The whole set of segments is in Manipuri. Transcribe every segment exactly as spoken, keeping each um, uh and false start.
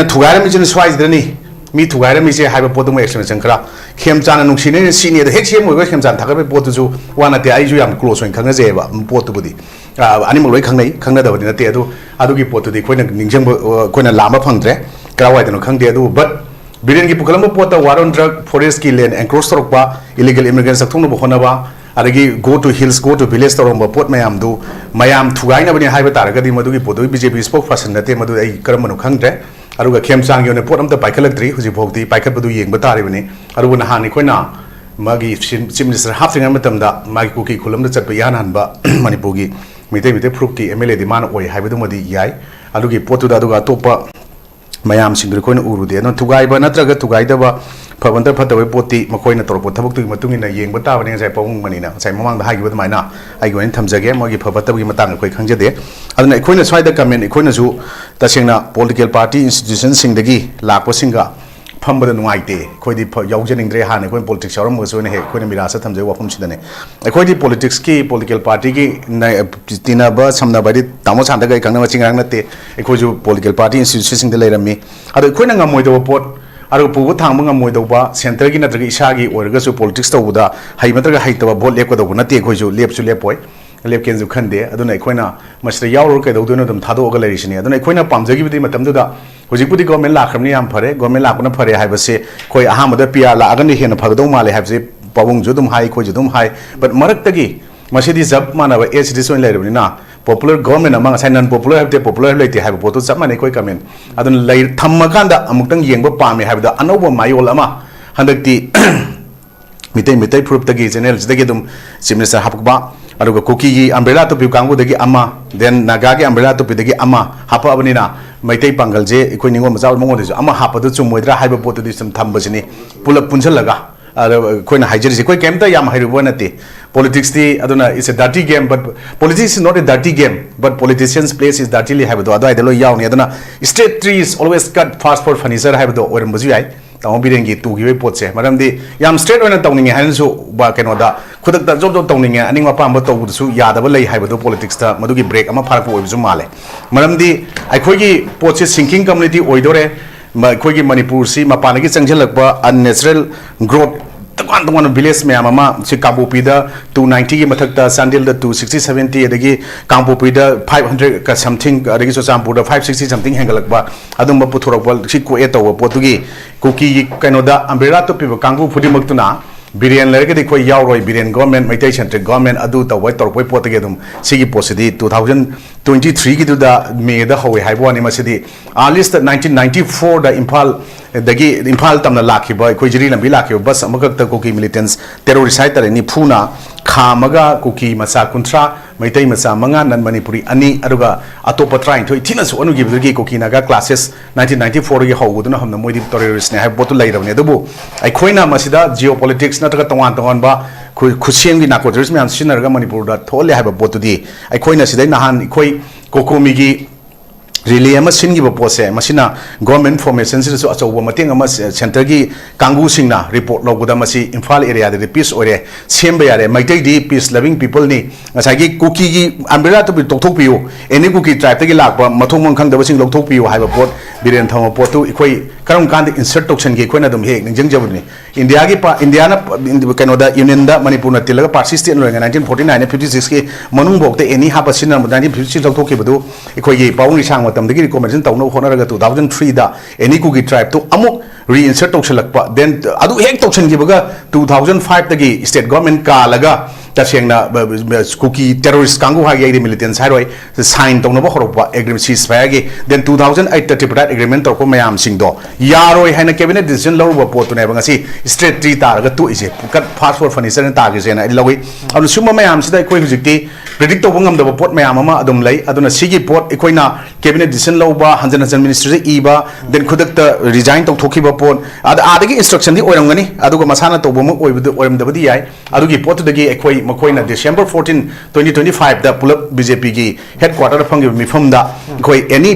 ꯊꯨꯒꯥꯏꯔꯝꯃꯤꯁꯤꯅ ꯁ꯭ꯋꯥꯏꯁꯤꯗꯅꯤ, ꯃꯤ ꯊꯨꯒꯥꯏꯔꯝꯃꯤꯁꯦ ꯍꯥꯏꯕ ꯄꯣꯠꯇꯨꯃ explanation ꯈꯔ, ꯈꯦꯝꯆꯥꯟꯅ ꯅꯨꯡꯁꯤꯅꯩꯅ ꯁꯤꯅꯤ, ꯑꯗꯣ ꯍꯦꯛ ꯁꯤ ꯑꯦꯝ ꯑꯣꯏꯕ ꯈꯦꯝꯆꯥꯟ ꯊꯥꯒꯠꯄꯒꯤ ꯄꯣꯠꯇꯨꯁꯨ ꯋꯥ ꯅꯠꯇꯦ, ꯑꯩꯁꯨ ꯌꯥꯝ close ꯑꯣꯏꯅ ꯈꯪꯅꯖꯩꯑꯕ ꯄꯣꯠꯇꯨꯕꯨꯗꯤ꯫ ꯑ, ꯑꯅꯤꯃꯛ ꯂꯣꯏ ꯈꯪꯅꯩ, ꯈꯪꯅꯗꯕꯗꯤ ꯅꯠꯇꯦ꯫ ꯑꯗꯨ, ꯑꯗꯨꯒꯤ ꯄꯣꯠꯇꯨꯗꯤ ꯑꯩꯈꯣꯏꯅ ꯅꯤꯡꯁꯤꯡꯕ, ꯑ, ꯑꯩꯈꯣꯏꯅ ꯂꯥꯝꯕ ꯐꯪꯗ꯭ꯔꯦ, ꯀꯔꯥꯏꯋꯥꯏꯗꯅꯣ ꯈꯪꯗꯦ꯫ ꯑꯗꯨꯕꯨ, but ꯕꯤꯔꯦꯟꯒꯤ ꯄꯨꯈꯠꯂꯝꯕ ꯄꯣꯠꯇ war on drug, forest ꯀꯤ land encroach ꯇꯧꯔꯛꯄ, illegal immigrants ꯆꯠꯊꯣꯛꯅꯕ ꯍꯣꯠꯅꯕ, ꯑꯗꯒꯤ go to hills, go to village ꯇꯧꯔꯝꯕ ꯄꯣꯠ ꯃꯌꯥꯝꯗꯨ ꯃꯌꯥꯝ ꯊꯨꯒꯥꯏꯅꯕꯅꯤ ꯍꯥꯏꯕ ꯇꯥꯔꯒꯗꯤ, ꯃꯗꯨꯒꯤ ꯄꯣꯠꯇꯨ ꯕꯤ ꯖꯦ ꯄꯤ spokesperson ꯅꯠꯇꯦ, ꯃꯗꯨ ꯑꯩ ꯀꯔꯝꯕꯅꯣ ꯈꯪꯗ꯭ꯔꯦ꯫ ꯑꯗꯨꯒ ꯈꯦꯝꯆꯥꯟꯒꯤ ꯑꯣꯏꯅ ꯄꯣꯠ ꯑꯝꯇ ꯄꯥꯏꯈꯠꯂꯛꯇ꯭ꯔꯤ, ꯍꯧꯖꯤꯛꯐꯥꯎꯗꯤ ꯄꯥꯏꯈꯠꯄꯗꯨ ꯌꯦꯡꯕ ꯇꯥꯔꯤꯕꯅꯤ꯫ ꯑꯗꯨꯕꯨ ꯅꯍꯥꯟ ꯑꯩꯈꯣꯏꯅ ꯃꯥꯒꯤ chief minister ꯍꯥꯞꯇ꯭ꯔꯤꯉꯩ ꯃꯇꯝꯗ ꯃꯥꯒꯤ ꯀꯨꯀꯤ ꯈꯨꯜ ꯑꯃꯗ ꯆꯠꯄ ꯏꯍꯥꯟ ꯍꯥꯟꯕ ꯃꯅꯤꯄꯨꯔꯒꯤ ꯃꯤꯇꯩ, ꯃꯤꯇꯩ ꯐꯨꯔꯨꯞꯀꯤ ꯑꯦꯝ ꯑꯦꯜ ꯑꯦꯗꯤ ꯃꯥꯅ ꯑꯣꯏ ꯍꯥꯏꯕꯗꯨꯃꯗꯤ ꯌꯥꯏ꯫ ꯑꯗꯨꯒꯤ ꯄꯣꯠꯇꯨꯗ, ꯑꯗꯨꯒ ꯑꯇꯣꯞꯄ ꯃꯌꯥꯝꯁꯤꯡꯗꯨ ꯑꯩꯈꯣꯏꯅ ꯎꯔꯨꯗꯦ꯫ ꯑꯗꯨꯅ ꯊꯨꯒꯥꯏꯕ ꯅꯠꯇ꯭ꯔꯒ ꯊꯨꯒꯥꯏꯗꯕ, ꯐꯕ ꯅꯠꯇ꯭ꯔ ꯐꯠꯇꯕꯒꯤ ꯄꯣꯠꯇꯤ ꯃꯈꯣꯏꯅ ꯇꯧꯔꯛꯄ ꯊꯕꯛꯇꯨꯒꯤ ꯃꯇꯨꯡ ꯏꯟꯅ ꯌꯦꯡꯕ ꯇꯥꯕꯅꯤ꯫ ꯉꯁꯥꯏ ꯄꯥꯕꯨꯡ ꯃꯅꯤꯅ ꯉꯁꯥꯏ ꯃꯃꯥꯡꯗ ꯍꯥꯏꯈꯤꯕ ꯑꯗꯨꯃꯥꯏꯅ ꯑꯩꯒꯤ ꯑꯣꯏꯅ ꯊꯝꯖꯒꯦ꯫ ꯃꯣꯏꯒꯤ ꯐꯕ ꯐꯠꯇꯕꯒꯤ ꯃꯇꯥꯡꯗ ꯑꯩꯈꯣꯏ ꯈꯪꯖꯗꯦ꯫ ꯑꯗꯨꯅ ꯑꯩꯈꯣꯏꯅ ꯁ꯭ꯋꯥꯏꯗ comment, ꯑꯩꯈꯣꯏꯅꯁꯨ ꯇꯁꯦꯡꯅ political party institution ꯁꯤꯡꯗꯒꯤ ꯂꯥꯛꯄꯁꯤꯡꯒ ꯐꯝꯕꯗ ꯅꯨꯡꯉꯥꯏꯇꯦ꯫ ꯑꯩꯈꯣꯏꯗꯤ ꯐ-, ꯌꯥꯎꯖꯅꯤꯡꯗ꯭ꯔꯦ꯫ ꯍꯥꯟꯅ ꯑꯩꯈꯣꯏꯅ politics ꯌꯥꯎꯔꯝꯃꯒꯁꯨ ꯑꯩꯅ ꯍꯦꯛ ꯑꯩꯈꯣꯏꯅ ꯃꯤꯔꯥꯁꯇ ꯊꯝꯖꯕ ꯋꯥꯐꯝꯁꯤꯗꯅꯦ꯫ ꯑꯩꯈꯣꯏꯗꯤ politics ꯀꯤ, political party ꯒꯤ ꯅ-, ꯇꯤꯟꯅꯕ, ꯁꯝꯅꯕ ꯍꯥꯏꯗꯤ ꯇꯥꯃꯣ ꯁꯥꯟꯇꯒ ꯑꯩ ꯈꯪꯅꯕ ꯃꯆꯤꯟ ꯉꯔꯥꯡ ꯅꯠꯇꯦ꯫ ꯑꯩꯈꯣꯏꯁꯨ political party institution ꯁꯤꯡꯗ ꯂꯩꯔꯝꯃꯤ꯫ ꯑꯗꯣ ꯑꯩꯈꯣꯏꯅ ꯉꯝꯃꯣꯏꯗꯕ ꯄꯣꯠ, ꯑꯗꯨꯒ ꯄꯨꯕ ꯊꯥꯡꯕ ꯉꯝꯃꯣꯏꯗꯧꯕ, centre ꯒꯤ ꯅꯠꯇ꯭ꯔꯒ ꯏꯁꯥꯒꯤ ꯑꯣꯏꯔꯒꯁꯨ politics ꯇꯧꯕꯗ ꯍꯩꯕ ꯅꯠꯇ꯭ꯔꯒ ꯍꯩꯇꯕ vote ꯂꯦꯞꯀꯗꯧꯕ ꯅꯠꯇꯦ꯫ ꯑꯩꯈꯣꯏꯁꯨ ꯂꯦꯞꯁꯨ ꯂꯦꯞꯄꯣꯏ, ꯂꯦꯞꯀꯦꯅꯁꯨ ꯈꯟꯗꯦ꯫ ꯑꯗꯨꯅ ꯑꯩꯈꯣꯏꯅ ꯃꯁꯤꯗ ꯌꯥꯎꯔꯨꯔ ꯀꯩꯗꯧꯗꯣꯏꯅꯣ, ꯑꯗꯨꯝ ꯊꯥꯗꯣꯛꯑꯒ ꯂꯩꯔꯤꯁꯤꯅꯤ꯫ ꯑꯗꯨꯅ ꯑꯩꯈꯣꯏꯅ ꯄꯥꯝꯖꯈꯤꯕꯗꯤ ꯃꯇꯝꯗꯨꯗ, ꯍꯧꯖꯤꯛꯄꯨꯗꯤ government ꯂꯥꯛꯈ꯭ꯔꯕꯅꯤ, ꯌꯥꯝ ꯐꯔꯦ, government ꯂꯥꯛꯄꯅ ꯐꯔꯦ ꯍꯥꯏꯕꯁꯦ ꯑꯩꯈꯣꯏ ꯑꯍꯥꯟꯕꯗ P R ꯂꯥꯛꯑꯒꯅ ꯍꯦꯟꯅ ꯐꯒꯗꯧ ꯃꯥꯜꯂꯦ ꯍꯥꯏꯕꯁꯦ ꯄꯥꯕꯨꯡꯁꯨ ꯑꯗꯨꯝ ꯍꯥꯏ, ꯑꯩꯈꯣꯏꯁꯨ ꯑꯗꯨꯝ ꯍꯥꯏ꯫ But ꯃꯔꯛꯇꯒꯤ ꯃꯁꯤꯗꯤ ꯆꯞ ꯃꯥꯟꯅꯕ as it is ꯑꯣꯏꯅ ꯂꯩꯔꯕꯅꯤꯅ, popular government ꯑꯃ, ꯉꯁꯥꯏ non popular ꯍꯥꯏꯕ ꯂꯩꯇꯦ, popular ꯍꯥꯏꯕ ꯂꯩꯇꯦ ꯍꯥꯏꯕ ꯄꯣꯠꯇꯨ ꯆꯞ ꯃꯥꯟꯅꯩ ꯑꯩꯈꯣꯏ comment꯫ ꯑꯗꯨꯅ ꯂꯩ-, ꯊꯝꯃꯀꯥꯟꯗ ꯑꯃꯨꯛꯇꯪ ꯌꯦꯡꯕ ꯄꯥꯝꯃꯦ ꯍꯥꯏꯕꯗ ꯑꯅꯧꯕ ꯃꯌꯣꯜ ꯑꯃ ꯍꯟꯗꯛꯇꯤ ꯃꯤꯇꯩ, ꯃꯤꯇꯩ ꯐꯨꯔꯨꯞꯇꯒꯤ channel ꯁꯤꯗꯒꯤ ꯑꯗꯨꯝ chief minister ꯍꯥꯞꯄꯛꯄ, ꯑꯗꯨꯒ ꯀꯨꯀꯤꯒꯤ umbrella ꯇꯨꯞꯄꯤꯕ ꯀꯥꯡꯕꯨꯗꯒꯤ ꯑꯃ, then ꯅꯥꯒꯥꯒꯤ umbrella ꯇꯨꯞꯄꯤꯗꯒꯤ ꯑꯃ ꯍꯥꯞꯄꯛꯑꯕꯅꯤꯅ, ꯃꯩꯇꯩ ꯄꯥꯡꯒꯜꯁꯦ ꯑꯩꯈꯣꯏ ꯅꯤꯉꯣꯜ ꯃꯆꯥ ꯃꯉꯣꯟꯗꯁꯨ ꯑꯃ ꯍꯥꯞꯄꯗꯨ ꯆꯨꯝꯃꯣꯏꯗ꯭ꯔꯥ ꯍꯥꯏꯕ ꯄꯣꯠꯇꯨꯗꯤ ꯁꯨꯝ ꯊꯝꯕꯁꯤꯅꯤ꯫ ꯄꯨꯂꯞ ꯄꯨꯟꯁꯤꯜꯂꯒ, ꯑꯗ ꯑꯩꯈꯣꯏꯅ ꯍꯥꯏꯖꯔꯤꯁꯦ, ꯑꯩꯈꯣꯏ ꯀꯩꯝꯇ ꯌꯥꯝ ꯍꯩꯔꯨꯕ ꯅꯠꯇꯦ꯫ Politics ꯇꯤ, ꯑꯗꯨꯅ it's a dirty game, but politics is not a dirty game, but politicians plays is dirtily ꯍꯥꯏꯕꯗꯣ ꯑꯗꯨꯋꯥꯏꯗ ꯂꯣꯏ ꯌꯥꯎꯅꯤ꯫ ꯑꯗꯨꯅ, "Straight trees always cut fast for furniture" ꯍꯥꯏꯕꯗꯣ ꯑꯣꯏꯔꯝꯕꯁꯨ ꯌꯥꯏ꯫ ꯇꯥꯃꯣ ꯕꯤꯔꯦꯟꯒꯤ ꯇꯨꯈꯤꯕꯒꯤ ꯄꯣꯠꯁꯦ, ꯃꯔꯝꯗꯤ ꯌꯥꯝ straight ꯑꯣꯏꯅ ꯇꯧꯅꯤꯡꯉꯦ ꯍꯥꯏꯅꯁꯨ ꯕ-, ꯀꯩꯅꯣꯗ ꯈꯨꯗꯛꯇ ꯖꯣꯕ ꯖꯣꯕ ꯇꯧꯅꯤꯡꯉꯦ, ꯑꯅꯤꯡꯕ ꯑꯄꯥꯝꯕ ꯇꯧꯕꯗꯨꯁꯨ ꯌꯥꯗꯕ ꯂꯩ ꯍꯥꯏꯕꯗꯣ politicsꯇ ꯃꯗꯨꯒꯤ break ꯑꯃ ꯐꯥꯔꯛꯄ ꯑꯣꯏꯕꯁꯨ ꯃꯥꯜꯂꯦ꯫ ꯃꯔꯝꯗꯤ ꯑꯩꯈꯣꯏꯒꯤ ꯄꯣꯠꯁꯦ sinking community ꯑꯣꯏꯗꯣꯔꯦ꯫ ꯃ-, ꯑꯩꯈꯣꯏꯒꯤ ꯃꯅꯤꯄꯨꯔꯁꯤ ꯃꯄꯥꯟꯗꯒꯤ ꯆꯪꯁꯤꯜꯂꯛꯄ unnatural growth, ꯇꯣꯉꯥꯟ ꯇꯣꯉꯥꯟꯕ village ꯃꯌꯥꯝ ꯑꯃ ꯁꯤ ꯀꯥꯡꯄꯣꯛꯄꯤꯗ two ninetyꯒꯤ ꯃꯊꯛꯇ, ꯆꯥꯟꯗꯦꯜꯗ two sixty seventy, ꯑꯗꯒꯤ ꯀꯥꯡꯄꯣꯛꯄꯤꯗ five hundred ꯀ something, ꯑꯗꯒꯤ ꯆꯨꯔꯆꯥꯟꯄꯨꯔꯗ five sixty something ꯍꯦꯟꯒꯠꯂꯛꯄ, ꯑꯗꯨꯝꯕ ꯄꯨꯊꯣꯔꯛꯄ ꯁꯤ ꯀꯣꯛꯑꯦ ꯇꯧꯕ ꯄꯣꯠꯇꯨꯒꯤ ꯀꯨꯀꯤꯒꯤ ꯀꯩꯅꯣꯗ umbrella ꯇꯨꯞꯄꯤꯕ ꯀꯥꯡꯕꯨ ꯈꯨꯗꯤꯡꯃꯛꯇꯨꯅ ꯕꯤꯔꯦꯟ ꯂꯩꯔꯒꯗꯤ ꯑꯩꯈꯣꯏ ꯌꯥꯎꯔꯣꯏ, Biren government, Meitei centric government ꯑꯗꯨ ꯇꯧꯕ ꯇꯧꯔꯛꯄꯩ ꯄꯣꯠꯇꯒꯤ ꯑꯗꯨꯝ ꯁꯤꯒꯤ ꯄꯣꯠꯁꯤꯗꯤ two thousand twenty-threeꯒꯤꯗꯨꯗ Mayꯗ ꯍꯧꯋꯦ ꯍꯥꯏꯕ ꯋꯥꯅꯤ꯫ ꯃꯁꯤꯗꯤ earliest nineteen ninety-fourꯗ ꯏꯝꯐꯥꯜ ꯗꯒꯤ ꯏꯝꯐꯥꯜ ꯇꯝꯅ ꯂꯥꯛꯈꯤꯕ, ꯑꯩꯈꯣꯏ ꯖꯤꯔꯤ ꯂꯝꯕꯤ ꯂꯥꯛꯈꯤꯕ bus ꯑꯃꯈꯛꯇ ꯀꯨꯀꯤ militants terrorist ꯍꯥꯏꯇꯥꯔꯦ, ꯅꯤꯐꯨꯅ ꯈꯥꯝꯃꯒ ꯀꯨꯀꯤ ꯃꯆꯥ ꯀꯨꯟꯊ꯭ꯔꯥ, ꯃꯩꯇꯩ ꯃꯆꯥ ꯃꯉꯥ, non Manipuri ꯑꯅꯤ, ꯑꯗꯨꯒ ꯑꯇꯣꯞꯄ ꯇꯔꯥꯅꯤꯊꯣꯏ ꯊꯤꯅ ꯁꯣꯛꯍꯟꯈꯤꯕꯗꯒꯤ ꯀꯨꯀꯤ ꯅꯥꯒꯥ clashes nineteen ninety-fourꯗꯒꯤ ꯍꯧꯕꯗꯨꯅ ꯍꯧꯅ ꯃꯣꯏꯗꯤ terroristꯅꯦ ꯍꯥꯏꯕ ꯄꯣꯠꯇꯨ ꯂꯩꯔꯕꯅꯤ꯫ ꯑꯗꯨꯕꯨ ꯑꯩꯈꯣꯏꯅ ꯃꯁꯤꯗ geopoliticsꯅ ꯅꯠꯇ꯭ꯔꯒ ꯇꯣꯉꯥꯟ ꯇꯣꯉꯥꯟꯕ ꯈꯨ-, ꯈꯨꯠꯁꯦꯝꯒꯤ narco terrorist ꯃꯌꯥꯝ ꯁꯤꯖꯤꯟꯅꯔꯒ ꯃꯅꯤꯄꯨꯔꯗ ꯊꯣꯛꯍꯜꯂꯦ ꯍꯥꯏꯕ ꯄꯣꯠꯇꯨꯗꯤ ꯑꯩꯈꯣꯏꯅ ꯁꯤꯗꯩ ꯅꯍꯥꯟ ꯑꯩꯈꯣꯏ ꯀꯣꯀꯣꯃꯤꯒꯤ relay ꯑꯃ ꯁꯤꯟꯈꯤꯕ ꯄꯣꯠꯁꯦ, ꯃꯁꯤꯅ government formationꯁꯤꯗꯁꯨ ꯑꯆꯧꯕ ꯃꯇꯦꯡ ꯑꯃ ꯁꯦ-, centreꯒꯤ ꯀꯥꯡꯕꯨꯁꯤꯡꯅ report ꯂꯧꯕꯗ ꯃꯁꯤ ꯏꯝꯐꯥꯜ areaꯗꯗꯤ peace ꯑꯣꯏꯔꯦ, ꯁꯦꯝꯕ ꯌꯥꯔꯦ, ꯃꯩꯇꯩꯗꯤ peace loving peopleꯅꯤ, ꯉꯁꯥꯏꯒꯤ ꯀꯨꯀꯤꯒꯤ umbrella ꯇꯨꯞꯄꯤ ꯇꯣꯛꯊꯣꯛꯄꯤꯌꯨ, any ꯀꯨꯀꯤ tribeꯇꯒꯤ ꯂꯥꯛꯄ ꯃꯊꯣꯡ ꯃꯔꯝ ꯈꯪꯗꯕꯁꯤꯡ ꯂꯧꯊꯣꯛꯄꯤꯌꯨ ꯍꯥꯏꯕ ꯄꯣꯠ ꯕꯤꯔꯦꯟ ꯊꯝꯕ ꯄꯣꯠꯇꯨ ꯑꯩꯈꯣꯏ ꯀꯔꯝ ꯀꯥꯟꯗ insert ꯇꯧꯁꯟꯒꯦ ꯑꯩꯈꯣꯏꯅ ꯑꯗꯨꯝ ꯍꯦꯛ ꯅꯤꯡꯁꯤꯡꯖꯕꯗꯨꯅꯤ꯫ ꯏꯟꯗꯤꯌꯥꯒꯤ ꯄ-, ꯏꯟꯗꯤꯌꯥꯅ ꯄ-, ꯏꯟꯗꯤ-, ꯀꯩꯅꯣꯗ unionꯗ ꯃꯅꯤꯄꯨꯔꯅ ꯇꯤꯜꯂꯒ party state ꯑꯣꯏꯔꯤꯉꯩ nineteen forty nine ꯐꯤꯐꯇꯤ ꯁꯤꯛꯁꯀꯤ ꯃꯅꯨꯡꯐꯥꯎꯗ any ꯍꯥꯞꯄ ꯁꯤꯖꯤꯟꯅꯔꯝꯕ nineteen fifty six ꯂꯧꯊꯣꯛꯈꯤꯕꯗꯨ ꯑꯩꯈꯣꯏꯒꯤ ꯄꯥꯕꯨꯡ ꯏꯁꯥꯡ ꯃꯇꯝꯗꯒꯤ recommendation ꯇꯧꯅꯕ ꯍꯣꯠꯅꯔꯒ two thousand threeꯗ any ꯀꯨꯀꯤ tribeꯇꯨ ꯑꯃꯨꯛ reinsert ꯇꯧꯁꯤꯜꯂꯛꯄ, then ꯑꯗꯨ ꯍꯦꯛ ꯇꯧꯁꯤꯟꯈꯤꯕꯒ two thousand fiveꯇꯒꯤ state government ꯀꯥꯜꯂꯒ ꯇꯁꯦꯡꯅ ꯕ-, ꯕ-, ꯕ-, ꯀꯨꯀꯤ terrorist ꯀꯥꯡꯕꯨ ꯍꯥꯏꯒꯦ ꯑꯩꯗꯤ militants ꯍꯥꯏꯔꯣꯏ, sign ꯇꯧꯅꯕ ꯍꯧꯔꯛꯄ agreement, ceasefire ꯒꯤ, then two thousand eightꯇ tripartite agreement ꯇꯧꯔꯛꯄ ꯃꯌꯥꯝꯁꯤꯡꯗꯣ ꯌꯥꯔꯣꯏ ꯍꯥꯏꯅ cabinet decision ꯂꯧꯔꯨꯕ ꯄꯣꯠꯇꯨꯅꯦꯕ ꯉꯁꯤ strategy ꯇꯥꯔꯒ ꯇꯣꯛꯏꯁꯦ, cut fast for furniture ꯅ ꯇꯥꯈꯤꯁꯦꯅ ꯑꯩ ꯂꯧꯏ꯫ ꯑꯗꯨꯅ ꯁꯨꯝꯕ ꯃꯌꯥꯝꯁꯤꯗ ꯑꯩꯈꯣꯏ ꯍꯧꯖꯤꯛꯇꯤ ꯄ꯭ꯔꯤꯗꯤꯛ ꯇꯧꯕ ꯉꯝꯗꯕ ꯄꯣꯠ ꯃꯌꯥꯝ ꯑꯃ ꯑꯗꯨꯝ ꯂꯩ꯫ ꯑꯗꯨꯅ ꯁꯤꯒꯤ ꯄꯣꯠ ꯑꯩꯈꯣꯏꯅ ꯀꯦꯕꯤꯅꯦꯠ ꯗꯤꯁꯤꯖꯟ ꯂꯧꯕ, ꯍꯟꯖꯤꯟ ꯍꯟꯖꯤꯟ ꯃꯤꯅꯤꯁꯇ꯭ꯔꯤꯗ ꯏꯕ, ꯗꯦꯟ ꯈꯨꯗꯛꯇ ꯔꯤꯖꯥꯏꯟ ꯇꯧꯊꯣꯛꯈꯤꯕ ꯄꯣꯠ, ꯑꯗ ꯑꯥꯗꯒꯤ ꯏꯟꯁꯇ꯭ꯔꯛꯁꯟꯗꯤ ꯑꯣꯏꯔꯝꯒꯅꯤ, ꯑꯗꯨꯒ ꯃꯁꯥꯅ ꯇꯧꯕꯃꯛ ꯑꯣꯏꯕꯗ ꯑꯣꯏꯔꯝꯗꯕꯗꯤ ꯌꯥꯏ꯫ ꯑꯗꯨꯒꯤ ꯄꯣꯠꯇꯨꯗꯒꯤ ꯑꯩꯈꯣꯏ ꯃꯈꯣꯏꯅ December fourteen, twenty twenty fiveꯗ ꯄꯨꯂꯞ BJPꯒꯤ headquarterꯗ ꯐꯝꯈꯤꯕ ꯃꯤꯐꯝꯗ ꯑꯩꯈꯣꯏ ꯑꯦꯅꯤ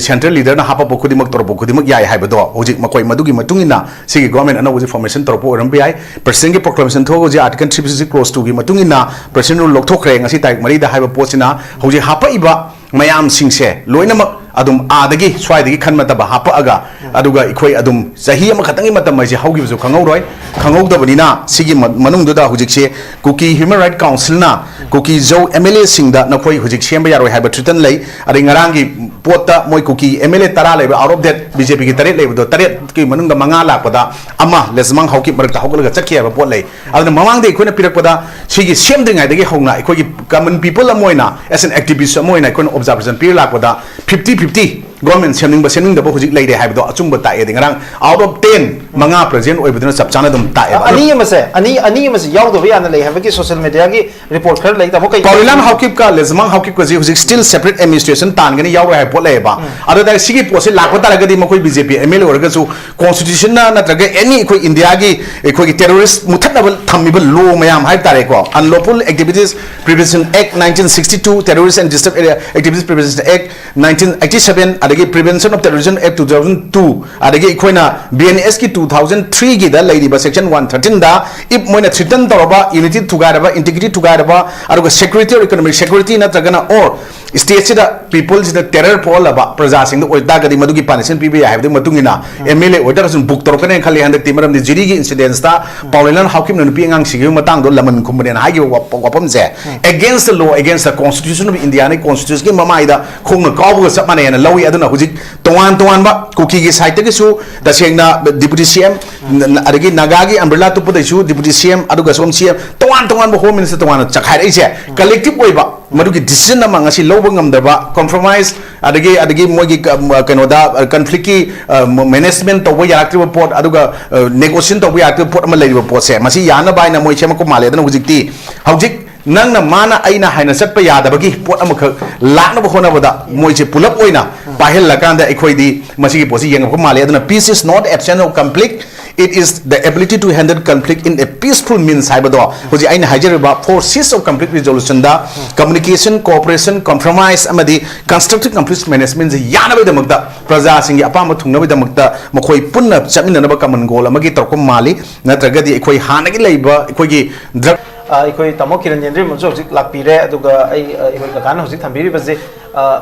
ꯁꯦꯟꯇ꯭ꯔꯦꯜ ꯂꯤꯗꯔꯅ ꯍꯥꯞꯄꯛꯄ ꯈꯨꯗꯤꯡꯃꯛ, ꯇꯧꯔꯛꯄ ꯈꯨꯗꯤꯡꯃꯛ ꯌꯥꯏ ꯍꯥꯏꯕꯗꯣ ꯍꯧꯖꯤꯛ ꯃꯈꯣꯏ ꯃꯗꯨꯒꯤ ꯃꯇꯨꯡ ꯏꯟꯅ ꯁꯤꯒꯤ ꯒꯣꯔꯃꯦꯟ ꯑꯅꯧꯕꯁꯤ ꯐꯣꯔꯃꯦꯁꯟ ꯇꯧꯔꯛꯄ ꯑꯣꯏꯔꯝꯕ ꯌꯥꯏ꯫ ꯄ꯭ꯔꯁꯤꯗꯦꯟꯒꯤ ꯄ꯭ꯔꯣꯀ꯭ꯂꯥꯃꯦꯁꯟ ꯊꯣꯛꯑꯒ ꯍꯧꯖꯤꯛ Article three fifty six clause twoꯒꯤ ꯃꯇꯨꯡ ꯏꯟꯅ ꯄ꯭ꯔꯁꯤꯗꯦꯟ ꯔꯨꯜ ꯂꯧꯊꯣꯛꯈ꯭ꯔꯦ꯫ ꯉꯁꯤ ꯇꯥꯔꯤꯛ ꯃꯔꯤꯗ ꯍꯥꯏꯕ ꯄꯣꯠꯁꯤꯅ ꯍꯧꯖꯤꯛ ꯍꯥꯄꯛꯏꯕ ꯃꯌꯥꯝꯁꯤꯡꯁꯦ ꯂꯣꯏꯅꯃꯛ ꯑꯗꯨꯝ ꯑꯥꯗꯒꯤ ꯁ꯭ꯋꯥꯏꯗꯒꯤ ꯈꯟ ꯅꯠꯇꯕ ꯍꯥꯄꯛꯑꯒ, ꯑꯗꯨꯒ ꯑꯩꯈꯣꯏ ꯑꯗꯨꯝ ꯆꯍꯤ ꯑꯃꯈꯛꯇꯪꯒꯤ ꯃꯇꯝ ꯍꯥꯏꯁꯦ ꯍꯧꯈꯤꯕꯁꯨ ꯈꯪꯍꯧꯔꯣꯏ꯫ ꯈꯪꯍꯧꯗꯕꯅꯤꯅ ꯁꯤꯒꯤ ꯃ-, ꯃꯅꯨꯡꯗꯨꯗ ꯍꯧꯖꯤꯛꯁꯦ ꯀꯨꯀꯤ ꯍ꯭ꯌꯨꯃꯦꯟ ꯔꯥꯏꯠ ꯀꯥꯎꯟꯁꯤꯜꯅ ꯀꯨꯀꯤ ꯖꯧ MLAꯁꯤꯡꯗ ꯅꯈꯣꯏ ꯍꯧꯖꯤꯛ ꯁꯦꯝꯕ ꯌꯥꯔꯣꯏ ꯍꯥꯏꯕ ꯊ꯭ꯔꯤꯇꯟ ꯂꯩ꯫ ꯑꯗꯩ ꯉꯔꯥꯡꯒꯤ ꯄꯣꯠꯇ ꯃꯣꯏ ꯀꯨꯀꯤ MLA ꯇꯔꯥ ꯂꯩꯕ, out of that BJPꯒꯤ ꯇꯔꯦꯠ ꯂꯩꯕꯗꯣ, ꯇꯔꯦꯠꯀꯤ ꯃꯅꯨꯡꯗ ꯃꯉꯥ ꯂꯥꯛꯄꯗ ꯑꯃ ꯂꯦꯖꯃꯥꯡ ꯍꯥꯎꯀꯤꯞ ꯃꯔꯛꯇ ꯍꯧꯒꯠꯂꯒ ꯆꯠꯈꯤ ꯍꯥꯏꯕ ꯄꯣꯠ ꯂꯩ꯫ ꯑꯗꯨꯅ ꯃꯃꯥꯡꯗ ꯑꯩꯈꯣꯏꯅ ꯄꯤꯔꯛꯄꯗ ꯁꯤꯒꯤ ꯁꯦꯝꯗ꯭ꯔꯤꯉꯩꯗꯒꯤ ꯍꯧꯅ ꯑꯩꯈꯣꯏꯒꯤ common people ꯑꯃ ꯑꯣꯏꯅ, as an activist ꯑꯃ ꯑꯣꯏꯅ ꯑꯩꯈꯣꯏꯅ observation ꯄꯤꯔ ꯂꯥꯛꯄꯗ fifty fifty government ꯁꯦꯝꯅꯤꯡꯕ ꯁꯦꯝꯅꯤꯡꯗꯕ ꯍꯧꯖꯤꯛ ꯂꯩꯔꯦ ꯍꯥꯏꯕꯗꯣ ꯑꯆꯨꯝꯕ ꯇꯥꯛꯑꯦ꯫ ꯑꯗꯩ ꯉꯔꯥꯡ out of ten ꯃꯉꯥ present ꯑꯣꯏꯕꯗꯨꯅ ꯆꯞ ꯆꯥꯅ ꯑꯗꯨꯝ ꯇꯥꯛꯑꯦꯕ꯫ ꯑꯅꯤ ꯑꯃꯁꯦ, ꯑꯅꯤ, ꯑꯅꯤ ꯑꯃꯁꯦ ꯌꯥꯎꯗꯕ ꯌꯥꯅ ꯂꯩ ꯍꯥꯏꯕꯒꯤ social mediaꯒꯤ report ꯈꯔ ꯂꯩ꯫ ꯇꯥꯃꯣ, ꯀꯩ ꯄꯥꯎꯔꯤꯂꯥꯟ ꯍꯥꯎꯀꯤꯞꯀ ꯂꯦꯖꯃꯥꯡ ꯍꯥꯎꯀꯤꯞꯀꯁꯤ ꯍꯧꯖꯤꯛ still separate administration ꯇꯥꯟꯒꯅꯤ, ꯌꯥꯎꯔꯣꯏ ꯍꯥꯏꯕ ꯄꯣꯠ ꯂꯩꯌꯦꯕ꯫ ꯑꯗꯨ ꯇꯥꯔꯗꯤ ꯁꯤꯒꯤ ꯄꯣꯠꯁꯦ ꯂꯥꯛꯄ ꯇꯥꯔꯒꯗꯤ ꯃꯈꯣꯏ BJP MLA ꯑꯣꯏꯔꯒꯁꯨ constitutionꯅ ꯅꯠꯇ꯭ꯔꯒ any ꯑꯩꯈꯣꯏ ꯏꯟꯗꯤꯌꯥꯒꯤ ꯑꯩꯈꯣꯏꯒꯤ terrorist ꯃꯨꯊꯠꯅꯕ ꯊꯝꯃꯤꯕ law ꯃꯌꯥꯝ ꯍꯥꯏꯕ ꯇꯥꯔꯦꯀꯣ, Unlawful Activities Prevention Act nineteen sixty two, Terrorist and Disturb Area Activities Prevention Act nineteen eighty seven, ꯑꯗꯒꯤ Prevention of Terrorism Act two thousand two, ꯑꯗꯒꯤ ꯑꯩꯈꯣꯏꯅ BNSꯀꯤ two thousand threeꯒꯤꯗ ꯂꯩꯔꯤꯕ section one thirteenꯗ if ꯃꯣꯏꯅ threaten ꯇꯧꯔꯕ, unity ꯊꯨꯒꯥꯏꯔꯕ, integrity ꯊꯨꯒꯥꯏꯔꯕ, ꯑꯗꯨꯒ security or economic security ꯅꯠꯇ꯭ꯔꯒꯅ or stateꯁꯤꯗ peopleꯁꯤꯗ terror ꯄꯣꯛꯍꯜꯂꯕ ꯄ꯭ꯔꯖꯥꯁꯤꯡꯗ ꯑꯣꯏꯇꯥꯔꯒꯗꯤ ꯃꯗꯨꯒꯤ punishment ꯄꯤꯕ ꯌꯥꯏ ꯍꯥꯏꯕꯗꯨꯒꯤ ꯃꯇꯨꯡ ꯏꯟꯅ MLA ꯑꯣꯏꯇꯥꯔꯒꯁꯨ book ꯇꯧꯔꯛꯀꯅꯦꯅ ꯈꯜꯂꯤ ꯍꯟꯗꯛꯇꯤ꯫ ꯃꯔꯝꯗꯤ ꯖꯤꯔꯤꯒꯤ incidentꯇ ꯄꯥꯎꯂꯦꯂꯥꯟ ꯍꯥꯎꯀꯤꯞꯅ ꯅꯨꯄꯤ ꯑꯉꯥꯡ ꯁꯤꯈꯤꯕ ꯃꯇꯥꯡꯗꯣ ꯂꯃꯟ ꯈꯨꯝꯕꯅꯦꯅ ꯍꯥꯏꯈꯤꯕ ꯋꯥ-, ꯋꯥꯐꯝꯁꯦ against the law, against the constitution of Indiaꯅ constitutionꯒꯤ ꯃꯃꯥꯏꯗ ꯈꯣꯡꯅ ꯀꯥꯎꯕꯒ ꯆꯞ ꯃꯥꯟꯅꯩꯅ ꯂꯧꯏ꯫ ꯑꯗꯨꯅ ꯍꯧꯖꯤꯛ ꯇꯣꯉꯥꯟ ꯇꯣꯉꯥꯟꯕ ꯀꯨꯀꯤꯒꯤ sideꯇꯒꯤꯁꯨ ꯇꯁꯦꯡꯅ deputy CM, ꯅ-, ꯑꯗꯒꯤ ꯅꯥꯒꯥꯒꯤ umbrella ꯇꯨꯞꯄꯗꯩꯁꯨ deputy CM, ꯑꯗꯨꯒ ꯁꯣꯝ CM, ꯇꯣꯉꯥꯟ ꯇꯣꯉꯥꯟꯕ home minister ꯇꯣꯉꯥꯟꯅ ꯆꯈꯥꯏꯔꯛꯏꯁꯦ collective ꯑꯣꯏꯕ ꯃꯗꯨꯒꯤ decision ꯑꯃ ꯉꯁꯤ ꯂꯧꯕ ꯉꯝꯗꯕ, compromise, ꯑꯗꯒꯤ, ꯑꯗꯒꯤ ꯃꯣꯏꯒꯤ ꯀ-, ꯃ-, ꯀꯩꯅꯣꯗ, ꯑ, conflictꯀꯤ, ꯑ, ꯃ-, management ꯇꯧꯕ ꯌꯥꯔꯛꯇ꯭ꯔꯤꯕ ꯄꯣꯠ, ꯑꯗꯨꯒ, ꯑ, negotiation ꯇꯧꯕ ꯌꯥꯔꯛꯇ꯭ꯔꯤꯕ ꯄꯣꯠ ꯑꯃ ꯂꯩꯔꯤꯕ ꯄꯣꯠꯁꯦ, ꯃꯁꯤ ꯌꯥꯅꯕ ꯍꯥꯏꯅ ꯃꯣꯏ ꯁꯦꯝꯃꯛꯄ ꯃꯥꯜꯂꯦ꯫ ꯑꯗꯨꯅ ꯍꯧꯖꯤꯛꯇꯤ, ꯍꯧꯖꯤꯛ ꯅꯪꯅ ꯃꯥꯅ ꯑꯩꯅ ꯍꯥꯏꯅ ꯆꯠꯄ ꯌꯥꯗꯕꯒꯤ ꯄꯣꯠ ꯑꯃꯈꯛ ꯂꯥꯛꯅꯕ ꯍꯣꯠꯅꯕꯗ ꯃꯣꯏꯁꯦ ꯄꯨꯂꯞ ꯑꯣꯏꯅ ꯄꯥꯏꯍꯜꯂꯀꯥꯟꯗ ꯑꯩꯈꯣꯏꯗꯤ ꯃꯁꯤꯒꯤ ꯄꯣꯠꯁꯤ ꯌꯦꯡꯉꯛꯄ ꯃꯥꯜꯂꯤ꯫ ꯑꯗꯨꯅ peace is not absence of conflict, it is the ability to handle conflict in a peaceful means ꯍꯥꯏꯕꯗꯣ ꯍꯧꯖꯤꯛ ꯑꯩꯅ ꯍꯥꯏꯖꯔꯤꯕ four C's of conflict resolutionꯗ communication, cooperation, compromise ꯑꯃꯗꯤ constructive conflict managementꯁꯦ ꯌꯥꯅꯕꯒꯤꯗꯃꯛꯇ, ꯄ꯭ꯔꯖꯥꯁꯤꯡꯒꯤ ꯑꯄꯥꯝꯕ ꯊꯨꯡꯅꯕꯒꯤꯗꯃꯛꯇ ꯃꯈꯣꯏ ꯄꯨꯟꯅ ꯆꯠꯃꯤꯟꯅꯅꯕ common goal ꯑꯃꯒꯤ ꯇꯧꯔꯛꯄ ꯃꯥꯜꯂꯤ꯫ ꯅꯠꯇ꯭ꯔꯒꯗꯤ ꯑꯩꯈꯣꯏ ꯍꯥꯟꯅꯒꯤ ꯂꯩꯕ ꯑꯩꯈꯣꯏꯒꯤ drug ꯑ, ꯑꯩꯈꯣꯏ ꯇꯥꯃꯣ ꯀꯤꯔꯟ ꯌꯦꯟꯗ꯭ꯔꯤꯃꯁꯨ ꯍꯧꯖꯤꯛ ꯂꯥꯛꯄꯤꯔꯦ, ꯑꯗꯨꯒ ꯑꯩ, ꯑ, ꯑꯩꯈꯣꯏ ꯀꯀꯥꯅ ꯍꯧꯖꯤꯛ ꯊꯝꯕꯤꯔꯤꯕꯁꯦ, ꯑ,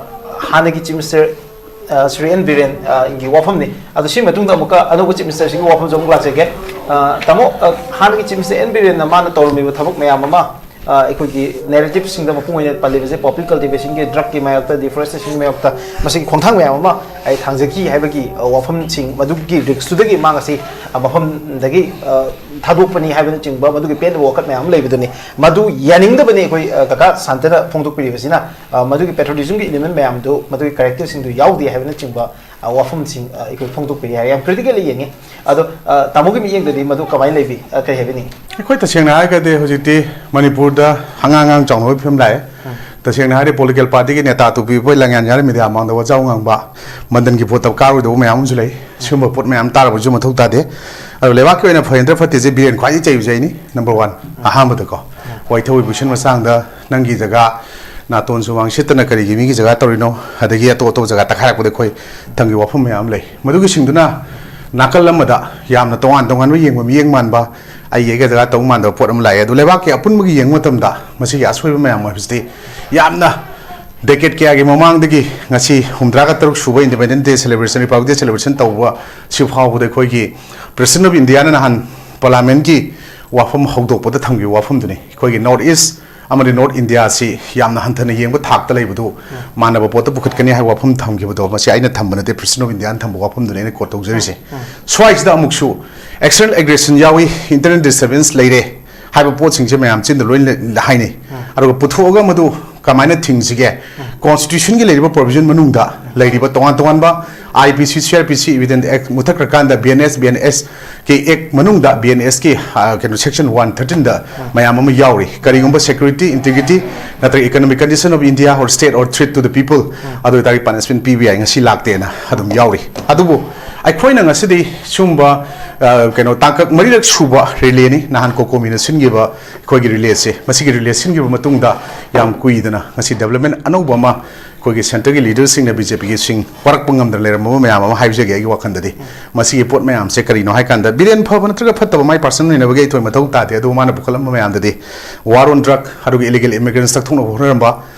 ꯍꯥꯟꯅꯒꯤ Chief Minister, ꯑ, ꯁ꯭ꯔꯤ ꯑꯦꯟ ꯕꯤꯔꯦꯟ, ꯑ, ꯒꯤ ꯋꯥꯐꯝꯅꯤ꯫ ꯑꯗꯣ ꯁꯤ ꯃꯇꯨꯡꯗ ꯑꯃꯨꯛꯀ ꯑꯅꯧꯕ Chief Ministerꯁꯤꯒꯤ ꯋꯥꯐꯝꯁꯨ ꯑꯃꯨꯛ ꯂꯥꯛꯆꯒꯦ꯫ ꯑ, ꯇꯥꯃꯣ, ꯑ, ꯍꯥꯟꯅꯒꯤ Chief Minister ꯑꯦꯟ ꯕꯤꯔꯦꯟꯅ ꯃꯥꯅ ꯇꯧꯔꯝꯃꯤꯕ ꯊꯕꯛ ꯃꯌꯥꯝ ꯑꯃ, ꯑ, ꯑꯩꯈꯣꯏꯒꯤ narrativeꯁꯤꯡꯗ ꯃꯄꯨꯡ ꯑꯣꯏꯅ ꯄꯜꯂꯤꯕꯁꯦ, poppy cultivationꯒꯤ, drugꯀꯤ ꯃꯥꯌꯣꯛꯇ, deforestationꯒꯤ ꯃꯥꯌꯣꯛꯇ, ꯃꯁꯤꯒꯤ ꯈꯣꯡꯊꯥꯡ ꯃꯌꯥꯝ ꯑꯃ ꯑꯩ ꯊꯥꯡꯖꯈꯤ ꯍꯥꯏꯕꯒꯤ, ꯑ, ꯋꯥꯐꯝꯁꯤꯡ, ꯃꯗꯨꯒꯤ riskꯇꯨꯗꯒꯤ ꯃꯥ ꯉꯁꯤ, ꯑ, ꯃꯐꯝꯗꯒꯤ, ꯑ, ꯊꯥꯗꯣꯛꯄꯅꯤ ꯍꯥꯏꯕꯅꯆꯤꯡꯕ ꯃꯗꯨꯒꯤ ꯄꯦꯟꯗꯕ ꯋꯥꯀꯠ ꯃꯌꯥꯝ ꯑꯃ ꯂꯩꯕꯗꯨꯅꯤ꯫ ꯃꯗꯨ ꯌꯥꯅꯤꯡꯗꯕꯅꯤ ꯑꯩꯈꯣꯏ, ꯑ, ꯀꯀꯥ ꯁꯥꯟꯇꯅ ꯐꯣꯡꯗꯣꯛꯄꯤꯔꯤꯕꯁꯤꯅ, ꯑ, ꯃꯗꯨꯒꯤ patriotismꯒꯤ element ꯃꯌꯥꯝꯗꯨ, ꯃꯗꯨꯒꯤ characterꯁꯤꯡꯗꯨ ꯌꯥꯎꯗꯦ ꯍꯥꯏꯕꯅꯆꯤꯡꯕ, ꯑ, ꯋꯥꯐꯝꯁꯤꯡ, ꯑ, ꯑꯩꯈꯣꯏ ꯐꯣꯡꯗꯣꯛꯄꯤꯔꯤ ꯍꯥꯏ꯫ ꯌꯥꯝ critically ꯌꯦꯡꯉꯤ꯫ ꯑꯗꯣ, ꯑ, ꯇꯥꯃꯣꯒꯤ ꯃꯤꯠꯌꯦꯡꯗꯗꯤ ꯃꯗꯨ ꯀꯃꯥꯏꯅ ꯂꯩꯕꯤ? ꯑ, ꯀꯔꯤ ꯍꯥꯏꯕꯤꯅꯤꯡꯉꯤ? ꯑꯩꯈꯣꯏ ꯇꯁꯦꯡꯅ ꯍꯥꯏꯔꯒꯗꯤ ꯍꯧꯖꯤꯛꯇꯤ ꯃꯅꯤꯄꯨꯔꯗ ꯑꯉꯥꯡ ꯑꯉꯥꯡ ꯆꯥꯎꯅꯕꯒꯤ ꯐꯤꯕꯝ ꯂꯥꯛꯑꯦ꯫ ꯎꯝ꯫ ꯇꯁꯦꯡꯅ ꯍꯥꯏꯔꯗꯤ political partyꯒꯤ ꯅꯦꯇꯥ ꯇꯨꯄꯤ ꯑꯩꯈꯣꯏ ꯂꯪꯌꯥꯟ ꯌꯥꯔ media ꯃꯥꯡꯗ ꯋꯥꯖꯥꯎ ꯉꯥꯡꯕ, ꯃꯟꯗꯟꯒꯤ ꯄꯣꯠꯇ ꯀꯥꯔꯣꯏꯗꯧꯕ ꯃꯌꯥꯝ ꯑꯃꯁꯨ ꯂꯩ꯫ ꯁꯤꯒꯨꯝꯕ ꯄꯣꯠ ꯃꯌꯥꯝ ꯇꯥꯔꯕꯁꯨ ꯃꯊꯧ ꯇꯥꯗꯦ꯫ ꯑꯗꯣ ꯂꯩꯕꯥꯛꯀꯤ ꯑꯣꯏꯅ ꯐꯩ ꯅꯠꯇ꯭ꯔ ꯐꯠꯇꯦꯁꯦ ꯕꯤꯔꯦꯟ ꯈ꯭ꯋꯥꯏꯗꯒꯤ ꯆꯩꯕꯁꯦ ꯑꯩꯅꯤ, number one꯫ ꯑꯍꯥꯟꯕꯗꯀꯣ, ꯋꯥꯏꯊꯧ ꯏꯕꯨꯁꯟ ꯃꯁꯥꯡꯗ ꯅꯪꯒꯤ ꯖꯒꯥ ꯅꯥꯇꯣꯟ ꯁꯨꯃꯥꯡ ꯁꯤꯠꯇꯅ ꯀꯔꯤꯒꯤ ꯃꯤꯒꯤ ꯖꯒꯥ ꯇꯧꯔꯤꯅꯣ? ꯑꯗꯒꯤ ꯑꯇꯣꯞ ꯑꯇꯣꯞꯄ ꯖꯒꯥ ꯇꯛꯈꯥꯏꯔꯛꯄꯗ ꯑꯩꯈꯣꯏ ꯊꯝꯈꯤꯕ ꯋꯥꯐꯝ ꯃꯌꯥꯝ ꯑꯃ ꯂꯩ꯫ ꯃꯗꯨꯒꯤꯁꯤꯡꯗꯨꯅ ꯅꯥꯀꯜ ꯑꯃꯗ ꯌꯥꯝꯅ ꯇꯣꯉꯥꯟ ꯇꯣꯉꯥꯟꯕ ꯌꯦꯡꯕ ꯃꯤꯠꯌꯦꯡ ꯃꯥꯟꯕ, ꯑꯩꯒꯤ ꯑꯩꯒ ꯖꯒꯥ ꯇꯧꯕ ꯃꯥꯟꯗꯕ ꯄꯣꯠ ꯑꯃ ꯂꯥꯛꯑꯦ꯫ ꯑꯗꯨ ꯂꯩꯕꯥꯛꯀꯤ ꯑꯄꯨꯟꯕꯒꯤ ꯌꯦꯡꯕ ꯃꯇꯝꯗ ꯃꯁꯤꯒꯤ ꯑꯁꯣꯏꯕ ꯃꯌꯥꯝ ꯍꯥꯏꯕꯁꯤꯗꯤ ꯌꯥꯝꯅ decade ꯀꯌꯥꯒꯤ ꯃꯃꯥꯡꯗꯒꯤ ꯉꯁꯤ ꯍꯨꯝꯗ꯭ꯔꯥꯒ ꯇꯔꯨꯛ ꯁꯨꯕ Independence Day celebration, Republic Day celebration ꯇꯧꯕ ꯁꯤ ꯐꯥꯎꯕꯗ ꯑꯩꯈꯣꯏꯒꯤ President of Indiaꯅ ꯅꯍꯥꯟ Parliamentꯀꯤ ꯋꯥꯐꯝ ꯍꯧꯗꯣꯛꯄꯗ ꯊꯝꯈꯤꯕ ꯋꯥꯐꯝꯗꯨꯅꯤ꯫ ꯑꯩꯈꯣꯏꯒꯤ North East ꯑꯃꯗꯤ North Indiaꯁꯤ ꯌꯥꯝꯅ ꯍꯟꯊꯅ ꯌꯦꯡꯕ ꯊꯥꯛꯇ ꯂꯩꯕꯗꯨ ꯃꯥꯟꯅꯕ ꯄꯣꯠꯇ ꯄꯨꯈꯠꯀꯅꯤ ꯍꯥꯏꯕ ꯋꯥꯐꯝ ꯊꯝꯈꯤꯕꯗꯨ, ꯃꯁꯤ ꯑꯩꯅ ꯊꯝꯕ ꯅꯠꯇꯦ, President of Indiaꯅ ꯊꯝꯕ ꯋꯥꯐꯝꯗꯨꯅꯤ ꯑꯩꯅ quote ꯇꯧꯖꯔꯤꯁꯦ꯫ ꯁ꯭ꯋꯥꯏꯁꯤꯗ ꯑꯃꯨꯛꯁꯨ external aggression ꯌꯥꯎꯏ, internal disturbance ꯂꯩꯔꯦ ꯍꯥꯏꯕ ꯄꯣꯠꯁꯤꯡꯁꯦ ꯃꯌꯥꯝ ꯆꯤꯟꯗ ꯂꯣꯏꯅ ꯍꯥꯏꯅꯩ꯫ ꯑꯗꯨꯒ ꯄꯨꯊꯣꯛꯑꯒ ꯃꯗꯨ ꯀꯃꯥꯏꯅ ꯊꯤꯡꯁꯤꯒꯦ? ꯀꯣꯟꯁꯇꯤꯇ꯭ꯌꯨꯁꯟꯒꯤ ꯂꯩꯔꯤꯕ ꯄ꯭ꯔꯣꯚꯤꯖꯟ ꯃꯅꯨꯡꯗ ꯂꯩꯔꯤꯕ ꯇꯣꯉꯥꯟ ꯇꯣꯉꯥꯟꯕ IPC, CrPC, Evidence Act ꯃꯨꯊꯠꯈ꯭ꯔꯀꯥꯟꯗ BNS, BNS ꯀꯤ ꯑꯦꯛ ꯃꯅꯨꯡꯗ BNS ꯀꯤ, ꯑ, ꯀꯩꯅꯣ, section one thirteen ꯗ ꯃꯌꯥꯝ ꯑꯃ ꯌꯥꯎꯔꯤ꯫ ꯀꯔꯤꯒꯨꯝꯕ security, integrity ꯅꯠꯇ꯭ꯔꯒ economic condition of India or state or threat to the people, ꯑꯗꯨ ꯑꯣꯏꯇꯥꯔꯗꯤ punishment ꯄꯤꯕ ꯌꯥꯏ, ꯉꯁꯤ ꯂꯥꯛꯇꯦꯅ ꯑꯗꯨꯝ ꯌꯥꯎꯔꯤ꯫ ꯑꯗꯨꯕꯨ ꯑꯩꯈꯣꯏꯅ ꯉꯁꯤꯗꯤ ꯁꯤꯒꯨꯝꯕ, ꯑ, ꯀꯩꯅꯣ, ꯇꯥꯡꯀꯛ ꯃꯔꯤꯔꯛ ꯁꯨꯕ ꯔꯤꯂꯦꯅꯤ꯫ ꯅꯍꯥꯟ COCOMI ꯅ ꯁꯤꯟꯈꯤꯕ ꯑꯩꯈꯣꯏꯒꯤ ꯔꯤꯂꯦꯁꯦ, ꯃꯁꯤꯒꯤ ꯔꯤꯂꯦ ꯁꯤꯟꯈꯤꯕ ꯃꯇꯨꯡꯗ ꯌꯥꯝ ꯀꯨꯏꯗꯅ ꯉꯁꯤ development ꯑꯅꯧꯕ ꯑꯃ ꯑꯩꯈꯣꯏꯒꯤ centre ꯒꯤ leader ꯁꯤꯡꯅ, BJP ꯒꯤ ꯁꯤꯡ ꯋꯥꯔꯛꯄ ꯉꯝꯗꯅ ꯂꯩꯔꯝꯕ ꯃꯌꯥꯝ ꯑꯃ ꯍꯥꯏꯖꯒꯦ ꯑꯩꯒꯤ ꯋꯥꯈꯜꯗꯗꯤ꯫ ꯃꯁꯤꯒꯤ ꯄꯣꯠ ꯃꯌꯥꯝꯁꯦ ꯀꯔꯤꯅꯣ ꯍꯥꯏ ꯀꯥꯟꯗ, ꯕꯤꯔꯦꯟ ꯐꯕ ꯅꯠꯇ꯭ꯔꯒ ꯐꯠꯇꯕ, ꯃꯥꯏ personal ꯅꯩꯅꯕꯒꯤ ꯑꯩ ꯊꯣꯏ ꯃꯊꯧ ꯇꯥꯗꯦ꯫ ꯑꯗꯨꯕꯨ ꯃꯥꯅ ꯄꯨꯈꯠꯂꯝꯕ ꯃꯌꯥꯝꯗꯗꯤ war on drug, ꯑꯗꯨꯒ illegal immigrants ꯂꯧꯊꯣꯛꯅꯕ ꯍꯣꯠꯅꯔꯝꯕ,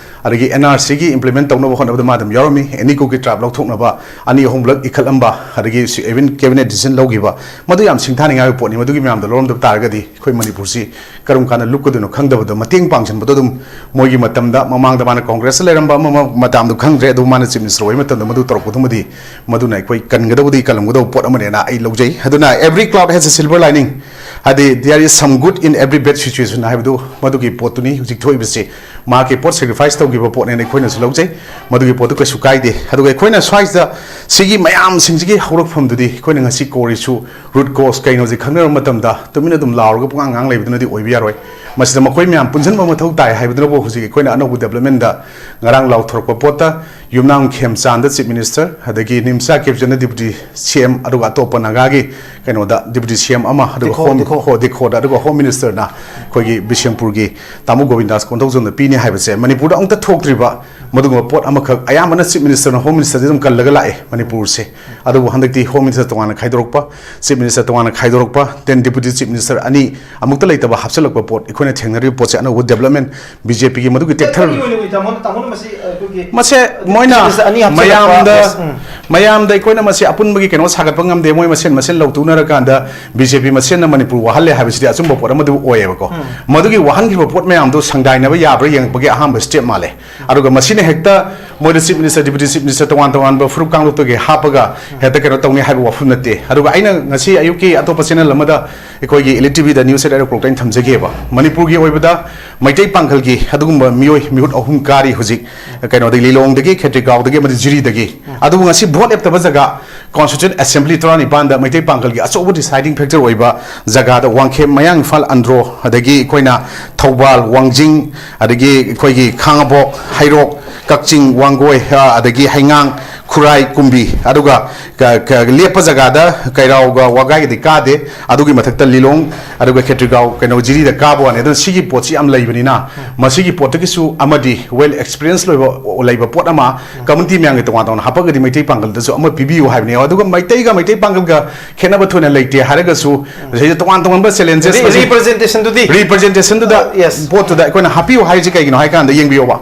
ꯑꯗꯒꯤ NRC ꯒꯤ implement ꯇꯧꯅꯕ ꯍꯣꯠꯅꯕꯗ ꯃꯥ ꯑꯗꯨꯝ ꯌꯥꯎꯔꯝꯃꯤ꯫ ꯑꯦꯅꯤ ꯀꯨꯀꯤ tribe ꯂꯧꯊꯣꯛꯅꯕ ꯑꯅꯤ ꯑꯍꯨꯝꯂꯛ ꯏꯈꯠꯂꯝꯕ, ꯑꯗꯒꯤ even cabinet decision ꯂꯧꯈꯤꯕ, ꯃꯗꯨ ꯌꯥꯝ ꯁꯤꯡꯊꯥꯅꯤꯡꯉꯥꯏ ꯑꯣꯏꯕ ꯄꯣꯠꯅꯤ꯫ ꯃꯗꯨꯒꯤ ꯃꯌꯥꯝꯗꯣ ꯂꯧꯔꯝꯗꯕ ꯇꯥꯔꯒꯗꯤ ꯑꯩꯈꯣꯏ ꯃꯅꯤꯄꯨꯔꯁꯤ ꯀꯔꯝ ꯀꯥꯟꯗ ꯂꯨꯞꯀꯗꯣꯏꯅꯣ ꯈꯪꯗꯕꯗꯣ, ꯃꯇꯦꯡ ꯄꯥꯡꯁꯤꯟꯕꯗꯣ ꯑꯗꯨꯝ ꯃꯣꯏꯒꯤ ꯃꯇꯝꯗ, ꯃꯃꯥꯡꯗ ꯃꯥꯅ ꯀꯣꯡꯒ꯭ꯔꯦꯁꯇ ꯂꯩꯔꯝꯕ ꯑꯃ, ꯑꯃ ꯃꯇꯝꯗꯣ ꯈꯪꯗ꯭ꯔꯦ, ꯑꯗꯨ ꯃꯥꯅ chief minister ꯑꯣꯏꯕ ꯃꯇꯝꯗ ꯃꯗꯨ ꯇꯧꯔꯛꯄꯗꯨꯃꯗꯤ, ꯃꯗꯨꯅ ꯑꯩꯈꯣꯏ ꯀꯟꯒꯗꯧꯕꯗꯤ ꯀꯜꯂꯝꯒꯗꯧꯕ ꯄꯣꯠ ꯑꯃꯅꯦꯅ ꯑꯩ ꯂꯧꯖꯩ꯫ ꯑꯗꯨꯅ every cloud has a silver lining, ꯍꯥꯏꯗꯤ there is some good in every bad situation ꯍꯥꯏꯕꯗꯨ ꯃꯗꯨꯒꯤ ꯄꯣꯠꯇꯨꯅꯤ ꯍꯧꯖꯤꯛ ꯊꯣꯛꯏꯕꯁꯤ꯫ ꯃꯍꯥꯛꯀꯤ ꯄꯣꯠ sacrifice ꯇꯧꯈꯤꯕ ꯄꯣꯠꯅꯦꯅ ꯑꯩꯈꯣꯏꯅꯁꯨ ꯂꯧꯖꯩ, ꯃꯗꯨꯒꯤ ꯄꯣꯠꯇꯨ ꯀꯩꯁꯨ ꯀꯥꯏꯗꯦ꯫ ꯑꯗꯨꯒ ꯑꯩꯈꯣꯏꯅ ꯁ꯭ꯋꯥꯏꯁꯤꯗ ꯁꯤꯒꯤ ꯃꯌꯥꯝꯁꯤꯡꯁꯤꯒꯤ ꯍꯧꯔꯛꯐꯝꯗꯨꯗꯤ ꯑꯩꯈꯣꯏꯅ ꯉꯁꯤ core issue, root cause ꯀꯩꯅꯣꯁꯤ ꯈꯪꯅꯔꯕ ꯃꯇꯝꯗ ꯇꯨꯃꯤꯟꯅ ꯑꯗꯨꯝ ꯂꯥꯎꯔꯒ ꯄꯨꯡꯉꯥꯡ ꯉꯥꯡ ꯂꯩꯕꯗꯨꯅꯗꯤ ꯑꯣꯏꯕ ꯌꯥꯔꯣꯏ꯫ ꯃꯁꯤꯗ ꯃꯈꯣꯏ ꯃꯌꯥꯝ ꯄꯨꯟꯁꯤꯟꯕ ꯃꯊꯧ ꯇꯥꯏ ꯍꯥꯏꯕꯗꯨꯅꯕꯨ ꯍꯧꯖꯤꯛ ꯑꯩꯈꯣꯏꯅ ꯑꯅꯧꯕ development ꯗ ꯉꯔꯥꯡ ꯂꯥꯎꯊꯣꯔꯛꯄ ꯄꯣꯠꯇ ꯌꯨꯝꯅꯥꯝ ꯈꯦꯝꯆꯥꯟꯗ chief minister, ꯑꯗꯒꯤ ꯅꯤꯝꯆꯥ ꯀꯦꯞꯆꯟꯗ deputy CM, ꯑꯗꯨꯒ ꯑꯇꯣꯞꯄ ꯅꯥꯒꯥꯒꯤ ꯀꯩꯅꯣꯗ deputy CM ꯑꯃ, ꯑꯗꯨꯒ ꯗꯤꯈꯣ, home, ꯗꯤꯈꯣ꯫ ꯍꯣ, ꯗꯤꯈꯣꯗ, ꯑꯗꯨꯒ home minister ꯅ ꯑꯩꯈꯣꯏꯒꯤ ꯕꯤꯁꯦꯝꯄꯨꯔꯒꯤ ꯇꯥꯃꯣ ꯒꯣꯕꯤꯟꯗꯥꯁ ꯀꯣꯟꯊꯧꯖꯝꯗ ꯄꯤꯅꯤ ꯍꯥꯏꯕꯁꯦ ꯃꯅꯤꯄꯨꯔꯗ ꯑꯃꯨꯛꯇ ꯊꯣꯛꯇ꯭ꯔꯤꯕ ꯃꯗꯨꯒꯨꯝꯕ ꯄꯣꯠ ꯑꯃꯈꯛ꯫ ꯑꯌꯥꯝꯕꯅ chief minister ꯅ home minister ꯗꯤ ꯑꯗꯨꯝ ꯀꯜꯂꯒ ꯂꯥꯛꯑꯦ ꯃꯅꯤꯄꯨꯔꯁꯦ꯫ ꯑꯗꯨꯕꯨ ꯍꯟꯗꯛꯇꯤ home minister ꯇꯣꯉꯥꯟꯅ ꯈꯥꯏꯗꯣꯔꯛꯄ, chief minister ꯇꯣꯉꯥꯟꯅ ꯈꯥꯏꯗꯣꯔꯛꯄ, then deputy chief minister ꯑꯅꯤ ꯑꯃꯨꯛꯇ ꯂꯩꯇꯕ ꯍꯥꯞꯆꯤꯜꯂꯛꯄ ꯄꯣꯠ, ꯑꯩꯈꯣꯏꯅ ꯊꯦꯡꯅꯔꯤꯕ ꯄꯣꯠꯁꯦ ꯑꯅꯧꯕ development, BJP ꯒꯤ ꯃꯗꯨꯒꯤ ꯇꯦꯛꯊꯔ ꯇꯦꯛꯊꯔꯤꯕ ꯑꯣꯏꯅ ꯇꯥꯃꯣꯅ, ꯇꯥꯃꯣꯅ ꯃꯁꯤ, ꯑ, ꯑꯩꯈꯣꯏꯒꯤ ꯃꯁꯦ ꯃꯣꯏꯅ chief minister ꯑꯅꯤ ꯍꯥꯞꯆꯤꯜꯂꯛꯄ, ꯃꯌꯥꯝꯗ, yes, ꯎꯝ꯫ ꯃꯌꯥꯝꯗ ꯑꯩꯈꯣꯏꯅ ꯃꯁꯤ ꯑꯄꯨꯟꯕꯒꯤ ꯀꯩꯅꯣ ꯁꯥꯒꯠꯄ ꯉꯝꯗꯦ꯫ ꯃꯣꯏ ꯃꯁꯦꯟ ꯃꯁꯦꯟ ꯂꯧꯊꯣꯛꯅꯔꯀꯥꯟꯗ BJP ꯃꯁꯦꯟꯅ ꯃꯅꯤꯄꯨꯔ ꯋꯥꯍꯜꯂꯦ ꯍꯥꯏꯕꯁꯤꯗꯤ ꯑꯆꯨꯝꯕ ꯄꯣꯠ ꯑꯃꯗꯤ ꯑꯣꯏꯌꯦꯕꯀꯣ꯫ ꯎꯝ꯫ ꯃꯗꯨꯒꯤ ꯋꯥꯍꯟꯈꯤꯕ ꯄꯣꯠ ꯃꯌꯥꯝꯗꯣ ꯁꯪꯗꯥꯏꯅꯕ ꯌꯥꯕ꯭ꯔꯥ ꯌꯦꯡꯉꯛꯄꯒꯤ ꯑꯍꯥꯟꯕ step ꯃꯥꯜꯂꯦ꯫ ꯑꯗꯨꯒ ꯃꯁꯤꯅ ꯍꯦꯛꯇ ꯃꯣꯏꯗ chief minister, deputy chief minister ꯇꯣꯉꯥꯟ ꯇꯣꯉꯥꯟꯕ ꯐꯨꯔꯨꯞ ꯀꯥꯡꯂꯨꯞꯇꯒꯤ ꯍꯥꯞꯄꯒ ꯍꯦꯛꯇ ꯀꯩꯅꯣ ꯇꯧꯅꯤ ꯍꯥꯏꯕ ꯋꯥꯐꯝ ꯅꯠꯇꯦ꯫ ꯑꯗꯨꯒ ꯑꯩꯅ ꯉꯁꯤ ꯑꯌꯨꯛꯀꯤ ꯑꯇꯣꯞꯄ channel ꯑꯃꯗ ꯑꯩꯈꯣꯏꯒꯤ ꯏꯂꯤꯠ ꯇꯤꯚꯤꯗ ꯅ꯭ꯌꯨꯁ ꯑꯦꯠ ꯑꯦꯔꯣ ꯀ꯭ꯂꯣꯛꯇ ꯑꯩꯅ ꯊꯝꯖꯒꯦꯕ, ꯃꯅꯤꯄꯨꯔꯒꯤ ꯑꯣꯏꯕꯗ ꯃꯩꯇꯩ ꯄꯥꯡꯒꯜꯒꯤ ꯑꯗꯨꯒꯨꯝꯕ ꯃꯤꯑꯣꯏ ꯃꯤꯍꯨꯠ ꯑꯍꯨꯝ ꯀꯥꯔꯤ ꯍꯧꯖꯤꯛ, ꯀꯩꯅꯣꯗꯒꯤ, ꯂꯤꯂꯣꯡꯗꯒꯤ, ꯈꯦꯇ꯭ꯔꯤꯒꯥꯎꯗꯒꯤ ꯑꯃꯗꯤ ꯖꯤꯔꯤꯗꯒꯤ꯫ ꯑꯗꯨꯕꯨ ꯉꯁꯤ ꯚꯣꯠ ꯂꯦꯞꯇꯕ ꯖꯒꯥ, ꯀꯣꯟꯁꯇꯤꯇ꯭ꯌꯨꯟ ꯑꯦꯁꯦꯝꯕ꯭ꯂꯤ ꯇꯔꯥꯅꯤꯄꯥꯟꯗ ꯃꯩꯇꯩ ꯄꯥꯡꯒꯜꯒꯤ ꯑꯆꯧꯕ ꯗꯤꯁꯥꯏꯗꯤꯡ ꯐꯦꯛꯇꯔ ꯑꯣꯏꯕ ꯖꯒꯥꯗ, ꯋꯥꯡꯈꯦꯝ, ꯃꯌꯥꯡ ꯏꯝꯐꯥꯜ, ꯑꯟꯗ꯭ꯔꯣ, ꯑꯗꯒꯤ ꯑꯩꯈꯣꯏꯅ ꯊꯧꯕꯥꯜ, ꯋꯥꯡꯖꯤꯡ, ꯑꯗꯒꯤ ꯑꯩꯈꯣꯏꯒꯤ ꯈꯥꯉꯕꯣꯛ, ꯍꯩꯔꯣꯛ, ꯀꯛꯆꯤꯡ, ꯋꯥꯡꯒꯣꯏ, ꯑ, ꯑꯗꯒꯤ ꯍꯩꯉꯥꯡ, ꯈꯨꯔꯥꯏ, ꯀꯨꯝꯕꯤ, ꯑꯗꯨꯒ ꯀ-, ꯀ-, ꯂꯦꯞꯄ ꯖꯒꯥꯗ ꯀꯩꯔꯥꯎꯒ ꯋꯥꯒꯥꯏꯒꯗꯤ ꯀꯥꯗꯦ꯫ ꯑꯗꯨꯒꯤ ꯃꯊꯛꯇ ꯂꯤꯂꯣꯡ, ꯑꯗꯨꯒ ꯈꯦꯇ꯭ꯔꯤꯒꯥꯎ, ꯀꯩꯅꯣ, ꯖꯤꯔꯤꯗ ꯀꯥꯕ ꯋꯥꯅꯤ꯫ ꯑꯗꯨꯅ ꯁꯤꯒꯤ ꯄꯣꯠꯁꯤ ꯌꯥꯝ ꯂꯩꯕꯅꯤꯅ, ꯃꯁꯤꯒꯤ ꯄꯣꯠꯇꯒꯤꯁꯨ ꯑꯃꯗꯤ ꯋꯦꯜ ꯑꯦꯛꯁꯄꯤꯔꯤꯌꯦꯟꯁ ꯂꯩꯕ, ꯂꯩꯕ ꯄꯣꯠ ꯑꯃ, ꯀꯝꯃꯨꯅꯤꯇꯤ ꯃꯌꯥꯝꯒꯤ ꯇꯣꯉꯥꯟ ꯇꯣꯉꯥꯟꯅ ꯍꯥꯞꯄꯒꯗꯤ ꯃꯩꯇꯩ ꯄꯥꯡꯒꯜꯗꯁꯨ ꯑꯃ ꯄꯤꯕꯤꯌꯨ ꯍꯥꯏꯕꯅꯦ꯫ ꯑꯗꯨꯒ ꯃꯩꯇꯩꯒ ꯃꯩꯇꯩ ꯄꯥꯡꯒꯜꯒ ꯈꯦꯠꯅꯕ ꯊꯣꯏꯅ ꯂꯩꯇꯦ ꯍꯥꯏꯔꯒꯁꯨ, ꯃꯁꯤꯗ ꯇꯣꯉꯥꯟ ꯇꯣꯉꯥꯟꯕ ꯆꯦꯂꯦꯟꯖꯦꯁ, ꯔꯤ-, ꯔꯤꯄ꯭ꯔꯖꯦꯟꯇꯦꯁꯟꯗꯨꯗꯤ? ꯔꯤꯄ꯭ꯔꯖꯦꯟꯇꯦꯁꯟꯗꯨꯗ ꯑ, ꯌꯦꯁ꯫ ꯄꯣꯠꯇꯨꯗ ꯑꯩꯈꯣꯏꯅ ꯍꯥꯞꯄꯤꯌꯨ ꯍꯥꯏꯔꯤꯁꯦ ꯀꯩꯒꯤꯅꯣ ꯍꯥꯏ ꯀꯥꯟꯗ, ꯌꯦꯡꯕꯤꯌꯣꯕ,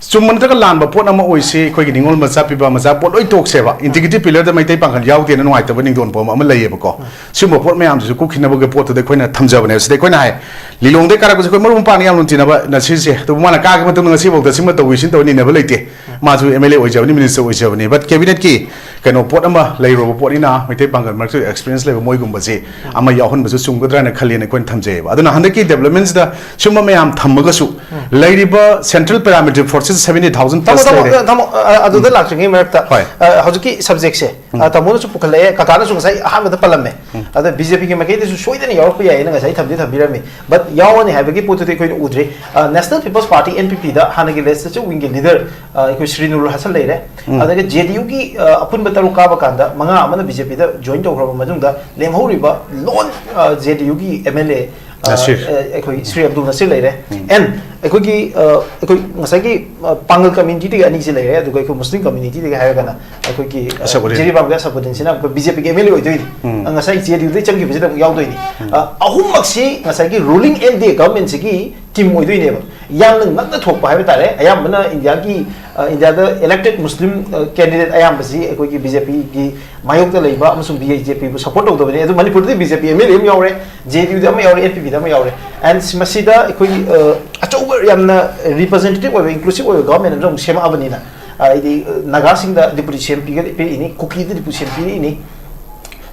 ꯆꯨꯝꯕ ꯅꯠꯇ꯭ꯔꯒ ꯂꯥꯟꯕ ꯄꯣꯠ ꯑꯃ ꯑꯣꯏꯁꯤ, ꯑꯩꯈꯣꯏꯒꯤ ꯅꯤꯉꯣꯜ ꯃꯆꯥ, ꯄꯤꯕ ꯃꯆꯥ, ꯄꯣꯠ ꯂꯣꯏ ꯇꯣꯛꯁꯦꯕ, ꯏꯟꯇꯤꯒ꯭ꯔꯤꯇꯤ ꯄꯤꯂꯔꯗ ꯃꯩꯇꯩ ꯄꯥꯡꯒꯜ ꯌꯥꯎꯗꯦꯅ ꯅꯨꯡꯉꯥꯏꯇꯕ ꯅꯤꯡꯗꯣꯟ ꯄꯣꯝ ꯑꯃ ꯂꯩꯌꯦꯕꯀꯣ꯫ ꯁꯤꯒꯨꯝꯕ ꯄꯣꯠ ꯃꯌꯥꯝꯁꯤꯁꯨ ꯀꯣꯛꯈꯤꯅꯕꯒꯤ ꯄꯣꯠꯇꯨꯗ ꯑꯩꯈꯣꯏꯅ ꯊꯝꯖꯕꯅꯦꯕ꯫ ꯁꯤꯗ ꯑꯩꯈꯣꯏꯅ ꯍꯥꯏ, ꯂꯤꯂꯣꯡꯗꯩ ꯀꯥꯔꯛꯄꯁꯦ ꯑꯩꯈꯣꯏ ꯃꯔꯨꯞ ꯃꯄꯥꯡꯅ ꯌꯥꯝꯅ ꯅꯨꯡꯁꯤꯅꯕ ꯅꯁꯤꯁꯦ, ꯑꯗꯨꯕꯨ ꯃꯥꯅ ꯀꯥꯈꯤꯕ ꯃꯇꯨꯡꯗ ꯉꯁꯤꯐꯥꯎꯗ ꯁꯤꯃ ꯇꯧꯏ, ꯁꯤꯃ ꯇꯧꯏ, ꯅꯤꯅꯕ ꯂꯩꯇꯦ꯫ ꯃꯥꯁꯨ ꯑꯦꯝ ꯑꯦꯜ ꯑꯦ ꯑꯣꯏꯖꯕꯅꯤ, ꯃꯤꯅꯤꯁꯇꯔ ꯑꯣꯏꯖꯕꯅꯤ, ꯕꯠ ꯀꯦꯕꯤꯅꯦꯠꯀꯤ ꯀꯩꯅꯣ ꯄꯣꯠ ꯑꯃ ꯂꯩꯔꯨꯔꯕ ꯄꯣꯠꯅꯤꯅ, ꯃꯩꯇꯩ ꯄꯥꯡꯒꯜ ꯃꯔꯛꯇ ꯑꯦꯛꯁꯄꯤꯔꯤꯌꯦꯟꯁ ꯂꯩꯕ ꯃꯣꯏꯒꯨꯝꯕꯁꯦ ꯑꯃ ꯌꯥꯎꯍꯟꯕꯁꯨ ꯆꯨꯝꯒꯗ꯭ꯔꯥꯅ ꯈꯜꯂꯦꯅ ꯑꯩꯈꯣꯏꯅ ꯊꯝꯖꯩꯌꯦꯕ꯫ ꯑꯗꯨꯅ ꯍꯟꯗꯛꯀꯤ ꯗꯦꯕꯂꯞꯃꯦꯟꯁꯤꯗ ꯁꯨꯝꯕ ꯃꯌꯥꯝ ꯊꯝꯃꯒꯁꯨ, ꯂꯩꯔꯤꯕ central paramilitary forces seventy thousand ꯊꯝꯃꯣ, ꯄ꯭ꯂꯁ ꯊꯝꯃꯣ, ꯂꯩꯔꯦ꯫ ꯊꯝꯃꯣ, ꯑ, ꯑꯗꯨꯗ ꯂꯥꯛꯇ꯭ꯔꯤꯉꯩ ꯃꯔꯛꯇ, ꯍꯣꯏ꯫ ꯑ, ꯍꯧꯖꯤꯛꯀꯤ ꯁꯕꯖꯦꯛꯁꯦ, ꯑ, ꯇꯥꯃꯣꯅꯁꯨ ꯄꯨꯈꯠꯂꯛꯑꯦ, ꯀꯀꯥꯅꯁꯨ ꯉꯁꯥꯏ ꯑꯍꯥꯟꯕꯗ ꯄꯜꯂꯝꯃꯦ꯫ ꯑꯗ ꯕꯤ ꯖꯦ ꯄꯤꯒꯤ ꯃꯥꯏꯀꯩꯗꯁꯨ ꯁꯣꯏꯗꯅ ꯌꯥꯎꯔꯛꯄ ꯌꯥꯏꯌꯦꯅ ꯉꯁꯥꯏ ꯊꯝꯗꯤ ꯊꯝꯕꯤꯔꯝꯃꯤ, ꯕꯠ ꯌꯥꯎꯔꯅꯤ ꯍꯥꯏꯕꯒꯤ ꯄꯣꯠꯇꯨꯗꯤ ꯑꯩꯈꯣꯏꯅ ꯎꯗ꯭ꯔꯤ꯫ ꯑ, national people's party, N P ꯄꯤꯗ ꯍꯥꯟꯅꯒꯤ ꯂꯦꯖꯤꯁꯂꯦꯆꯔ ꯋꯤꯡꯒꯤ ꯂꯤꯗꯔ, ꯑ, ꯑꯩꯈꯣꯏ ꯁ꯭ꯔꯤ ꯅꯨꯔꯨꯜ ꯍꯁꯟ ꯂꯩꯔꯦ꯫ ꯑꯗꯒꯤ ꯖꯦ ꯗꯤ ꯌꯨꯒꯤ, ꯑ, ꯑꯄꯨꯟꯕ ꯇꯔꯨꯛ ꯀꯥꯕ ꯀꯥꯟꯗ ꯃꯉꯥ ꯑꯃꯅ ꯕꯤ ꯖꯦ ꯄꯤꯗ ꯖꯣꯏꯟ ꯇꯧꯈ꯭ꯔꯕ ꯃꯇꯨꯡꯗ ꯂꯦꯝꯍꯧꯔꯤꯕ ꯂꯣꯟ, ꯑ, ꯖꯦ ꯗꯤ ꯌꯨꯒꯤ ꯑꯦꯝ ꯑꯦꯜ ꯑꯦ, ꯑ, ꯅꯁꯤꯔ꯫ ꯑ, ꯑꯩꯈꯣꯏ ꯁ꯭ꯔꯤ ꯑꯕꯗꯨꯜ ꯅꯁꯤꯔ ꯂꯩꯔꯦ꯫ ꯑꯦꯟ ꯑꯩꯈꯣꯏꯒꯤ, ꯑ, ꯑꯩꯈꯣꯏ ꯉꯁꯥꯏꯒꯤ, ꯑ, ꯄꯥꯡꯒꯜ ꯀꯝꯃ꯭ꯌꯨꯅꯤꯇꯤꯗꯒꯤ ꯑꯅꯤꯁꯤ ꯂꯩꯔꯦ, ꯑꯗꯨꯒ ꯑꯩꯈꯣꯏ ꯃꯨꯁꯂꯤꯝ ꯀꯝꯃ꯭ꯌꯨꯅꯤꯇꯤꯗꯒꯤ ꯍꯥꯏꯔꯒꯅ ꯑꯩꯈꯣꯏꯒꯤ, ꯑ, ꯑꯁꯐꯨꯗꯗꯤꯟ꯫ ꯖꯤꯔꯤꯕꯥꯝꯒꯤ ꯑꯁꯐꯨꯗꯗꯤꯟꯁꯤꯅ ꯑꯩꯈꯣꯏ ꯕꯤ ꯖꯦ ꯄꯤꯒꯤ ꯑꯦꯝ ꯑꯦꯜ ꯑꯦ ꯑꯣꯏꯗꯣꯏꯅꯤ꯫ ꯑ, ꯉꯁꯥꯏ ꯖꯦ ꯗꯤ ꯌꯨꯗꯒꯤ ꯆꯪꯈꯤꯕꯁꯤꯗ ꯑꯃꯨꯛ ꯌꯥꯎꯗꯣꯏꯅꯤ꯫ ꯑ, ꯑꯍꯨꯝꯃꯛꯁꯤ ꯉꯁꯥꯏꯒꯤ ꯔꯨꯂꯤꯡ ꯑꯦꯟ ꯗꯤ ꯑꯦ ꯒꯚꯔꯟꯃꯦꯟꯁꯤꯒꯤ ꯇꯤꯝ ꯑꯣꯏꯗꯣꯏꯅꯦꯕ꯫ ꯌꯥꯝꯅ ꯉꯛꯅ ꯊꯣꯛꯄ ꯍꯥꯏꯕ ꯇꯥꯔꯦ꯫ ꯑꯌꯥꯝꯕꯅ ꯏꯟꯗꯤꯌꯥꯒꯤ, ꯑ, ꯏꯟꯗꯤꯌꯥꯗ ꯏꯂꯦꯛꯇꯦꯗ ꯃꯨꯁꯂꯤꯝ, ꯑ, ꯀꯦꯟꯗꯤꯗꯦꯠ ꯑꯌꯥꯝꯕꯁꯤ ꯑꯩꯈꯣꯏꯒꯤ ꯕꯤ ꯖꯦ ꯄꯤꯒꯤ ꯃꯥꯌꯣꯛꯇ ꯂꯩꯕ ꯑꯃꯁꯨꯡ ꯕꯤ ꯖꯦ ꯄꯤꯕꯨ ꯁꯄꯣꯔꯠ ꯇꯧꯗꯕꯅꯤ꯫ ꯑꯗꯨ ꯃꯅꯤꯄꯨꯔꯗꯗꯤ B J P M L ꯑꯦ ꯑꯃ ꯌꯥꯎꯔꯦ, ꯖꯦ ꯗꯤ ꯌꯨꯗ ꯑꯃ ꯌꯥꯎꯔꯦ, ꯑꯦꯟ ꯄꯤ ꯄꯤꯗ ꯑꯃ ꯌꯥꯎꯔꯦ꯫ ꯑꯦꯟ ꯃꯁꯤꯗ ꯑꯩꯈꯣꯏꯒꯤ, ꯑ, ꯑꯆꯧꯕ ꯌꯥꯝꯅ ꯔꯤꯄ꯭ꯔꯖꯦꯟꯇꯦꯇꯤꯚ ꯑꯣꯏꯕ, ꯏꯟꯀ꯭ꯂꯨꯁꯤꯚ ꯑꯣꯏꯕ ꯒꯚꯔꯟꯃꯦꯟꯠ ꯑꯃꯁꯨ ꯑꯃꯨꯛ ꯁꯦꯝꯃꯛꯑꯕꯅꯤꯅ, ꯑ, ꯍꯥꯏꯗꯤ, ꯑ, ꯅꯥꯒꯥꯁꯤꯡꯗ ꯗꯤꯄꯨꯇꯤ ꯁꯤ ꯑꯦꯝ ꯄꯤꯒ-, ꯄꯤꯔꯛꯏꯅꯤ, ꯀꯨꯀꯤꯗ ꯗꯤꯄꯨꯇꯤ ꯁꯤ ꯑꯦꯝ ꯄꯤꯔꯛꯏꯅꯤ,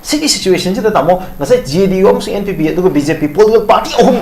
ꯁꯤꯒꯤ ꯁꯤꯆꯨꯋꯦꯁꯟꯁꯤꯗ, ꯇꯥꯃꯣ, ꯉꯁꯥꯏ ꯖꯦ ꯗꯤ ꯌꯨ ꯑꯃꯁꯨꯡ ꯑꯦꯟ ꯄꯤ ꯄꯤ, ꯑꯗꯨꯒ ꯕꯤ ꯖꯦ ꯄꯤ, ꯄꯣꯂꯤꯇꯤꯀꯦꯜ ꯄꯥꯔꯇꯤ ꯑꯍꯨꯝ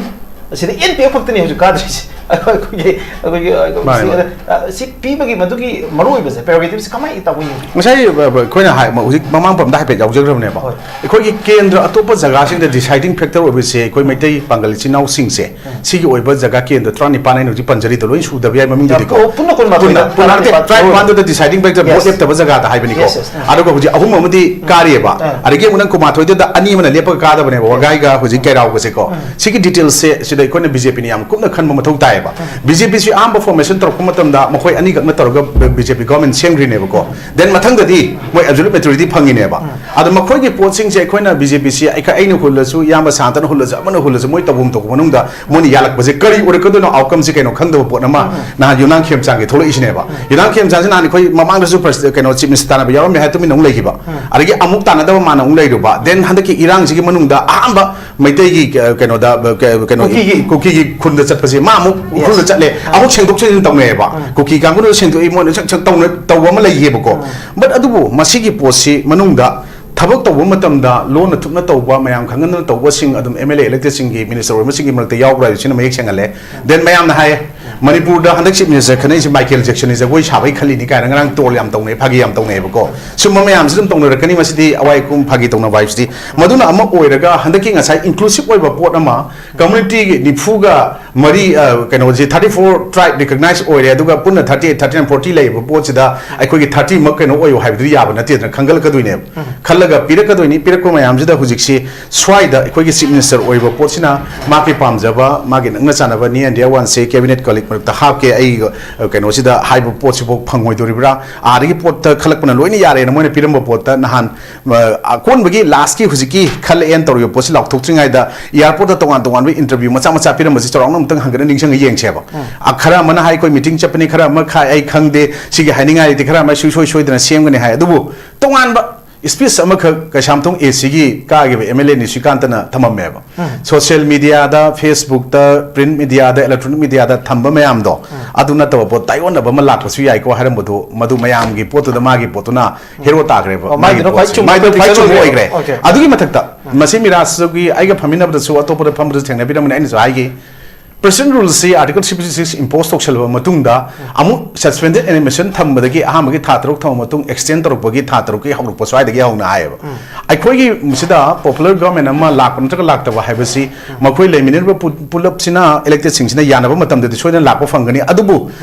ꯑꯁꯤꯗ ꯑꯦꯟ ꯄꯤ ꯑꯦꯐ ꯈꯛꯇꯅꯤ ꯍꯧꯖꯤꯛ ꯀꯥꯗ꯭ꯔꯤꯁꯦ꯫ ꯑꯩꯈꯣꯏꯒꯤ, ꯑꯩꯈꯣꯏꯒꯤ, ꯑꯩꯈꯣꯏꯒꯤ ꯃꯥꯅꯦ, ꯁꯤ-, ꯃꯥꯅꯦ꯫ ꯑ, ꯁꯤ ꯄꯤꯕꯒꯤ ꯃꯗꯨꯒꯤ ꯃꯔꯨꯑꯣꯏꯕꯁꯦ, ꯄ꯭ꯔꯦꯔꯣꯒꯦꯇꯤꯚꯁꯦ ꯀꯃꯥꯏꯅ ꯇꯧꯕ ꯌꯦꯡꯕꯤ? ꯉꯁꯥꯏ ꯑ, ꯑꯩꯈꯣꯏꯅ ꯍꯥꯏ, ꯍꯧꯖꯤꯛ ꯃꯃꯥꯡ ꯄꯝꯗ ꯍꯥꯏꯐꯦꯠ ꯌꯥꯎꯖꯈ꯭ꯔꯕꯅꯦꯕ꯫ ꯍꯣꯏ꯫ ꯑꯩꯈꯣꯏꯒꯤ ꯀꯦꯟꯗ꯭ꯔ ꯑꯇꯣꯞꯄ ꯖꯒꯥꯁꯤꯡꯗ ꯗꯤꯁꯥꯏꯗꯤꯡ ꯐꯦꯛꯇꯔ ꯑꯣꯏꯕꯁꯦ ꯑꯩꯈꯣꯏ ꯃꯩꯇꯩ ꯄꯥꯡꯒꯜ ꯏꯆꯤꯟ ꯏꯅꯥꯎꯁꯤꯡꯁꯦ ꯁꯤꯒꯤ ꯑꯣꯏꯕ ꯖꯒꯥ ꯀꯦꯟꯗ꯭ꯔ ꯇꯔꯥꯅꯤꯄꯥꯟ ꯑꯩꯅ ꯍꯧꯖꯤꯛ ꯄꯟꯖꯔꯤꯗꯣ ꯂꯣꯏ ꯁꯨꯗꯕ ꯌꯥꯏ ꯃꯃꯤꯡꯗꯨꯗꯤꯀꯣ꯫ ꯄꯨ-, ꯄꯨꯟꯅ ꯀꯨꯟꯃꯥꯊꯣꯏꯗ, ꯄꯨꯟꯅ, ꯄꯨꯟꯅ ꯅꯠꯇꯦ, ꯇꯔꯥꯅꯤꯄꯥꯟ, ꯇꯔꯥꯅꯤꯄꯥꯟꯗꯨꯗ deciding factor vote Yes, yes. ꯂꯦꯞꯇꯕ ꯖꯒꯥꯗ ꯍꯥꯏꯕꯅꯤꯀꯣ꯫ Yes, yes. ꯑꯗꯨꯒ ꯍꯧꯖꯤꯛ ꯑꯍꯨꯝ ꯑꯃꯗꯤ ꯀꯥꯔꯤꯑꯕ꯫ ꯑꯥ꯫ ꯑꯗꯒꯤ ꯑꯃꯨꯛ ꯅꯪ ꯀꯨꯟꯃꯥꯊꯣꯏꯗꯨꯗ ꯑꯅꯤ ꯑꯃꯅ ꯂꯦꯞꯄꯒ ꯀꯥꯗꯕꯅꯦꯕ, ꯋꯥꯒꯥꯏꯒ ꯍꯧꯖꯤꯛ ꯀꯩꯔꯥꯎꯒꯁꯦꯀꯣ꯫ ꯁꯤꯒꯤ ꯗꯤꯇꯦꯜꯁꯁꯦ ꯁꯤꯗ ꯑꯩꯈꯣꯏꯅ ꯕꯤ ꯖꯦ ꯄꯤꯅ ꯌꯥꯝ ꯀꯨꯞꯅ ꯈꯟꯕ ꯃꯊꯧ ꯇꯥꯏꯌꯦꯕ꯫ ꯕꯤ ꯖꯦ ꯄꯤꯁꯤ ꯑꯍꯥꯟꯕ ꯐꯣꯔꯃꯦꯁꯟ ꯇꯧꯔꯛꯄ ꯃꯇꯝꯗ ꯃꯈꯣꯏ ꯑꯅꯤꯈꯛꯅ ꯇꯧꯔꯒ ꯕꯤ ꯖꯦ ꯄꯤ ꯒꯣꯔꯃꯦꯟ ꯁꯦꯝꯈ꯭ꯔꯤꯅꯦꯕꯀꯣ꯫ ꯗꯦꯟ ꯃꯊꯪꯗꯗꯤ ꯃꯣꯏ ꯑꯦꯕꯁꯣꯂꯨꯠ ꯃꯦꯖꯣꯔꯤꯇꯤ ꯐꯪꯉꯤꯅꯦꯕ꯫ ꯑꯗꯣ ꯃꯈꯣꯏꯒꯤ ꯄꯣꯠꯁꯤꯡꯁꯦ ꯑꯩꯈꯣꯏꯅ ꯕꯤ ꯖꯦ ꯄꯤꯁꯤ ꯑꯩꯅ ꯍꯨꯜꯂꯁꯨ, ꯏꯌꯥꯝꯕ ꯁꯥꯟꯇꯅ ꯍꯨꯜꯂꯁꯨ, ꯑꯃꯅ ꯍꯨꯜꯂꯁꯨ, ꯃꯣꯏ ꯇꯧꯐꯝ ꯇꯧꯕ ꯃꯅꯨꯡꯗ ꯃꯣꯏꯅ ꯌꯥꯜꯂꯛꯄꯁꯦ ꯀꯔꯤ ꯑꯣꯏꯔꯛꯀꯗꯣꯏꯅꯣ, ꯑꯥꯎꯠꯀꯝꯁꯦ ꯀꯩꯅꯣ ꯈꯪꯗꯕ ꯄꯣꯠ ꯑꯃ ꯅꯍꯥꯟ ꯌꯨꯅꯥꯝ ꯈꯦꯝꯆꯥꯟꯒꯤ ꯊꯣꯛꯂꯛꯏꯁꯤꯅꯦꯕ꯫ ꯌꯨꯅꯥꯝ ꯈꯦꯝꯆꯥꯟꯁꯤ ꯅꯍꯥꯟ ꯑꯩꯈꯣꯏ ꯃꯃꯥꯡꯗꯁꯨ ꯄ꯭ꯔꯁ-, ꯀꯩꯅꯣ, ꯆꯤꯐ ꯃꯤꯅꯤꯁꯇꯔ ꯇꯥꯟꯅꯕ ꯌꯥꯎꯔꯝꯃꯦ ꯍꯥꯏ ꯇꯨꯃꯤꯟꯅ ꯑꯃꯨꯛ ꯂꯩꯈꯤꯕ꯫ ꯑꯗꯒꯤ ꯑꯃꯨꯛ ꯇꯥꯟꯅꯗꯕ ꯃꯥꯅ ꯑꯃꯨꯛ ꯂꯩꯔꯨꯕ꯫ ꯗꯦꯟ ꯍꯟꯗꯛꯀꯤ ꯏꯔꯥꯡꯁꯤꯒꯤ ꯃꯅꯨꯡꯗ ꯑꯍꯥꯟꯕ ꯃꯩꯇꯩꯒꯤ, ꯑ, ꯀꯩꯅꯣꯗ, ꯑ, ꯀ-, ꯀꯩꯅꯣ, ꯀꯨꯀꯤꯒꯤ꯫ ꯀꯨꯀꯤꯒꯤ ꯈꯨꯟꯗ ꯆꯠꯄꯁꯦ ꯃꯥ ꯑꯃꯨꯛ Yes. ꯎꯈ꯭ꯔꯨꯜꯗ ꯆꯠꯂꯦ, ꯑꯃꯨꯛ ꯁꯦꯡꯗꯣꯛ ꯁꯦꯡꯖꯤꯟ ꯇꯧꯅꯩꯌꯦꯕ꯫ ꯀꯨꯀꯤ ꯀꯥꯡꯕꯨꯅ ꯁꯦꯡꯗꯣꯛꯏ, ꯃꯣꯏꯅ ꯁꯛ ꯁꯛ ꯇꯧꯅ-, ꯇꯧꯕ ꯑꯃ ꯂꯩꯈꯤꯕꯀꯣ꯫ ꯕꯠ ꯑꯗꯨꯕꯨ ꯃꯁꯤꯒꯤ ꯄꯣꯠꯁꯤ ꯃꯅꯨꯡꯗ ꯊꯕꯛ ꯇꯧꯕ ꯃꯇꯝꯗ ꯂꯣꯟꯅ ꯊꯨꯞꯅ ꯇꯧꯕ, ꯃꯌꯥꯝ ꯈꯪꯍꯟꯗꯅ ꯇꯧꯕꯁꯤꯡ, ꯑꯗꯨꯝ ꯑꯦꯝ ꯑꯦꯜ ꯑꯦ ꯏꯂꯦꯛꯇꯦꯗꯁꯤꯡꯒꯤ, ꯃꯤꯅꯤꯁꯇꯔ ꯑꯣꯏꯕꯁꯤꯡꯒꯤ ꯃꯔꯛꯇ ꯌꯥꯎꯕ꯭ꯔꯥ ꯍꯥꯏꯕꯁꯤꯅ ꯃꯌꯦꯛ ꯁꯦꯡꯍꯜꯂꯦ꯫ ꯗꯦꯟ ꯃꯌꯥꯝꯅ ꯍꯥꯏ, ꯃꯅꯤꯄꯨꯔꯗ ꯍꯟꯗꯛ ꯆꯤꯐ ꯃꯤꯅꯤꯁꯇꯔ ꯈꯟꯅꯩꯁꯦ ꯃꯥꯏꯀꯦꯜ ꯖꯦꯛꯁꯟꯅꯤ ꯖꯒꯣꯏ ꯁꯥꯕꯩ ꯈꯜꯂꯤꯅꯤ ꯀꯥꯏꯅ ꯉꯔꯥꯡ ꯇ꯭ꯔꯣꯜ ꯌꯥꯝ ꯇꯧꯅꯩ, ꯐꯥꯒꯤ ꯌꯥꯝ ꯇꯧꯅꯩꯌꯦꯕꯀꯣ꯫ ꯁꯨꯝꯕ ꯃꯌꯥꯝꯁꯤ ꯑꯗꯨꯝ ꯇꯧꯅꯔꯛꯀꯅꯤ, ꯃꯁꯤꯗꯤ ꯑꯋꯥꯏ ꯑꯀꯨꯝ ꯐꯥꯒꯤ ꯇꯧꯅꯕ ꯍꯥꯏꯕꯁꯤꯗꯤ꯫ ꯃꯗꯨꯅ ꯑꯃ ꯑꯣꯏꯔꯒ ꯍꯟꯗꯛꯀꯤ ꯉꯁꯥꯏ ꯏꯟꯀ꯭ꯂꯨꯁꯤꯞ ꯑꯣꯏꯕ ꯄꯣꯠ ꯑꯃ, ꯀꯝꯃ꯭ꯌꯨꯅꯤꯇꯤ ꯅꯤꯐꯨꯒ ꯃꯔꯤ, ꯑ, ꯀꯩꯅꯣꯁꯤ ꯊꯥꯔꯇꯤ ꯐꯣꯔ ꯇ꯭ꯔꯥꯏꯕ ꯔꯤꯀꯒꯅꯥꯏꯁ ꯑꯣꯏꯔꯦ, ꯑꯗꯨꯒ ꯄꯨꯟꯅ thirty eight, thirty nine, forty ꯂꯩꯔꯤꯕ ꯄꯣꯠꯁꯤꯗ ꯑꯩꯈꯣꯏꯒꯤ ꯊꯥꯔꯇꯤ ꯃꯛ ꯀꯩꯅꯣ ꯑꯣꯏꯌꯨ ꯍꯥꯏꯕꯗꯨꯗꯤ ꯌꯥꯕ ꯅꯠꯇꯦꯗꯅ, ꯈꯟꯒꯠꯂꯛꯀꯗꯣꯏꯅꯦꯕ꯫ ꯈꯜꯂꯒ ꯄꯤꯔꯛꯀꯗꯣꯏꯅꯤ꯫ ꯄꯤꯔꯛꯄ ꯃꯌꯥꯝꯁꯤꯗ ꯍꯧꯖꯤꯛꯁꯤ ꯁ꯭ꯋꯥꯏꯗ ꯑꯩꯈꯣꯏꯒꯤ ꯆꯤꯐ ꯃꯤꯅꯤꯁꯇꯔ ꯑꯣꯏꯕ ꯄꯣꯠꯁꯤꯅ ꯃꯥꯒꯤ ꯄꯥꯝꯖꯕ, ꯃꯥꯒꯤ ꯅꯪꯅ ꯆꯥꯟꯅꯕ ꯅꯤ ꯑꯥꯏꯟꯗꯤꯌꯥ ꯋꯥꯟꯁꯦ ꯀꯦꯕꯤꯅꯦꯠ ꯀꯂꯤꯛ ꯃꯔꯛꯇ ꯍꯥꯞꯀꯦ, ꯑꯩ, ꯑ, ꯀꯩꯅꯣꯁꯤꯗ ꯍꯥꯏꯕ ꯄꯣꯠꯁꯤꯐꯥꯎ ꯐꯪꯉꯣꯏꯗꯣꯔꯤꯕ꯭ꯔꯥ? ꯑꯥꯗꯒꯤ ꯄꯣꯠꯇ ꯈꯜꯂꯛꯄꯅ ꯂꯣꯏꯅ ꯌꯥꯔꯦꯅ ꯃꯣꯏꯅ ꯄꯤꯔꯝꯕ ꯄꯣꯠꯇ ꯅꯍꯥꯟ, ꯑ, ꯑꯀꯣꯟꯕꯒꯤ ꯂꯥꯁꯀꯤ ꯍꯧꯖꯤꯛꯀꯤ ꯈꯜꯂꯛꯑꯦꯅ ꯇꯧꯔꯤꯕ ꯄꯣꯠꯁꯤ ꯂꯥꯎꯊꯣꯛꯇ꯭ꯔꯤꯉꯩꯗ ꯑꯦꯌꯥꯔꯄꯣꯔꯠꯇ ꯇꯣꯉꯥꯟ ꯇꯣꯉꯥꯟꯕ ꯏꯟꯇꯔꯚ꯭ꯌꯨ ꯃꯆꯥ ꯃꯆꯥ ꯄꯤꯔꯝꯕꯁꯤ ꯆꯥꯎꯔꯥꯛꯅ ꯑꯃꯨꯛꯇꯪ ꯍꯪꯒꯠꯅ ꯅꯤꯡꯁꯤꯡꯉ ꯌꯦꯡꯁꯦꯕ꯫ ꯑ, ꯈꯔ ꯑꯃꯅ ꯍꯥꯏ ꯑꯩꯈꯣꯏ ꯃꯤꯇꯤꯡ ꯆꯠꯄꯅꯤ, ꯈꯔ ꯑꯃ ꯈꯥꯏ ꯑꯩ ꯈꯪꯗꯦ, ꯁꯤꯒꯤ ꯍꯥꯏꯅꯤꯡꯉꯥꯏ ꯂꯩꯇꯦ, ꯈꯔ ꯑꯃ ꯁꯨꯡꯁꯣꯏ ꯁꯣꯏꯗꯅ ꯁꯦꯝꯒꯅꯤ ꯍꯥꯏ꯫ ꯑꯗꯨꯕꯨ ꯇꯣꯉꯥꯟꯕ ꯏꯁꯄꯤꯁ ꯑꯃꯈꯛ ꯀꯩꯁꯥꯝꯊꯣꯡ ꯑꯦ ꯁꯤꯒꯤ ꯀꯥꯈꯤꯕ ꯑꯦꯝ ꯑꯦꯜ ꯑꯦ ꯅꯤꯁꯤꯀꯥꯟꯇꯅ ꯊꯝꯃꯝꯃꯦꯕ꯫ ꯁꯣꯁꯤꯌꯦꯜ ꯃꯤꯗꯤꯌꯥꯗ, ꯐꯦꯁꯕꯨꯛꯇ, ꯄ꯭ꯔꯤꯟꯠ ꯃꯤꯗꯤꯌꯥꯗ, ꯏꯂꯦꯛꯇ꯭ꯔꯣꯅꯤꯛ ꯃꯤꯗꯤꯌꯥꯗ ꯊꯝꯕ ꯃꯌꯥꯝꯗꯣ, ꯑꯗꯨ ꯅꯠꯇꯕ ꯄꯣꯠ ꯇꯥꯏꯑꯣꯟꯅꯕ ꯑꯃ ꯂꯥꯛꯄꯁꯨ ꯌꯥꯏꯀꯣ ꯍꯥꯏꯔꯝꯕꯗꯨ, ꯃꯗꯨ ꯃꯌꯥꯝꯒꯤ ꯄꯣꯠꯇꯨꯗ ꯃꯥꯒꯤ ꯄꯣꯠꯇꯨꯅ ꯍꯦꯔꯣ ꯇꯥꯈ꯭ꯔꯦꯕ꯫ ꯑꯣ, ꯃꯥꯒꯤ ꯃꯥꯏꯗꯨꯅ ꯈ꯭ꯋꯥꯏ ꯄꯣꯠꯁꯦ꯫ ꯆꯨꯝꯕ ꯃꯥꯏꯗꯨ ꯈ꯭ꯋꯥꯏ ꯄꯣꯂꯤꯇꯤꯀꯦꯜ ꯆꯨꯝꯕ ꯑꯣꯏꯈ꯭ꯔꯦ꯫ ꯑꯣꯏꯈ꯭ꯔꯦ꯫ ꯑꯣꯀꯦ꯫ ꯑꯗꯨꯒꯤ ꯃꯊꯛꯇ ꯃꯁꯤ ꯃꯤꯔꯥꯖꯒꯤ ꯑꯩꯒ ꯐꯝꯃꯤꯟꯅꯕꯗꯁꯨ ꯑꯇꯣꯞꯄꯗ ꯐꯝꯕꯗꯁꯨ ꯊꯦꯡꯅꯕꯤꯔꯝꯒꯅꯤ, ꯑꯩꯅꯁꯨ ꯍꯥꯏꯈꯤ꯫ ꯄ꯭ꯔꯦꯁꯤꯗꯦꯟ ꯔꯨꯜꯁꯤ article three fifty six impose ꯇꯧꯁꯜꯂꯕ ꯃꯇꯨꯡꯗ ꯑꯃꯨꯛ ꯁꯁꯄꯦꯟꯗꯦꯗ ꯑꯦꯅꯤꯃꯦꯁꯟ ꯊꯝꯕꯗꯒꯤ ꯑꯍꯥꯟꯕꯒꯤ ꯊꯥ ꯇꯔꯨꯛ ꯊꯝꯃ ꯃꯇꯨꯡ ꯑꯦꯛꯁꯇꯦꯟ ꯇꯧꯔꯛꯄꯒꯤ ꯊꯥ ꯇꯔꯨꯛꯀꯤ ꯍꯧꯔꯛꯄ ꯁ꯭ꯋꯥꯏꯗꯒꯤ ꯍꯧꯅ ꯍꯥꯏꯌꯦꯕ꯫ ꯑꯩꯈꯣꯏꯒꯤ ꯁꯤꯗ ꯄꯣꯄꯨꯂꯔ ꯒꯚꯔꯟꯃꯦꯟ ꯑꯃ ꯂꯥꯛꯄ ꯅꯠꯇ꯭ꯔꯒ ꯂꯥꯛꯇꯕ ꯍꯥꯏꯕꯁꯤ ꯃꯈꯣꯏ ꯂꯩꯃꯤꯟꯅꯔꯤꯕ ꯄꯨ-, ꯄꯨꯂꯞꯁꯤꯅ ꯏꯂꯦꯛꯇꯦꯗꯁꯤꯡꯁꯤꯅ ꯌꯥꯅꯕ ꯃꯇꯝꯗꯗꯤ ꯁꯣꯏꯗꯅ ꯂꯥꯛꯄ ꯐꯪꯒꯅꯤ꯫ ꯑꯗꯨꯕꯨ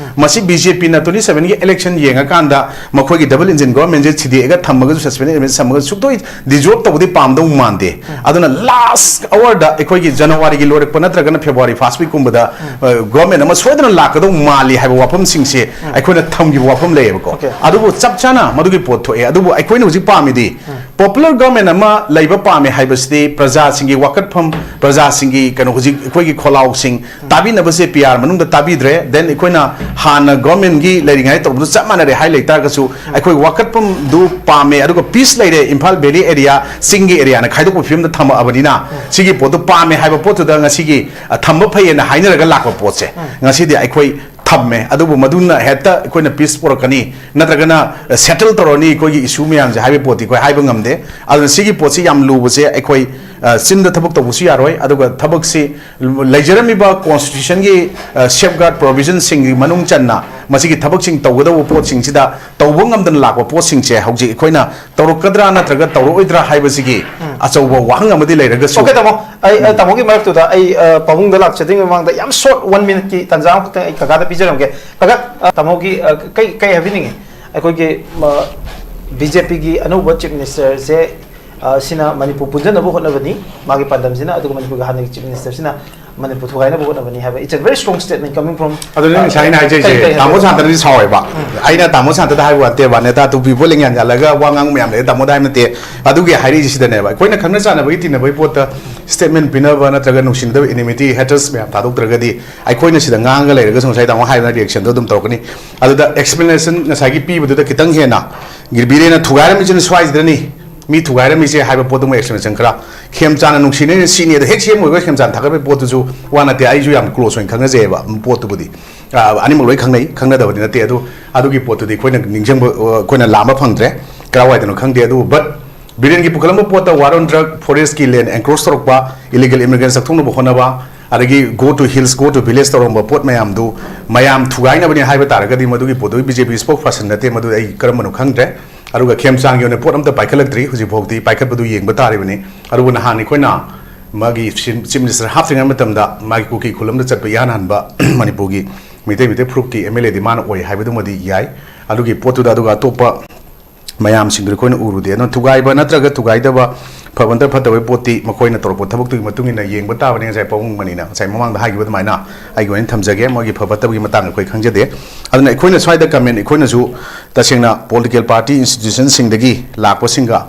ꯃꯁꯤ ꯕꯤ ꯖꯦ ꯄꯤꯅ ꯇ꯭ꯋꯦꯟꯇꯤ ꯁꯚꯦꯟꯒꯤ ꯏꯂꯦꯛꯁꯟ ꯌꯦꯡꯉꯀꯥꯟꯗ ꯃꯈꯣꯏꯒꯤ ꯗꯕꯜ ꯏꯟꯖꯤꯟ ꯒꯚꯔꯟꯃꯦꯟꯁꯦ ꯊꯤꯗꯦꯛꯑꯒ ꯊꯝꯃꯒꯁꯨ, ꯁꯁꯄꯦꯟꯗꯦꯗ ꯑꯦꯅꯤꯃꯦꯁꯟ ꯊꯝꯃꯒꯁꯨ ꯁꯨꯛꯇꯣꯏ ꯗꯤꯖꯣꯜꯕ ꯇꯧꯕꯗꯤ ꯄꯥꯝꯗꯧ ꯃꯥꯟꯗꯦ꯫ ꯑꯗꯨꯅ ꯂꯥꯁ ꯑꯋꯥꯔꯗ ꯑꯩꯈꯣꯏꯒꯤ ꯖꯅꯋꯥꯔꯤꯒꯤ ꯂꯣꯏꯔꯛꯄ ꯅꯠꯇ꯭ꯔꯒꯅ ꯐꯦꯕ꯭ꯔꯨꯋꯥꯔꯤ ꯐꯥꯔꯁ ꯋꯤꯛꯀꯨꯝꯕꯗ, ꯑ, ꯒꯣꯔꯃꯦꯟ ꯑꯃ ꯁꯣꯏꯗꯅ ꯂꯥꯛꯀꯗꯧ ꯃꯥꯜꯂꯤ ꯍꯥꯏꯕ ꯋꯥꯐꯝꯁꯤꯡꯁꯦ ꯑꯩꯈꯣꯏꯅ ꯊꯝꯈꯤꯕ ꯋꯥꯐꯝ ꯂꯩꯌꯦꯕꯀꯣ꯫ ꯑꯣꯀꯦ꯫ ꯑꯗꯨꯕꯨ ꯆꯞ ꯆꯥꯅ ꯃꯗꯨꯒꯤ ꯄꯣꯠ ꯊꯣꯛꯑꯦ꯫ ꯑꯗꯨꯕꯨ ꯑꯩꯈꯣꯏꯅ ꯍꯧꯖꯤꯛ ꯄꯥꯝꯃꯤꯗꯤ ꯄꯣꯄꯨꯂꯔ ꯒꯣꯔꯃꯦꯟ ꯑꯃ ꯂꯩꯕ ꯄꯥꯝꯃꯦ ꯍꯥꯏꯕꯁꯤꯗꯤ ꯄ꯭ꯔꯖꯥꯁꯤꯡꯒꯤ ꯋꯥꯀꯠꯐꯝ, ꯄ꯭ꯔꯖꯥꯁꯤꯡꯒꯤ ꯀꯩꯅꯣ, ꯍꯧꯖꯤꯛ ꯑꯩꯈꯣꯏꯒꯤ ꯈꯣꯜꯂꯥꯎꯁꯤꯡ ꯇꯥꯕꯤꯅꯕꯁꯦ ꯄꯤ ꯑꯥꯔ ꯃꯅꯨꯡꯗ ꯇꯥꯕꯤꯗ꯭ꯔꯦ꯫ ꯗꯦꯟ ꯑꯩꯈꯣꯏꯅ ꯍꯥꯟꯅ ꯒꯣꯔꯃꯦꯟꯒꯤ ꯂꯩꯔꯤꯉꯩ ꯇꯧꯕꯗꯨ ꯆꯞ ꯃꯥꯟꯅꯔꯦ ꯍꯥꯏ ꯂꯩꯇꯥꯔꯒꯁꯨ, ꯑꯩꯈꯣꯏ ꯋꯥꯀꯠꯐꯝꯗꯨ ꯄꯥꯝꯃꯦ, ꯑꯗꯨꯒ ꯄꯤꯁ ꯂꯩꯔꯦ, ꯏꯝꯐꯥꯜ ꯚꯦꯂꯤ ꯑꯦꯔꯤꯌꯥ, ꯆꯤꯡꯒꯤ ꯑꯦꯔꯤꯌꯥꯅ ꯈꯥꯏꯗꯣꯛꯄ ꯐꯤꯕꯝꯗ ꯊꯝꯃꯛꯑꯕꯅꯤꯅ, ꯁꯤꯒꯤ ꯄꯣꯠꯇꯨ ꯄꯥꯝꯃꯦ ꯍꯥꯏꯕ ꯄꯣꯠꯇꯨꯗ ꯉꯁꯤꯒꯤ, ꯑ, ꯊꯝꯕ ꯐꯩꯌꯦꯅ ꯍꯥꯏꯅꯔꯒ ꯂꯥꯛꯄ ꯄꯣꯠꯁꯦ ꯉꯁꯤꯗꯤ ꯑꯩꯈꯣꯏ ꯊꯝꯃꯦ꯫ ꯑꯗꯨꯕꯨ ꯃꯗꯨꯅ ꯍꯦꯛꯇ ꯑꯩꯈꯣꯏꯅ ꯄꯤꯁ ꯄꯨꯔꯛꯀꯅꯤ ꯅꯠꯇ꯭ꯔꯒꯅ ꯁꯦꯇꯜ ꯇꯧꯔꯅꯤ ꯑꯩꯈꯣꯏꯒꯤ ꯏꯁꯨ ꯃꯌꯥꯝꯁꯦ ꯍꯥꯏꯕꯒꯤ ꯄꯣꯠꯇꯤ ꯑꯩꯈꯣꯏ ꯍꯥꯏꯕ ꯉꯝꯗꯦ꯫ ꯑꯗꯨꯅ ꯁꯤꯒꯤ ꯄꯣꯠꯁꯤ ꯌꯥꯝ ꯂꯨꯕꯁꯦ ꯑꯩꯈꯣꯏ, ꯑ, ꯆꯤꯟꯗ ꯊꯕꯛ ꯇꯧꯕꯁꯨ ꯌꯥꯔꯣꯏ, ꯑꯗꯨꯒ ꯊꯕꯛꯁꯤ ꯂꯩꯖꯔꯝꯃꯤꯕ ꯀꯣꯟꯁꯇꯤꯇ꯭ꯌꯨꯁꯟꯒꯤ, ꯑ, ꯁꯦꯐꯒꯥꯔꯗ ꯄ꯭ꯔꯣꯚꯤꯖꯟꯁꯤꯡꯒꯤ ꯃꯅꯨꯡ ꯆꯟꯅ ꯃꯁꯤꯒꯤ ꯊꯕꯛꯁꯤꯡ ꯇꯧꯒꯗꯧꯕ ꯄꯣꯠꯁꯤꯡꯁꯤꯗ ꯇꯧꯕ ꯉꯝꯗꯅ ꯂꯥꯛꯄ ꯄꯣꯠꯁꯤꯡꯁꯦ ꯍꯧꯖꯤꯛ ꯑꯩꯈꯣꯏꯅ ꯇꯧꯔꯛꯀꯗ꯭ꯔꯥ ꯅꯠꯇ꯭ꯔꯒ ꯇꯧꯔꯛꯑꯣꯏꯗ꯭ꯔꯥ ꯍꯥꯏꯕꯁꯤꯒꯤ ꯑꯆꯧꯕ ꯋꯥꯍꯪ ꯑꯃꯗꯤ ꯂꯩꯔꯒꯁꯨ꯫ ꯑꯣꯀꯦ, ꯇꯥꯃꯣ, ꯑꯩ, ꯑ, ꯇꯥꯃꯣꯒꯤ ꯃꯔꯛꯇꯨꯗ ꯑꯩ, ꯑ, ꯄꯥꯕꯨꯡꯗ ꯂꯥꯛꯆꯗ꯭ꯔꯤꯉꯩ ꯃꯃꯥꯡꯗ ꯌꯥꯝ ꯁꯣꯔꯠ ꯋꯥꯟ ꯃꯤꯅꯤꯠꯀꯤ ꯇꯥꯟꯖꯥ ꯑꯃꯈꯛꯇꯪ ꯑꯩ ꯀꯀꯥꯗ ꯄꯤꯖꯔꯝꯒꯦ꯫ ꯀꯀꯥ, ꯑ, ꯇꯥꯃꯣꯒꯤ, ꯑ, ꯀꯩ, ꯀꯩ ꯍꯥꯏꯕꯤꯅꯤꯡꯉꯤ? ꯑꯩꯈꯣꯏꯒꯤ, ꯑ, ꯕꯤ ꯖꯦ ꯄꯤꯒꯤ ꯑꯅꯧꯕ ꯆꯤꯐ ꯃꯤꯅꯤꯁꯇꯔꯁꯦ, ꯑ, ꯁꯤꯅ ꯃꯅꯤꯄꯨꯔ ꯄꯨꯟꯖꯟꯅꯕ ꯍꯣꯠꯅꯕꯅꯤ, ꯃꯥꯒꯤ ꯄꯥꯟꯗꯝꯁꯤꯅ, ꯑꯗꯨꯒ ꯃꯅꯤꯄꯨꯔꯒꯤ ꯍꯥꯟꯅꯒꯤ ꯆꯤꯐ ꯃꯤꯅꯤꯁꯇꯔꯁꯤꯅ ꯃꯅꯤꯄꯨꯔ ꯊꯨꯒꯥꯏꯅꯕ ꯍꯣꯠꯅꯕꯅꯤ ꯍꯥꯏꯕ, it's a very strong statement coming from, ꯑꯗꯨꯅꯤ ꯑ, ꯉꯁꯥꯏ ꯑꯩꯅ ꯍꯥꯏꯖꯩꯁꯦ, ꯀꯔꯤ, ꯀꯔꯤ ꯇꯥꯃꯣ ꯍꯥꯏꯕ? ꯁꯥꯟꯇꯅꯗꯤ ꯁꯥꯎꯋꯦꯕ꯫ ꯑꯩꯅ ꯇꯥꯃꯣ ꯁꯥꯟꯇꯗ ꯍꯥꯏꯕ ꯋꯥ ꯅꯠꯇꯦꯕ, ꯅꯦꯇꯥ ꯇꯨꯄꯤ ꯄꯣꯠ ꯂꯦꯡ ꯌꯥꯟ ꯌꯥꯜꯂꯒ ꯋꯥ ꯉꯥꯡꯕ ꯃꯌꯥꯝ ꯂꯩ, ꯇꯥꯃꯣꯗ ꯍꯥꯏꯕ ꯅꯠꯇꯦ꯫ ꯑꯗꯨꯒꯤ ꯍꯥꯏꯔꯛꯏꯁꯦ ꯁꯤꯗꯅꯦꯕ, ꯑꯩꯈꯣꯏꯅ ꯈꯪꯅ ꯆꯥꯟꯅꯕꯒꯤ ꯇꯤꯟꯅꯕꯒꯤ ꯄꯣꯠꯇ ꯁ꯭ꯇꯦꯠꯃꯦꯟ ꯄꯤꯅꯕ ꯅꯠꯇ꯭ꯔꯒ ꯅꯨꯡꯁꯤꯅꯗꯕ, ꯑꯦꯅꯤꯃꯤꯇꯤ, ꯍꯦꯇꯔꯁ ꯃꯌꯥꯝ ꯊꯥꯗꯣꯛꯇ꯭ꯔꯒꯗꯤ, ꯑꯩꯈꯣꯏꯅ ꯁꯤꯗ ꯉꯥꯡꯉꯒ ꯂꯩꯔꯒꯁꯨ ꯉꯁꯥꯏ ꯇꯥꯃꯣ ꯍꯥꯏꯕꯅ ꯔꯤꯌꯦꯛꯁꯟꯗꯣ ꯑꯗꯨꯝ ꯇꯧꯔꯛꯀꯅꯤ꯫ ꯑꯗꯨꯗ ꯑꯦꯛꯁꯄ꯭ꯂꯦꯅꯦꯁꯟ ꯉꯁꯥꯏꯒꯤ ꯄꯤꯕꯗꯨꯗ ꯈꯤꯇꯪ ꯍꯦꯟꯅ ꯕꯤꯔꯦꯟꯅ ꯊꯨꯒꯥꯏꯔꯝꯃꯤꯁꯤꯅ ꯁ꯭ꯋꯥꯏꯁꯤꯗꯅꯤ꯫ ꯃꯤ ꯊꯨꯒꯥꯏꯔꯝꯃꯤꯁꯦ ꯍꯥꯏꯕ ꯄꯣꯠꯇꯨꯃ explanation ꯈꯔ꯫ ꯈꯦꯝꯆꯥꯟꯅ ꯅꯨꯡꯁꯤꯅꯩꯅ ꯁꯤꯅꯤ, ꯑꯗꯣ ꯍꯦꯛ ꯁꯤ ꯑꯦꯝ ꯑꯣꯏꯕ ꯈꯦꯝꯆꯥꯟ ꯊꯥꯒꯠꯄꯒꯤ ꯄꯣꯠꯇꯨꯁꯨ ꯋꯥ ꯅꯠꯇꯦ, ꯑꯩꯁꯨ ꯌꯥꯝ close ꯑꯣꯏꯅ ꯈꯪꯅꯖꯩꯑꯕ ꯄꯣꯠꯇꯨꯕꯨꯗꯤ꯫ ꯑ, ꯑꯅꯤꯃꯛ ꯂꯣꯏ ꯈꯪꯅꯩ, ꯈꯪꯅꯗꯕꯗꯤ ꯅꯠꯇꯦ꯫ ꯑꯗꯨ, ꯑꯗꯨꯒꯤ ꯄꯣꯠꯇꯨꯗꯤ ꯑꯩꯈꯣꯏꯅ ꯅꯤꯡꯁꯤꯡꯕ, ꯑ, ꯑꯩꯈꯣꯏꯅ ꯂꯥꯝꯕ ꯐꯪꯗ꯭ꯔꯦ, ꯀꯔꯥꯏꯋꯥꯏꯗꯅꯣ ꯈꯪꯗꯦ꯫ ꯑꯗꯨꯕꯨ, but ꯕꯤꯔꯦꯟꯒꯤ ꯄꯨꯈꯠꯂꯝꯕ ꯄꯣꯠꯇ war on drug, forest ꯀꯤ land encroach ꯇꯧꯔꯛꯄ, illegal immigrants ꯆꯠꯊꯣꯛꯅꯕ ꯍꯣꯠꯅꯕ, ꯑꯗꯒꯤ go to hills, go to village ꯇꯧꯔꯝꯕ ꯄꯣꯠ ꯃꯌꯥꯝꯗꯨ ꯃꯌꯥꯝ ꯊꯨꯒꯥꯏꯅꯕꯅꯤ ꯍꯥꯏꯕ ꯇꯥꯔꯒꯗꯤ, ꯃꯗꯨꯒꯤ ꯄꯣꯠꯇꯨ ꯕꯤ ꯖꯦ ꯄꯤ spokesperson ꯅꯠꯇꯦ, ꯃꯗꯨ ꯑꯩ ꯀꯔꯝꯕꯅꯣ ꯈꯪꯗ꯭ꯔꯦ꯫ ꯑꯗꯨꯒ ꯈꯦꯝꯆꯥꯟꯒꯤ ꯑꯣꯏꯅ ꯄꯣꯠ ꯑꯝꯇ ꯄꯥꯏꯈꯠꯂꯛꯇ꯭ꯔꯤ, ꯍꯧꯖꯤꯛꯐꯥꯎꯗꯤ ꯄꯥꯏꯈꯠꯄꯗꯨ ꯌꯦꯡꯕ ꯇꯥꯔꯤꯕꯅꯤ꯫ ꯑꯗꯨꯕꯨ ꯅꯍꯥꯟ ꯑꯩꯈꯣꯏꯅ ꯃꯥꯒꯤ chief minister ꯍꯥꯞꯇ꯭ꯔꯤꯉꯩ ꯃꯇꯝꯗ ꯃꯥꯒꯤ ꯀꯨꯀꯤ ꯈꯨꯜ ꯑꯃꯗ ꯆꯠꯄ ꯏꯍꯥꯟ ꯍꯥꯟꯕ ꯃꯅꯤꯄꯨꯔꯒꯤ ꯃꯤꯇꯩ ꯃꯤꯇꯩ ꯐꯨꯔꯨꯞꯀꯤ ꯑꯦꯝ ꯑꯦꯜ ꯑꯦꯗꯤ ꯃꯥꯅ ꯑꯣꯏ ꯍꯥꯏꯕꯗꯨꯃꯗꯤ ꯌꯥꯏ꯫ ꯑꯗꯨꯒꯤ ꯄꯣꯠꯇꯨꯗ, ꯑꯗꯨꯒ ꯑꯇꯣꯞꯄ ꯃꯌꯥꯝꯁꯤꯡꯗꯨꯗꯤ ꯑꯩꯈꯣꯏꯅ ꯎꯔꯨꯗꯦ꯫ ꯑꯗꯨꯅ ꯊꯨꯒꯥꯏꯕ ꯅꯠꯇ꯭ꯔꯒ ꯊꯨꯒꯥꯏꯗꯕ, ꯐꯕ ꯅꯠꯇ꯭ꯔꯒ ꯐꯠꯇꯕꯒꯤ ꯄꯣꯠꯇꯤ ꯃꯈꯣꯏꯅ ꯇꯧꯔꯛꯄ ꯊꯕꯛꯇꯨꯒꯤ ꯃꯇꯨꯡ ꯏꯟꯅ ꯌꯦꯡꯕ ꯇꯥꯕꯅꯤ꯫ ꯉꯁꯥꯏ ꯄꯥꯕꯨꯡ ꯃꯅꯤꯅ ꯉꯁꯥꯏ ꯃꯃꯥꯡꯗ ꯍꯥꯏꯈꯤꯕ ꯑꯗꯨꯃꯥꯏꯅ ꯑꯩꯒꯤ ꯑꯣꯏꯅ ꯊꯝꯖꯒꯦ꯫ ꯃꯣꯏꯒꯤ ꯐꯕ ꯐꯠꯇꯕꯒꯤ ꯃꯇꯥꯡꯗ ꯑꯩꯈꯣꯏ ꯈꯪꯖꯗꯦ꯫ ꯑꯗꯨꯅ ꯑꯩꯈꯣꯏꯅ ꯁ꯭ꯋꯥꯏꯗ comment, ꯑꯩꯈꯣꯏꯅꯁꯨ ꯇꯁꯦꯡꯅ political party institution ꯁꯤꯡꯗꯒꯤ ꯂꯥꯛꯄꯁꯤꯡꯒ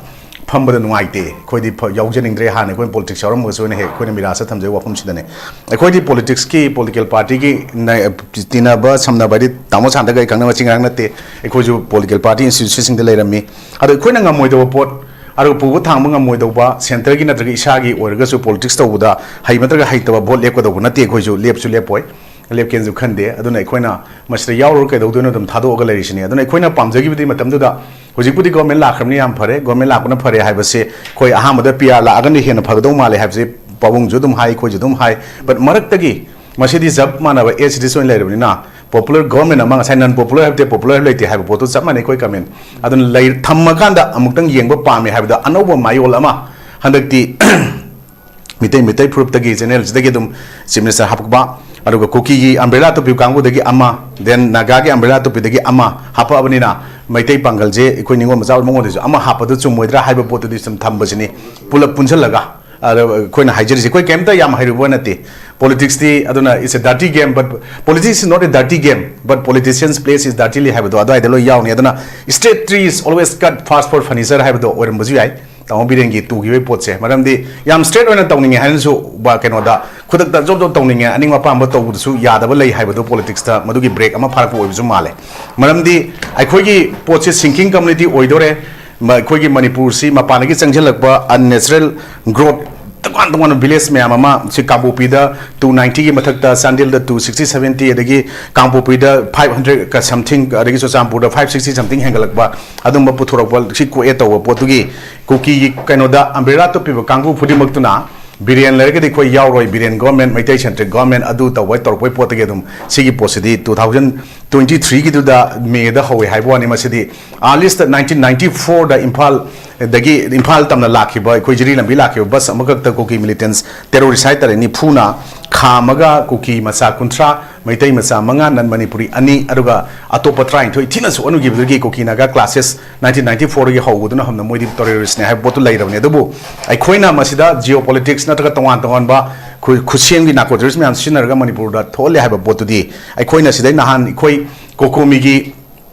ꯐꯝꯕꯗ ꯅꯨꯡꯉꯥꯏꯇꯦ, ꯑꯩꯈꯣꯏꯗꯤ ꯐ-, ꯌꯥꯎꯖꯅꯤꯡꯗ꯭ꯔꯦ꯫ ꯍꯥꯟꯅ ꯑꯩꯈꯣꯏꯅ politics ꯌꯥꯎꯔꯝꯃꯒꯁꯨ ꯑꯩꯅ ꯍꯦꯛ ꯑꯩꯈꯣꯏꯅ ꯅꯤꯔꯥꯁ ꯊꯝꯖꯕ ꯋꯥꯐꯝꯁꯤꯗꯅꯦ꯫ ꯑꯩꯈꯣꯏꯗꯤ politics ꯀꯤ, political party ꯒꯤ ꯅ-, ꯇꯤꯟꯅꯕ ꯁꯝꯅꯕ ꯍꯥꯏꯗꯤ ꯇꯥꯃꯣ ꯁꯥꯟꯇꯒ ꯑꯩ ꯈꯪꯅꯕ ꯆꯤꯡꯉꯥꯡ ꯅꯠꯇꯦ꯫ ꯑꯩꯈꯣꯏꯁꯨ political party institution ꯁꯤꯡꯗ ꯂꯩꯔꯝꯃꯤ꯫ ꯑꯗꯣ ꯑꯩꯈꯣꯏꯅ ꯉꯝꯃꯣꯏꯗꯕ ꯄꯣꯠ, ꯑꯗꯨꯒ ꯄꯨꯕ ꯊꯥꯡꯕ ꯉꯝꯃꯣꯏꯗꯧꯕ centre ꯒꯤ ꯅꯠꯇ꯭ꯔꯒ ꯏꯁꯥꯒꯤ ꯑꯣꯏꯔꯒꯁꯨ politics ꯇꯧꯕꯗ ꯍꯩꯕ ꯅꯠꯇ꯭ꯔꯒ ꯍꯩꯇꯕ vote ꯂꯦꯞꯀꯗꯧꯕ ꯅꯠꯇꯦ꯫ ꯑꯩꯈꯣꯏꯁꯨ ꯂꯦꯞꯁꯨ ꯂꯦꯞꯄꯣꯏ, ꯂꯦꯞꯀꯦꯅꯁꯨ ꯈꯟꯗꯦ꯫ ꯑꯗꯨꯅ ꯑꯩꯈꯣꯏꯅ ꯃꯁꯤꯗ ꯌꯥꯎꯔꯨꯔ ꯀꯩꯗꯧꯗꯣꯏꯅꯣ, ꯑꯗꯨꯝ ꯊꯥꯗꯣꯛꯑꯒ ꯂꯩꯔꯤꯁꯤꯅꯤ꯫ ꯑꯗꯨꯅ ꯑꯩꯈꯣꯏꯅ ꯄꯥꯝꯖꯈꯤꯕꯗꯤ ꯃꯇꯝꯗꯨꯗ, ꯍꯧꯖꯤꯛꯄꯨꯗꯤ government ꯂꯥꯛꯈ꯭ꯔꯕꯅꯤ, ꯌꯥꯝ ꯐꯔꯦ, government ꯂꯥꯛꯄꯅ ꯐꯔꯦ ꯍꯥꯏꯕꯁꯦ ꯑꯩꯈꯣꯏ ꯑꯍꯥꯟꯕꯗ P R ꯂꯥꯛꯑꯒꯅ ꯍꯦꯟꯅ ꯐꯒꯗꯧ ꯃꯥꯜꯂꯦ ꯍꯥꯏꯕꯁꯦ ꯄꯥꯕꯨꯡꯁꯨ ꯑꯗꯨꯝ ꯍꯥꯏ, ꯑꯩꯈꯣꯏꯁꯨ ꯑꯗꯨꯝ ꯍꯥꯏ꯫ But ꯃꯔꯛꯇꯒꯤ ꯃꯁꯤꯗꯤ ꯆꯞ ꯃꯥꯟꯅꯕ as it is ꯑꯣꯏꯅ ꯂꯩꯔꯕꯅꯤꯅ, popular government ꯑꯃ, ꯉꯁꯥꯏ non popular ꯍꯥꯏꯕ ꯂꯩꯇꯦ, popular ꯍꯥꯏꯕ ꯂꯩꯇꯦ ꯍꯥꯏꯕ ꯄꯣꯠꯇꯨ ꯆꯞ ꯃꯥꯟꯅꯩ꯫ ꯑꯩꯈꯣꯏ comment ꯑꯗꯨꯅ ꯂꯩ-, ꯊꯝꯃꯀꯥꯟꯗ ꯑꯃꯨꯛꯇꯪ ꯌꯦꯡꯕ ꯄꯥꯝꯃꯦ ꯍꯥꯏꯕꯗ ꯑꯅꯧꯕ ꯃꯌꯣꯜ ꯑꯃ ꯍꯟꯗꯛꯇꯤ ꯃꯤꯇꯩ, ꯃꯤꯇꯩ ꯐꯨꯔꯨꯞꯇꯒꯤ, channel ꯁꯤꯗꯒꯤ ꯑꯗꯨꯝ chief minister ꯍꯥꯞꯄꯛꯄ, ꯑꯗꯨꯒ ꯀꯨꯀꯤꯒꯤ umbrella ꯇꯨꯞꯄꯤ ꯀꯥꯡꯕꯨꯗꯒꯤ ꯑꯃ, then ꯅꯥꯒꯥꯒꯤ umbrella ꯇꯨꯞꯄꯤꯗꯒꯤ ꯑꯃ ꯍꯥꯞꯄꯛꯑꯕꯅꯤꯅ, ꯃꯩꯇꯩ ꯄꯥꯡꯒꯜꯁꯦ, ꯑꯩꯈꯣꯏ ꯅꯤꯉꯣꯜ ꯃꯆꯥ ꯃꯉꯣꯟꯗꯁꯨ ꯑꯃ ꯍꯥꯞꯄꯗꯨ ꯆꯨꯝꯃꯣꯏꯗ꯭ꯔꯥ ꯍꯥꯏꯕ ꯄꯣꯠꯇꯨꯗꯤ ꯁꯨꯝ ꯊꯝꯕꯁꯤꯅꯤ, ꯄꯨꯂꯞ ꯄꯨꯟꯁꯤꯜꯂꯒ꯫ ꯑꯗ ꯑꯩꯈꯣꯏꯅ ꯍꯥꯏꯖꯔꯤꯁꯦ, ꯑꯩꯈꯣꯏ ꯀꯩꯝꯇ ꯌꯥꯝ ꯍꯩꯔꯨꯕ ꯅꯠꯇꯦ꯫ Politics ꯇꯤ, ꯑꯗꯨꯅ it's a dirty game, but politics is not a dirty game, but politicians plays is dirtily ꯍꯥꯏꯕꯗꯣ ꯑꯗꯨꯋꯥꯏꯗ ꯂꯣꯏ ꯌꯥꯎꯅꯤ꯫ ꯑꯗꯨꯅ straight tree is always cut fast for furniture ꯍꯥꯏꯕꯗꯣ ꯑꯣꯏꯔꯝꯕꯁꯨ ꯌꯥꯏ꯫ ꯇꯥꯃꯣ ꯕꯤꯔꯦꯟꯒꯤ ꯇꯨꯈꯤꯕꯒꯤ ꯄꯣꯠꯁꯦ꯫ ꯃꯔꯝꯗꯤ ꯌꯥꯝ straight ꯑꯣꯏꯅ ꯇꯧꯅꯤꯡꯉꯦ ꯍꯥꯏꯅꯁꯨ ꯕ-, ꯀꯩꯅꯣꯗ ꯈꯨꯗꯛꯇ ꯖꯣꯕ ꯖꯣꯕ ꯇꯧꯅꯤꯡꯉꯦ, ꯑꯅꯤꯡ ꯑꯄꯥꯝꯕ ꯇꯧꯕꯗꯁꯨ ꯌꯥꯗꯕ ꯂꯩ ꯍꯥꯏꯕꯗꯣ politicsꯇ ꯃꯗꯨꯒꯤ break ꯑꯃ ꯐꯥꯔꯛꯄ ꯑꯣꯏꯕꯁꯨ ꯃꯥꯜꯂꯦ꯫ ꯃꯔꯝꯗꯤ ꯑꯩꯈꯣꯏꯒꯤ ꯄꯣꯠꯁꯦ sinking community ꯑꯣꯏꯗꯣꯔꯦ꯫ ꯃ-, ꯑꯩꯈꯣꯏꯒꯤ ꯃꯅꯤꯄꯨꯔꯁꯤ ꯃꯄꯥꯟꯗꯒꯤ ꯆꯪꯁꯤꯜꯂꯛꯄ unnatural growth, ꯇꯣꯉꯥꯟ ꯇꯣꯉꯥꯟꯕ village ꯃꯌꯥꯝ ꯑꯃ ꯁꯤ ꯀꯥꯡꯄꯣꯛꯄꯤꯗ two ninetyꯒꯤ ꯃꯊꯛꯇ, ꯆꯥꯟꯗꯦꯜꯗ two sixty seventy, ꯑꯗꯒꯤ ꯀꯥꯡꯄꯣꯛꯄꯤꯗ five hundred ꯀ something, ꯑꯗꯒꯤ ꯆꯨꯔꯆꯥꯟꯄꯨꯔꯗ five sixty something ꯍꯦꯟꯒꯠꯂꯛꯄ, ꯑꯗꯨꯝꯕ ꯄꯨꯊꯣꯔꯛꯄ ꯁꯤ ꯀꯣꯛꯑꯦ ꯇꯧꯕ ꯄꯣꯠꯇꯨꯒꯤ ꯀꯨꯀꯤꯒꯤ ꯀꯩꯅꯣꯗ umbrella ꯇꯨꯞꯄꯤꯕ ꯀꯥꯡꯕꯨ ꯈꯨꯗꯤꯡꯃꯛꯇꯨꯅ ꯕꯤꯔꯦꯟ ꯂꯩꯔꯒꯗꯤ ꯑꯩꯈꯣꯏ ꯌꯥꯎꯔꯣꯏ, Biren government, Meitei centric government ꯑꯗꯨ ꯇꯧꯕ ꯇꯧꯔꯛꯄꯩ ꯄꯣꯠꯇꯒꯤ ꯑꯗꯨꯝ ꯁꯤꯒꯤ ꯄꯣꯠꯁꯤꯗꯤ two thousand twenty-threeꯒꯤꯗꯨꯗ Mayꯗ ꯍꯧꯋꯦ ꯍꯥꯏꯕ ꯋꯥꯅꯤ꯫ ꯃꯁꯤꯗꯤ earliest nineteen ninety-fourꯗ ꯏꯝꯐꯥꯜꯗꯒꯤ, ꯏꯝꯐꯥꯜ ꯇꯝꯅ ꯂꯥꯛꯈꯤꯕ, ꯑꯩꯈꯣꯏ ꯖꯤꯔꯤ ꯂꯝꯕꯤ ꯂꯥꯛꯈꯤꯕ bus ꯑꯃꯈꯛꯇ ꯀꯨꯀꯤ militants terrorist ꯍꯥꯏꯇꯥꯔꯦ, ꯅꯤꯐꯨꯅ ꯈꯥꯝꯃꯒ ꯀꯨꯀꯤ ꯃꯆꯥ ꯀꯨꯟꯊ꯭ꯔꯥ, ꯃꯩꯇꯩ ꯃꯆꯥ ꯃꯉꯥ, non Manipuri ꯑꯅꯤ, ꯑꯗꯨꯒ ꯑꯇꯣꯞꯄ ꯇꯔꯥꯅꯤꯊꯣꯏ ꯊꯤꯅ ꯁꯣꯛꯍꯟꯈꯤꯕꯗꯒꯤ ꯀꯨꯀꯤ ꯅꯥꯒꯥ clashes nineteen ninety-fourꯗꯒꯤ ꯍꯧꯕꯗꯨꯅ ꯍꯧꯅ ꯃꯣꯏꯗꯤ terroristꯅꯦ ꯍꯥꯏꯕ ꯄꯣꯠꯇꯨ ꯂꯩꯔꯕꯅꯦ꯫ ꯑꯗꯨꯕꯨ ꯑꯩꯈꯣꯏꯅ ꯃꯁꯤꯗ geopolitics ꯅꯠꯇ꯭ꯔꯒ ꯇꯣꯉꯥꯟ ꯇꯣꯉꯥꯟꯕ ꯈꯨ-, ꯈꯨꯠꯁꯦꯝꯒꯤ narco terrorist ꯃꯌꯥꯝ ꯁꯤꯖꯤꯟꯅꯔꯒ ꯃꯅꯤꯄꯨꯔꯗ ꯊꯣꯛꯍꯜꯂꯦ ꯍꯥꯏꯕ ꯄꯣꯠꯇꯨꯗꯤ, ꯑꯩꯈꯣꯏꯅ ꯁꯤꯗꯩ ꯅꯍꯥꯟ ꯑꯩꯈꯣꯏ ꯀꯣꯀꯣꯃꯤꯒꯤ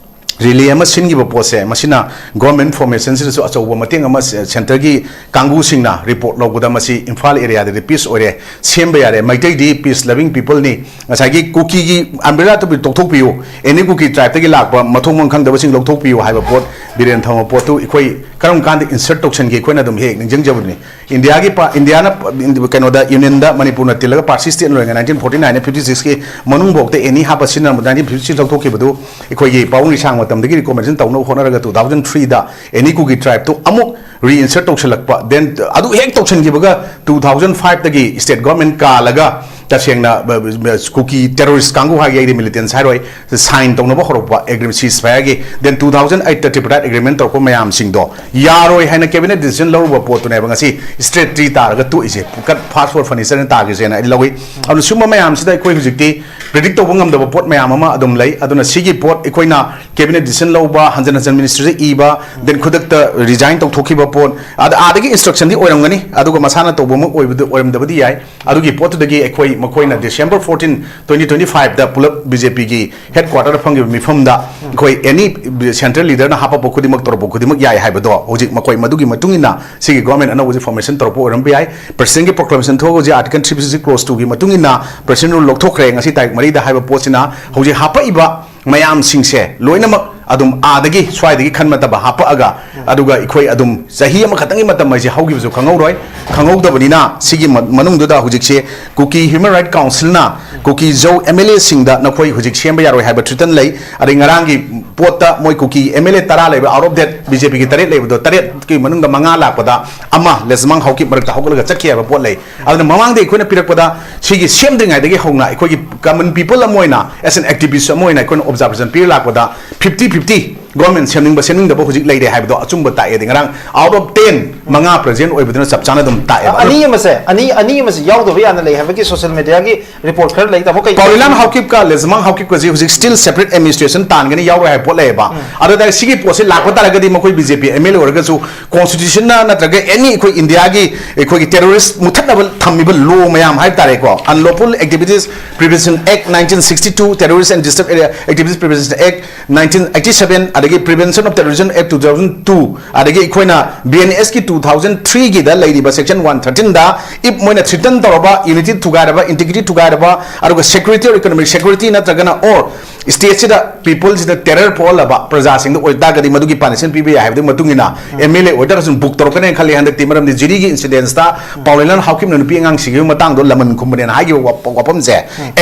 relay ꯑꯃ ꯁꯤꯟꯈꯤꯕ ꯄꯣꯠꯁꯦ, ꯃꯁꯤꯅ government formationꯁꯤꯗꯁꯨ ꯑꯆꯧꯕ ꯃꯇꯦꯡ ꯑꯃ ꯁꯦ-, centreꯒꯤ ꯀꯥꯡꯕꯨꯁꯤꯡꯅ report ꯂꯧꯕꯗ ꯃꯁꯤ ꯏꯝꯐꯥꯜ areaꯗꯗꯤ peace ꯑꯣꯏꯔꯦ, ꯁꯦꯝꯕ ꯌꯥꯔꯦ, ꯃꯩꯇꯩꯗꯤ peace loving peopleꯅꯤ, ꯉꯁꯥꯏꯒꯤ ꯀꯨꯀꯤꯒꯤ umbrella ꯇꯨ ꯇꯣꯛꯊꯣꯛꯄꯤꯌꯨ, any ꯀꯨꯀꯤ tribeꯇꯒꯤ ꯂꯥꯛꯄ ꯃꯊꯣꯡ ꯃꯔꯝ ꯈꯪꯗꯕꯁꯤꯡ ꯂꯧꯊꯣꯛꯄꯤꯌꯨ ꯍꯥꯏꯕ ꯄꯣꯠ ꯕꯤꯔꯦꯟ ꯊꯝꯕ ꯄꯣꯠꯇꯨ ꯑꯩꯈꯣꯏ ꯀꯔꯝ ꯀꯥꯟꯗ insert ꯇꯧꯁꯟꯒꯦ ꯑꯩꯈꯣꯏꯅ ꯑꯗꯨꯝ ꯍꯦꯛ ꯅꯤꯡꯁꯤꯡꯖꯕꯅꯤ꯫ ꯏꯟꯗꯤꯌꯥꯒꯤ ꯄ-, ꯏꯟꯗꯤꯌꯥꯅ ꯄ-, ꯏꯟꯗꯤ-, ꯀꯩꯅꯣꯗ, unionꯗ ꯃꯅꯤꯄꯨꯔꯅ ꯇꯤꯜꯂꯒ party state ꯑꯣꯏꯔꯤꯉꯩ nineteen forty nine ꯐꯤꯐꯇꯤ ꯁꯤꯛꯁꯀꯤ ꯃꯅꯨꯡꯐꯥꯎꯗ any ꯍꯥꯞꯄ ꯁꯤꯖꯤꯟꯅꯔꯝꯕ nineteen fifty six ꯂꯧꯊꯣꯛꯈꯤꯕꯗꯨ ꯑꯩꯈꯣꯏꯒꯤ ꯄꯥꯕꯨꯡ ꯔꯤꯁꯥꯡ ꯃꯇꯝꯗꯒꯤ recommendation ꯇꯧꯅꯕ ꯍꯣꯠꯅꯔꯒ two thousand threeꯗ any ꯀꯨꯀꯤ tribeꯇꯨ ꯑꯃꯨꯛ reinsert ꯇꯧꯁꯜꯂꯛꯄ, then ꯑꯗꯨ ꯍꯦꯛ ꯇꯧꯁꯟꯈꯤꯕꯒ two thousand fiveꯇꯒꯤ state government ꯀꯥꯜꯂꯒ ꯇꯁꯦꯡꯅ ꯕ-, ꯕ-, ꯕ-, ꯀꯨꯀꯤ terrorist ꯀꯥꯡꯕꯨ ꯍꯥꯏꯒꯦ ꯑꯩꯗꯤ militants ꯍꯥꯏꯔꯣꯏ, sign ꯇꯧꯅꯕ ꯍꯧꯔꯛꯄ ꯑꯦꯒ꯭ꯔꯤ-, ceasefiregi, then two thousand eightꯇ tripartite agreement ꯇꯧꯔꯛꯄ ꯃꯌꯥꯝꯁꯤꯡꯗꯣ ꯌꯥꯔꯣꯏ ꯍꯥꯏꯅ cabinet decision ꯂꯧꯔꯨꯕ ꯄꯣꯠꯇꯨꯅꯦꯕ ꯉꯁꯤ strategy ꯇꯥꯔꯒ ꯇꯣꯛꯏꯁꯦ, cut fast for furniture ꯇꯥꯈꯤꯁꯦꯅ ꯑꯩ ꯂꯧꯏ꯫ ꯑꯗꯨꯅ ꯁꯨꯝꯕ ꯃꯌꯥꯝꯁꯤꯗ ꯑꯩꯈꯣꯏ ꯍꯧꯖꯤꯛꯇꯤ predict ꯇꯧꯕ ꯉꯝꯗꯕ ꯄꯣꯠ ꯃꯌꯥꯝ ꯑꯃ ꯑꯗꯨꯝ ꯂꯩ꯫ ꯑꯗꯨꯅ ꯁꯤꯒꯤ ꯄꯣꯠ ꯑꯩꯈꯣꯏꯅ cabinet decision ꯂꯧꯕ, ꯍꯟꯖꯟ ꯍꯟꯖꯟ ministryꯗ ꯏꯕ, then ꯈꯨꯗꯛꯇ resign ꯇꯧꯊꯣꯛꯈꯤꯕ ꯄꯣꯠ, ꯑꯗ ꯑꯥꯗꯒꯤ instructionꯗꯤ ꯑꯣꯏꯔꯝꯒꯅꯤ, ꯑꯗꯨꯒ ꯃꯁꯥꯅ ꯇꯧꯕꯃꯛ ꯑꯣꯏꯕꯗ-, ꯑꯣꯏꯔꯝꯗꯕꯗꯤ ꯌꯥꯏ꯫ ꯑꯗꯨꯒꯤ ꯄꯣꯠꯇꯨꯗꯒꯤ ꯑꯩꯈꯣꯏ ꯃꯈꯣꯏꯅ December fourteen, twenty twenty five ꯗ ꯄꯨꯂꯞ BJP ꯒꯤ headquarter ꯗ ꯐꯝꯈꯤꯕ ꯃꯤꯐꯝꯗ ꯑꯩꯈꯣꯏ any central leader ꯅ ꯍꯥꯄꯛꯄ ꯈꯨꯗꯤꯡꯃꯛ, ꯇꯧꯔꯛꯄ ꯈꯨꯗꯤꯡꯃꯛ ꯌꯥꯏ ꯍꯥꯏꯕꯗꯣ ꯍꯧꯖꯤꯛ ꯃꯈꯣꯏ ꯃꯗꯨꯒꯤ ꯃꯇꯨꯡ ꯏꯟꯅ ꯁꯤꯒꯤ government ꯑꯅꯧꯕꯁꯤ formation ꯇꯧꯔꯛꯄ ꯑꯣꯏꯔꯝꯕ ꯌꯥꯏ꯫ President ꯀꯤ proclamation ꯊꯣꯛꯑꯒ ꯍꯧꯖꯤꯛ Article three fifty six clause two ꯒꯤ ꯃꯇꯨꯡ ꯏꯟꯅ President rule ꯂꯧꯊꯣꯛꯈ꯭ꯔꯦ ꯉꯁꯤ ꯇꯥꯔꯤꯛ ꯃꯔꯤꯗ ꯍꯥꯏꯕ ꯄꯣꯠꯁꯤꯅ ꯍꯧꯖꯤꯛ ꯍꯥꯄꯛꯏꯕ ꯃꯌꯥꯝꯁꯤꯡꯁꯦ ꯂꯣꯏꯅꯃꯛ ꯑꯗꯨꯝ ꯑꯥꯗꯒꯤ ꯁ꯭ꯋꯥꯏꯗꯒꯤ ꯈꯟꯕ ꯅꯠꯇꯕ ꯍꯥꯄꯛꯑꯒ, ꯑꯗꯨꯒ ꯑꯩꯈꯣꯏ ꯑꯗꯨꯝ ꯆꯍꯤ ꯑꯃꯈꯛꯇꯪꯒꯤ ꯃꯇꯝ ꯍꯥꯏꯁꯦ ꯍꯧꯈꯤꯕꯁꯨ ꯈꯪꯍꯧꯔꯣꯏ꯫ ꯈꯪꯍꯧꯗꯕꯅꯤꯅ ꯁꯤꯒꯤ ꯃ-, ꯃꯅꯨꯡꯗꯨꯗ ꯍꯧꯖꯤꯛꯁꯦ ꯀꯨꯀꯤ Human Rights Council ꯅ ꯀꯨꯀꯤ ꯖꯧ MLA ꯁꯤꯡꯗ ꯅꯈꯣꯏ ꯍꯧꯖꯤꯛ ꯁꯦꯝꯕ ꯌꯥꯔꯣꯏ ꯍꯥꯏꯕ threaten ꯂꯩ꯫ ꯑꯗꯩ ꯉꯔꯥꯡꯒꯤ ꯄꯣꯠꯇ ꯃꯣꯏ ꯀꯨꯀꯤ MLA ꯇꯔꯥ ꯂꯩꯕ, out of that BJP ꯒꯤ ꯇꯔꯦꯠ ꯂꯩꯕꯗꯣ, ꯇꯔꯦꯠꯀꯤ ꯃꯅꯨꯡꯗ ꯃꯉꯥ ꯂꯥꯛꯄꯗ ꯑꯃ ꯂꯦꯖꯃꯥꯡ ꯍꯥꯎꯀꯤꯞ ꯃꯔꯛꯇ ꯍꯧꯒꯠꯂꯒ ꯆꯠꯈꯤ ꯍꯥꯏꯕ ꯄꯣꯠ ꯂꯩ꯫ ꯑꯗꯨꯅ ꯃꯃꯥꯡꯗ ꯑꯩꯈꯣꯏꯅ ꯄꯤꯔꯛꯄꯗ ꯁꯤꯒꯤ ꯁꯦꯝꯗ꯭ꯔꯤꯉꯩꯗꯒꯤ ꯍꯧꯅ ꯑꯩꯈꯣꯏꯒꯤ common people ꯑꯃ ꯑꯣꯏꯅ, as an activist ꯑꯃ ꯑꯣꯏꯅ ꯑꯩꯈꯣꯏꯅ observation ꯄꯤꯔ ꯂꯥꯛꯄꯗ fifty fifty government ꯁꯦꯝꯅꯤꯡꯕ ꯁꯦꯝꯅꯤꯡꯗꯕ ꯍꯧꯖꯤꯛ ꯂꯩꯔꯦ ꯍꯥꯏꯕꯗꯣ ꯑꯆꯨꯝꯕ ꯇꯥꯛꯑꯦ꯫ ꯑꯗꯩ ꯉꯔꯥꯡ out of ten ꯃꯉꯥ present ꯑꯣꯏꯕꯗꯨꯅ ꯆꯞ ꯆꯥꯅ ꯑꯗꯨꯝ ꯇꯥꯛꯑꯦꯕ꯫ ꯑꯅꯤ ꯑꯃꯁꯦ, ꯑꯅꯤ, ꯑꯅꯤ ꯑꯃꯁꯦ ꯌꯥꯎꯗꯕ ꯌꯥꯅ ꯂꯩ ꯍꯥꯏꯕꯒꯤ social media ꯒꯤ report ꯈꯔ ꯂꯩ꯫ ꯇꯥꯃꯣ, ꯀꯩ ꯄꯥꯎꯔꯤꯂꯥꯟ ꯍꯥꯎꯀꯤꯞꯀ ꯂꯦꯖꯃꯥꯡ ꯍꯥꯎꯀꯤꯞꯀꯁꯤ ꯍꯧꯖꯤꯛ still separate administration ꯇꯥꯟꯒꯅꯤ, ꯌꯥꯎꯔꯣꯏ ꯍꯥꯏꯕ ꯄꯣꯠ ꯂꯩꯌꯦꯕ꯫ ꯑꯗꯨꯗ ꯁꯤꯒꯤ ꯄꯣꯠꯁꯦ ꯂꯥꯛꯄ ꯇꯥꯔꯒꯗꯤ ꯃꯈꯣꯏ BJP MLA ꯑꯣꯏꯔꯒꯁꯨ constitution ꯅ ꯅꯠꯇ꯭ꯔꯒ any ꯑꯩꯈꯣꯏ ꯏꯟꯗꯤꯌꯥꯒꯤ ꯑꯩꯈꯣꯏꯒꯤ terrorist ꯃꯨꯊꯠꯅꯕ ꯊꯝꯃꯤꯕ law ꯃꯌꯥꯝ ꯍꯥꯏ ꯇꯥꯔꯦꯀꯣ, Unlawful Activities Prevention Act nineteen sixty two, Terrorist and Disturbed Area Activities Prevention Act nineteen eighty seven, ꯑꯗꯒꯤ Prevention of Terrorism Act two thousand two, ꯑꯗꯒꯤ ꯑꯩꯈꯣꯏꯅ BNS ꯀꯤ two thousand three ꯒꯤꯗ ꯂꯩꯔꯤꯕ section one thirteen the if ꯃꯣꯏꯅ threaten ꯇꯧꯔꯕ, unity ꯊꯨꯒꯥꯏꯔꯕ, integrity ꯊꯨꯒꯥꯏꯔꯕ, ꯑꯗꯨꯒ security or economic security ꯅꯠꯇ꯭ꯔꯒꯅ or state ꯁꯤꯗ people ꯁꯤꯗ terror ꯄꯣꯛꯍꯜꯂꯕ ꯄ꯭ꯔꯖꯥꯁꯤꯡꯗ ꯑꯣꯏꯇꯥꯔꯒꯗꯤ ꯃꯗꯨꯒꯤ punishment ꯄꯤꯕ ꯌꯥꯏ ꯍꯥꯏꯕꯗꯨꯒꯤ ꯃꯇꯨꯡ ꯏꯟꯅ MLA ꯑꯣꯏꯇꯥꯔꯒꯁꯨ book ꯇꯧꯔꯛꯀꯅꯦꯅ ꯈꯜꯂꯤ ꯍꯟꯗꯛꯇꯤ꯫ ꯃꯔꯝꯗꯤ ꯖꯤꯔꯤꯒꯤ incidents ꯇ ꯄꯥꯎꯔꯦꯂꯥꯟ ꯍꯥꯎꯀꯤꯞꯅ ꯅꯨꯄꯤ ꯑꯉꯥꯡ ꯁꯤꯈꯤꯕ ꯃꯇꯥꯡꯗꯣ ꯂꯃꯟ ꯈꯨꯝꯕꯅꯦꯅ ꯍꯥꯏꯈꯤꯕ ꯋꯥ-, ꯋꯥꯐꯝꯁꯦ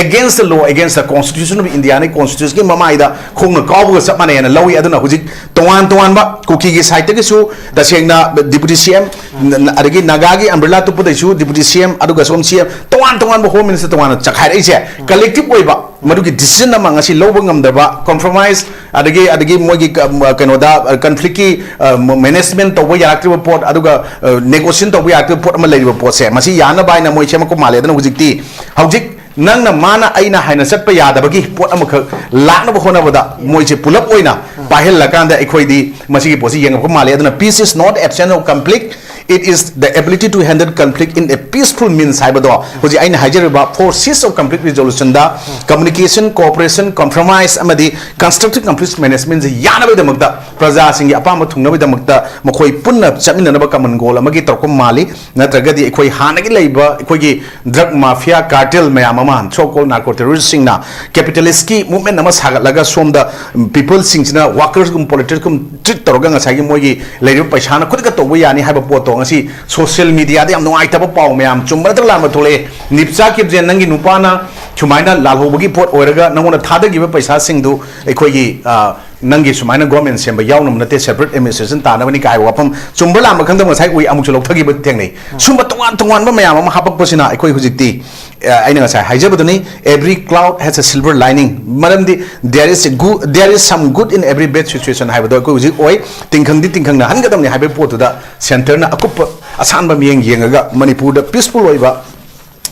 against the law, against the constitution of India ꯅꯤ, constitution ꯒꯤ ꯃꯃꯥꯏꯗ ꯈꯣꯡꯅ ꯀꯥꯎꯕꯒ ꯆꯞ ꯃꯥꯟꯅꯩꯅ ꯂꯧꯏ꯫ ꯑꯗꯨꯅ ꯍꯧꯖꯤꯛ ꯇꯣꯉꯥꯟ ꯇꯣꯉꯥꯟꯕ ꯀꯨꯀꯤꯒꯤ side ꯇꯒꯤꯁꯨ ꯇꯁꯦꯡꯅ deputy CM, ꯅ-, ꯅ-, ꯑꯗꯒꯤ ꯅꯥꯒꯥꯒꯤ umbrella ꯇꯨꯞꯄꯗꯩꯁꯨ deputy CM, ꯑꯗꯨꯒ ꯁꯣꯝ CM, ꯇꯣꯉꯥꯟ ꯇꯣꯉꯥꯟꯕ home minister ꯇꯣꯉꯥꯟꯅ ꯆꯈꯥꯏꯔꯛꯏꯁꯦ collective ꯑꯣꯏꯕ ꯃꯗꯨꯒꯤ decision ꯑꯃ ꯉꯁꯤ ꯂꯧꯕ ꯉꯝꯗꯕ, compromise, ꯑꯗꯒꯤ, ꯑꯗꯒꯤ ꯃꯣꯏꯒꯤ ꯀ-, ꯀꯩꯅꯣꯗ, conflict ꯀꯤ, ꯑ, management ꯇꯧꯕ ꯌꯥꯔꯛꯇ꯭ꯔꯤꯕ ꯄꯣꯠ, ꯑꯗꯨꯒ, ꯑ, negotiation ꯇꯧꯕ ꯌꯥꯔꯛꯇ꯭ꯔꯤꯕ ꯄꯣꯠ ꯑꯃ ꯂꯩꯔꯤꯕ ꯄꯣꯠꯁꯦ, ꯃꯁꯤ ꯌꯥꯅꯕ ꯍꯥꯏꯅ ꯃꯣꯏ ꯁꯦꯝꯃꯛꯄ ꯃꯥꯜꯂꯦ꯫ ꯑꯗꯨꯅ ꯍꯧꯖꯤꯛꯇꯤ, ꯍꯧꯖꯤꯛ ꯅꯪꯅ ꯃꯥꯅ ꯑꯩꯅ ꯍꯥꯏꯅ ꯆꯠꯄ ꯌꯥꯗꯕꯒꯤ ꯄꯣꯠ ꯑꯃꯈꯛ ꯂꯥꯛꯅꯕ ꯍꯣꯠꯅꯕꯗ ꯃꯣꯏꯁꯦ ꯄꯨꯂꯞ ꯑꯣꯏꯅ ꯄꯥꯏꯍꯜꯂꯀꯥꯟꯗ ꯑꯩꯈꯣꯏꯗꯤ ꯃꯁꯤꯒꯤ ꯄꯣꯠꯁꯤ ꯌꯦꯡꯉꯛꯄ ꯃꯥꯜꯂꯦ꯫ ꯑꯗꯨꯅ peace is not absence of conflict, It is the ability to handle conflict in a peaceful means ꯍꯥꯏꯕꯗꯣ ꯍꯧꯖꯤꯛ ꯑꯩꯅ ꯍꯥꯏꯖꯔꯤꯕ four C's of conflict resolutionꯗ communication, cooperation, compromise ꯑꯃꯗꯤ constructive conflict managementꯁꯦ ꯌꯥꯅꯕꯒꯤꯗꯃꯛꯇ, ꯄ꯭ꯔꯖꯥꯁꯤꯡꯒꯤ ꯑꯄꯥꯝꯕ ꯊꯨꯡꯅꯕꯒꯤꯗꯃꯛꯇ ꯃꯈꯣꯏ ꯄꯨꯟꯅ ꯆꯠꯃꯤꯟꯅꯅꯕ common goal ꯑꯃꯒꯤ ꯇꯧꯔꯛꯄ ꯃꯥꯜꯂꯤ꯫ ꯅꯠꯇ꯭ꯔꯒꯗꯤ ꯑꯩꯈꯣꯏ ꯍꯥꯟꯅꯒꯤ ꯂꯩꯕ ꯑꯩꯈꯣꯏꯒꯤ drug mafia cartel ꯃꯌꯥꯝ ꯑꯃ, so called narco terroristꯁꯤꯡꯅ capitalistꯀꯤ movement ꯑꯃ ꯁꯥꯒꯠꯂꯒ ꯁꯣꯝꯗ peopleꯁꯤꯡꯁꯤꯅ workersꯒꯨꯝ politiciansꯒꯨꯝ treat ꯇꯧꯔꯒ ꯉꯁꯥꯏꯒꯤ ꯃꯣꯏꯒꯤ ꯂꯩꯔꯤꯕ ꯄꯩꯁꯥꯅ ꯈꯨꯗꯛꯇ ꯇꯧꯕ ꯌꯥꯅꯤ ꯍꯥꯏꯕ ꯄꯣꯠꯇꯣ ꯉꯁꯤ social mediaꯗ ꯌꯥꯝ ꯅꯨꯡꯉꯥꯏꯇꯕ ꯄꯥꯎ ꯃꯌꯥꯝ ꯆꯨꯝꯕ ꯅꯠꯇ꯭ꯔ ꯂꯥꯟꯕ ꯊꯣꯛꯂꯛꯑꯦ꯫ ꯅꯤꯞꯆꯥ ꯀꯤꯞꯖꯦꯟ, ꯅꯪꯒꯤ ꯅꯨꯄꯥꯅ ꯁꯨꯃꯥꯏꯅ ꯂꯥꯜꯍꯧꯕꯒꯤ ꯄꯣꯠ ꯑꯣꯏꯔꯒ ꯅꯪꯉꯣꯟꯗ ꯊꯥꯗꯈꯤꯕ ꯄꯩꯁꯥꯁꯤꯡꯗꯨ ꯑꯩꯈꯣꯏꯒꯤ, ꯑ, ꯅꯪꯒꯤ ꯁꯨꯃꯥꯏꯅ government ꯁꯦꯝꯕ ꯌꯥꯎꯅꯕ ꯅꯠꯇꯦ, separate administration ꯇꯥꯅꯕꯅꯤ ꯀꯥꯏ ꯍꯥꯏꯕ ꯋꯥꯐꯝ ꯆꯨꯝꯕ ꯂꯥꯟꯕ ꯈꯪꯗꯕ ꯉꯁꯥꯏ ꯎꯏ, ꯑꯃꯨꯛꯁꯨ ꯂꯧꯊꯈꯤꯕ ꯊꯦꯡꯅꯩ꯫ ꯁꯨꯝꯕ ꯇꯣꯉꯥꯟ ꯇꯣꯉꯥꯟꯕ ꯃꯌꯥꯝ ꯑꯃ ꯍꯥꯄꯛꯄꯁꯤꯅ ꯑꯩꯈꯣꯏ ꯍꯧꯖꯤꯛꯇꯤ, ꯑ, ꯑꯩꯅ ꯉꯁꯥꯏ ꯍꯥꯏꯖꯕꯗꯨꯅꯤ, every cloud has a silver lining꯫ ꯃꯔꯝꯗꯤ there is a good, there is some good in every bad situation ꯍꯥꯏꯕꯗꯣ ꯑꯩꯈꯣꯏ ꯍꯧꯖꯤꯛ ꯑꯣꯏ꯫ ꯇꯤꯡꯈꯪꯗꯤ ꯇꯤꯡꯈꯪꯅ ꯍꯟꯒꯗꯕꯅꯤ ꯍꯥꯏꯕꯒꯤ ꯄꯣꯠꯇꯨꯗ centreꯅ ꯑꯀꯨꯞꯄ ꯑꯁꯥꯟꯕ ꯃꯤꯠꯌꯦꯡ ꯌꯦꯡꯉꯒ ꯃꯅꯤꯄꯨꯔꯗ peaceful ꯑꯣꯏꯕ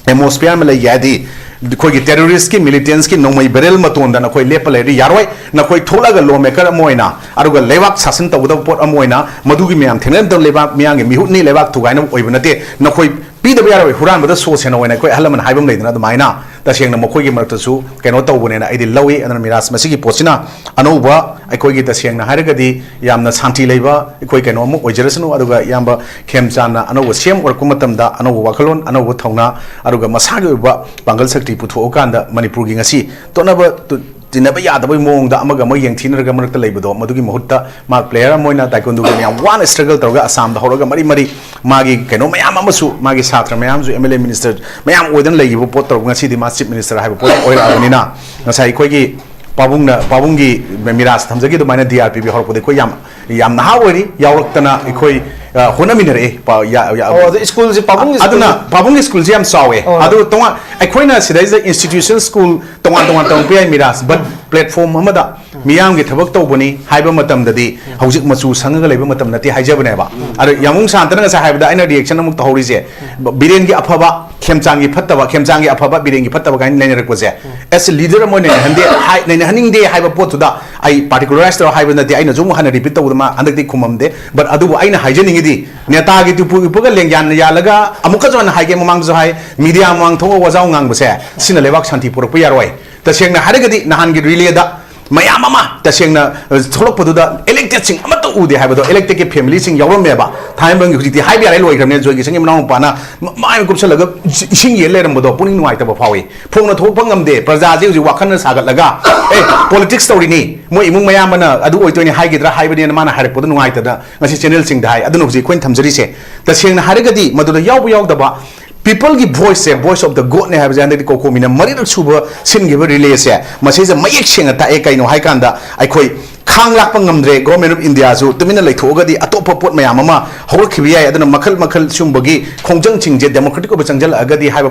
atmosphere ꯑꯃ ꯂꯩꯒꯦ ꯍꯥꯏꯗꯤ, ꯑꯩꯈꯣꯏꯒꯤ terroristꯀꯤ, militantꯀꯤ ꯅꯣꯡꯃꯩ barrel ꯃꯇꯣꯟꯗ ꯅꯈꯣꯏ ꯂꯦꯞꯄ ꯂꯩꯔꯗꯤ ꯌꯥꯔꯣꯏ꯫ ꯅꯈꯣꯏ ꯊꯣꯛꯂꯛꯑꯒ lawmaker ꯑꯃ ꯑꯣꯏꯅ, ꯑꯗꯨꯒ ꯂꯩꯕꯥꯛ ꯁꯥꯁꯟ ꯇꯧꯒꯗꯕ ꯄꯣꯠ ꯑꯃ ꯑꯣꯏꯅ, ꯃꯗꯨꯒꯤ ꯃꯌꯥꯝ ꯊꯦꯡꯅꯔꯝꯗꯕ ꯂꯩꯕꯥꯛ ꯃꯤꯌꯥꯝꯒꯤ ꯃꯤꯍꯨꯠꯅꯤ, ꯂꯩꯕꯥꯛ ꯊꯨꯒꯥꯏꯅꯕ ꯑꯣꯏꯕ ꯅꯠꯇꯦ꯫ ꯅꯈꯣꯏ ꯄꯤꯗꯕ ꯌꯥꯔꯣꯏ, ꯍꯨꯔꯥꯟꯕꯗ ꯁꯣ ꯁꯦꯟꯅꯧ ꯍꯥꯏꯅ ꯑꯩꯈꯣꯏ ꯑꯍꯜ ꯂꯃꯟ ꯍꯥꯏꯕ ꯑꯃ ꯂꯩꯗꯅ, ꯑꯗꯨꯃꯥꯏꯅ ꯇꯁꯦꯡꯅ ꯃꯈꯣꯏꯒꯤ ꯃꯔꯛꯇꯁꯨ ꯀꯩꯅꯣ ꯇꯧꯕꯅꯦꯅ ꯑꯩꯗꯤ ꯂꯧꯏ꯫ ꯑꯗꯨꯅ ꯃꯤꯔꯥꯖ ꯃꯁꯤꯒꯤ ꯄꯣꯠꯁꯤꯅ ꯑꯅꯧꯕ ꯑꯩꯈꯣꯏꯒꯤ ꯇꯁꯦꯡꯅ ꯍꯥꯏꯔꯒꯗꯤ ꯌꯥꯝꯅ ꯁꯥꯟꯇꯤ ꯂꯩꯕ ꯑꯩꯈꯣꯏ ꯀꯩꯅꯣ ꯑꯃ ꯑꯣꯏꯖꯔꯁꯅꯨ꯫ ꯑꯗꯨꯒ ꯏꯌꯥꯝꯕ ꯈꯦꯝꯆꯥꯟꯅ ꯑꯅꯧꯕ ꯁꯦꯝ ꯑꯣꯏꯔꯛꯄ ꯃꯇꯝꯗ ꯑꯅꯧꯕ ꯋꯥꯈꯜꯂꯣꯟ, ꯑꯅꯧꯕ ꯊꯧꯅꯥ, ꯑꯗꯨꯒ ꯃꯁꯥꯒꯤ ꯑꯣꯏꯕ ꯄꯥꯡꯒꯜ ꯁꯛꯇꯤ ꯄꯨꯊꯣꯛꯑꯀꯥꯟꯗ ꯃꯅꯤꯄꯨꯔꯒꯤ ꯉꯁꯤ ꯇꯣꯠꯅꯕ ꯇꯨ-, ꯇꯤꯟꯅꯕ ꯌꯥꯗꯕꯒꯤ ꯃꯑꯣꯡꯗ ꯑꯃꯒ ꯑꯃꯒ ꯌꯦꯡꯊꯤꯅꯔꯒ ꯃꯔꯛꯇ ꯂꯩꯕꯗꯣ, ꯃꯗꯨꯒꯤ ꯃꯍꯨꯠꯇ ꯃꯥ player ꯑꯃ ꯑꯣꯏꯅ taekwondoꯒꯤ ꯌꯥꯝ ꯋꯥꯅ struggle ꯇꯧꯔꯒ ꯑꯁꯥꯝꯗ ꯍꯧꯔꯒ ꯃꯔꯤ ꯃꯔꯤ ꯃꯥꯒꯤ ꯀꯩꯅꯣ ꯃꯌꯥꯝ ꯑꯃꯁꯨ, ꯃꯥꯒꯤ ꯁꯥꯇ꯭ꯔ ꯃꯌꯥꯝꯁꯨ, M L A minister ꯃꯌꯥꯝ ꯑꯣꯏꯗꯅ ꯂꯩꯈꯤꯕ ꯄꯣꯠ ꯇꯧꯔꯒ ꯉꯁꯤꯗꯤ ꯃꯥ chief minister ꯍꯥꯏꯕ ꯄꯣꯠ ꯑꯣꯏꯔꯛꯑꯕꯅꯤꯅ, ꯉꯁꯥꯏ ꯑꯩꯈꯣꯏꯒꯤ ꯄꯥꯕꯨꯡꯅ, ꯄꯥꯕꯨꯡꯒꯤ ꯃꯤꯔꯥꯖ ꯊꯝꯖꯈꯤ ꯑꯗꯨꯃꯥꯏꯅ D R P B ꯍꯧꯔꯛꯄꯗ ꯑꯩꯈꯣꯏ ꯌꯥꯝ, ꯌꯥꯝ ꯅꯍꯥ ꯑꯣꯏꯔꯤ, ꯌꯥꯎꯔꯛꯇꯅ ꯑꯩꯈꯣꯏ, ꯑ, ꯍꯣꯠꯅꯃꯤꯟꯅꯔꯛꯑꯦ꯫ ꯄꯥ-, ꯌꯥ-, ꯌꯥ-, ꯑꯣ, ꯑꯗꯣ ꯁ꯭ꯀꯨꯜꯁꯦ ꯄꯥꯕꯨꯡꯒꯤ ꯑꯗꯨꯅ ꯁ꯭ꯀꯨꯜ ꯄꯥꯕꯨꯡꯒꯤ ꯁ꯭ꯀꯨꯜꯁꯦ ꯌꯥꯝ ꯆꯥꯎꯋꯦ꯫ ꯑꯣ꯫ ꯑꯗꯨꯒ ꯇꯣꯉꯥꯟ, ꯑꯩꯈꯣꯏꯅ ꯁꯤꯗꯩꯁꯤꯗ institution ꯁ꯭ꯀꯨꯜ ꯇꯣꯉꯥꯟ ꯇꯣꯉꯥꯟ ꯇꯝꯃꯛꯄ ꯌꯥꯏ ꯃꯤꯔꯥꯖ, but platform ꯑꯃꯗ ꯃꯤꯌꯥꯝꯒꯤ ꯊꯕꯛ ꯇꯧꯕꯅꯤ ꯍꯥꯏꯕ ꯃꯇꯝꯗꯗꯤ ꯍꯧꯖꯤꯛ ꯃꯆꯨ ꯁꯪꯉꯒ ꯂꯩꯕ ꯃꯇꯝ ꯅꯠꯇꯦ ꯍꯥꯏꯖꯕꯅꯦꯕ꯫ ꯑꯗꯣ ꯌꯥꯝꯕꯨꯡ ꯁꯥꯟꯇꯅ ꯉꯁꯥꯏ ꯍꯥꯏꯕꯗ ꯑꯩꯅ reaction ꯑꯃꯨꯛ ꯇꯧꯍꯧꯔꯤꯁꯦ, ꯕꯤꯔꯦꯟꯒꯤ ꯑꯐꯕ, ꯈꯦꯝꯆꯥꯡꯒꯤ ꯐꯠꯇꯕ, ꯈꯦꯝꯆꯥꯡꯒꯤ ꯑꯐꯕ, ꯕꯤꯔꯦꯟꯒꯤ ꯐꯠꯇꯕ ꯀꯥꯏꯅ ꯅꯩꯅꯔꯛꯄꯁꯦ, as a leader ꯑꯃ ꯑꯣꯏꯅ ꯅꯩꯅꯍꯟꯗꯦ ꯍꯥꯏ-, ꯅꯩꯅꯍꯟꯅꯤꯡꯗꯦ ꯍꯥꯏꯕ ꯄꯣꯠꯇꯨꯗ ꯑꯩ particularise ꯇꯧꯔ ꯍꯥꯏꯕ ꯅꯠꯇꯦ, ꯑꯩꯅꯁꯨ ꯑꯃꯨꯛ ꯍꯟꯅ repeat ꯇꯧꯕꯗ ꯃꯥ ꯍꯟꯗꯛꯇꯤ ꯈꯨꯝꯃꯝꯗꯦ꯫ But ꯑꯗꯨꯕꯨ ꯑꯩꯅ ꯍꯥꯏꯖꯅꯤꯡꯉꯤ ꯗꯤ ꯅꯦꯇꯥꯒꯤ ꯇꯨꯄꯨ ꯎꯞꯄꯒ ꯂꯦꯡꯌꯥꯟ ꯌꯥꯜꯂꯒ ꯑꯃꯨꯛꯀꯁꯨ ꯍꯟꯅ ꯍꯥꯏꯒꯦ, ꯃꯃꯥꯡꯗꯁꯨ ꯍꯥꯏ, ꯃꯤꯗꯤꯌꯥ ꯃꯃꯥꯡ ꯊꯣꯛꯑꯒ ꯋꯥꯖꯥꯎ ꯉꯥꯡꯕꯁꯦ ꯁꯤꯅ ꯂꯩꯕꯥꯛ ꯁꯥꯟꯇꯤ ꯄꯨꯔꯛꯄ ꯌꯥꯔꯣꯏ꯫ ꯇꯁꯦꯡꯅ ꯍꯥꯏꯔꯒꯗꯤ ꯅꯍꯥꯟꯒꯤ ꯔꯤꯂꯦꯗ ꯃꯌꯥꯝ ꯑꯃ ꯇꯁꯦꯡꯅ, ꯑ, ꯊꯣꯛꯂꯛꯄꯗꯨꯗ ꯏꯂꯦꯛꯇꯦꯗꯁꯤꯡ ꯑꯃꯠꯇ ꯎꯗꯦ ꯍꯥꯏꯕꯗꯣ, ꯏꯂꯦꯛꯇꯦꯗꯀꯤ ꯐꯦꯃꯤꯂꯤꯁꯤꯡ ꯌꯥꯎꯔꯝꯃꯦꯕ꯫ ꯊꯥꯡꯃꯩꯕꯟꯒꯤ ꯍꯧꯖꯤꯛꯇꯤ ꯍꯥꯏꯕ ꯌꯥꯔꯦ, ꯂꯣꯏꯈ꯭ꯔꯕꯅꯦ꯫ ꯖꯣꯏ ꯀꯤꯁꯟꯒꯤ ꯃꯅꯥꯎ ꯅꯨꯄꯥꯅ ꯃ-, ꯃꯥꯏ ꯀꯨꯞꯁꯜꯂꯒ ꯏꯁꯤꯡ ꯌꯦꯟ ꯂꯩꯔꯝꯕꯗꯣ ꯄꯨꯛꯅꯤꯡ ꯅꯨꯡꯉꯥꯏꯇꯕ ꯐꯥꯎꯏ꯫ ꯐꯣꯡꯅ ꯊꯣꯛꯄ ꯉꯝꯗꯦ꯫ ꯄ꯭ꯔꯖꯥꯁꯦ ꯍꯧꯖꯤꯛ ꯋꯥꯈꯜꯅ ꯁꯥꯒꯠꯂꯒ, "ꯑꯦ, ꯄꯣꯂꯤꯇꯤꯛꯁ ꯇꯧꯔꯤꯅꯤ, ꯃꯣꯏ ꯏꯃꯨꯡ ꯃꯌꯥꯝꯕꯅ ꯑꯗꯨ ꯑꯣꯏꯗꯣꯏꯅꯤ ꯍꯥꯏꯒꯗ꯭ꯔꯥ ꯍꯥꯏꯕꯅꯦꯅ" ꯃꯥꯅ ꯍꯥꯏꯔꯛꯄꯗꯣ ꯅꯨꯡꯉꯥꯏꯇꯗꯅ ꯉꯁꯤ ꯆꯦꯅꯦꯜꯁꯤꯡꯗ ꯍꯥꯏ꯫ ꯑꯗꯨꯅ ꯍꯧꯖꯤꯛ ꯑꯩꯈꯣꯏꯅ ꯊꯝꯖꯔꯤꯁꯦ, ꯇꯁꯦꯡꯅ ꯍꯥꯏꯔꯒꯗꯤ ꯃꯗꯨꯗ ꯌꯥꯎꯕ ꯌꯥꯎꯗꯕ, ꯄꯤꯄꯜꯒꯤ ꯚꯣꯏꯁꯁꯦ, ꯚꯣꯏꯁ ꯑꯣꯐ ꯗ ꯒꯣꯗꯅꯦ ꯍꯥꯏꯕꯁꯦ ꯍꯟꯗꯛꯇꯤ ꯀꯣꯀꯣꯃꯤꯅ ꯃꯔꯤꯔꯛ ꯁꯨꯕ ꯁꯤꯟꯈꯤꯕ ꯔꯤꯂꯦꯁꯦ, ꯃꯁꯤꯁꯦ ꯃꯌꯦꯛ ꯁꯦꯡꯅ ꯇꯥꯛꯑꯦ꯫ ꯀꯩꯅꯣ ꯍꯥꯏꯀꯥꯟꯗ, ꯑꯩꯈꯣꯏ ꯈꯥꯡ ꯂꯥꯛꯄ ꯉꯝꯗ꯭ꯔꯦ꯫ ꯒꯣꯔꯃꯦꯟ ꯑꯣꯐ ꯏꯟꯗꯤꯌꯥꯁꯨ ꯇꯨꯃꯤꯟꯅ ꯂꯩꯊꯣꯛꯑꯒꯗꯤ ꯑꯇꯣꯞꯄ ꯄꯣꯠ ꯃꯌꯥꯝ ꯑꯃ ꯍꯧꯔꯛꯈꯤꯕ ꯌꯥꯏ꯫ ꯑꯗꯨꯅ ꯃꯈꯜ ꯃꯈꯜ ꯁꯤꯒꯨꯝꯕꯒꯤ ꯈꯣꯡꯖꯪꯁꯤꯡꯁꯦ ꯗꯦꯃꯣꯀ꯭ꯔꯦꯇꯤꯛ ꯑꯣꯏꯕ ꯆꯪꯁꯤꯜꯂꯛꯑꯒꯗꯤ ꯍꯥꯏꯕ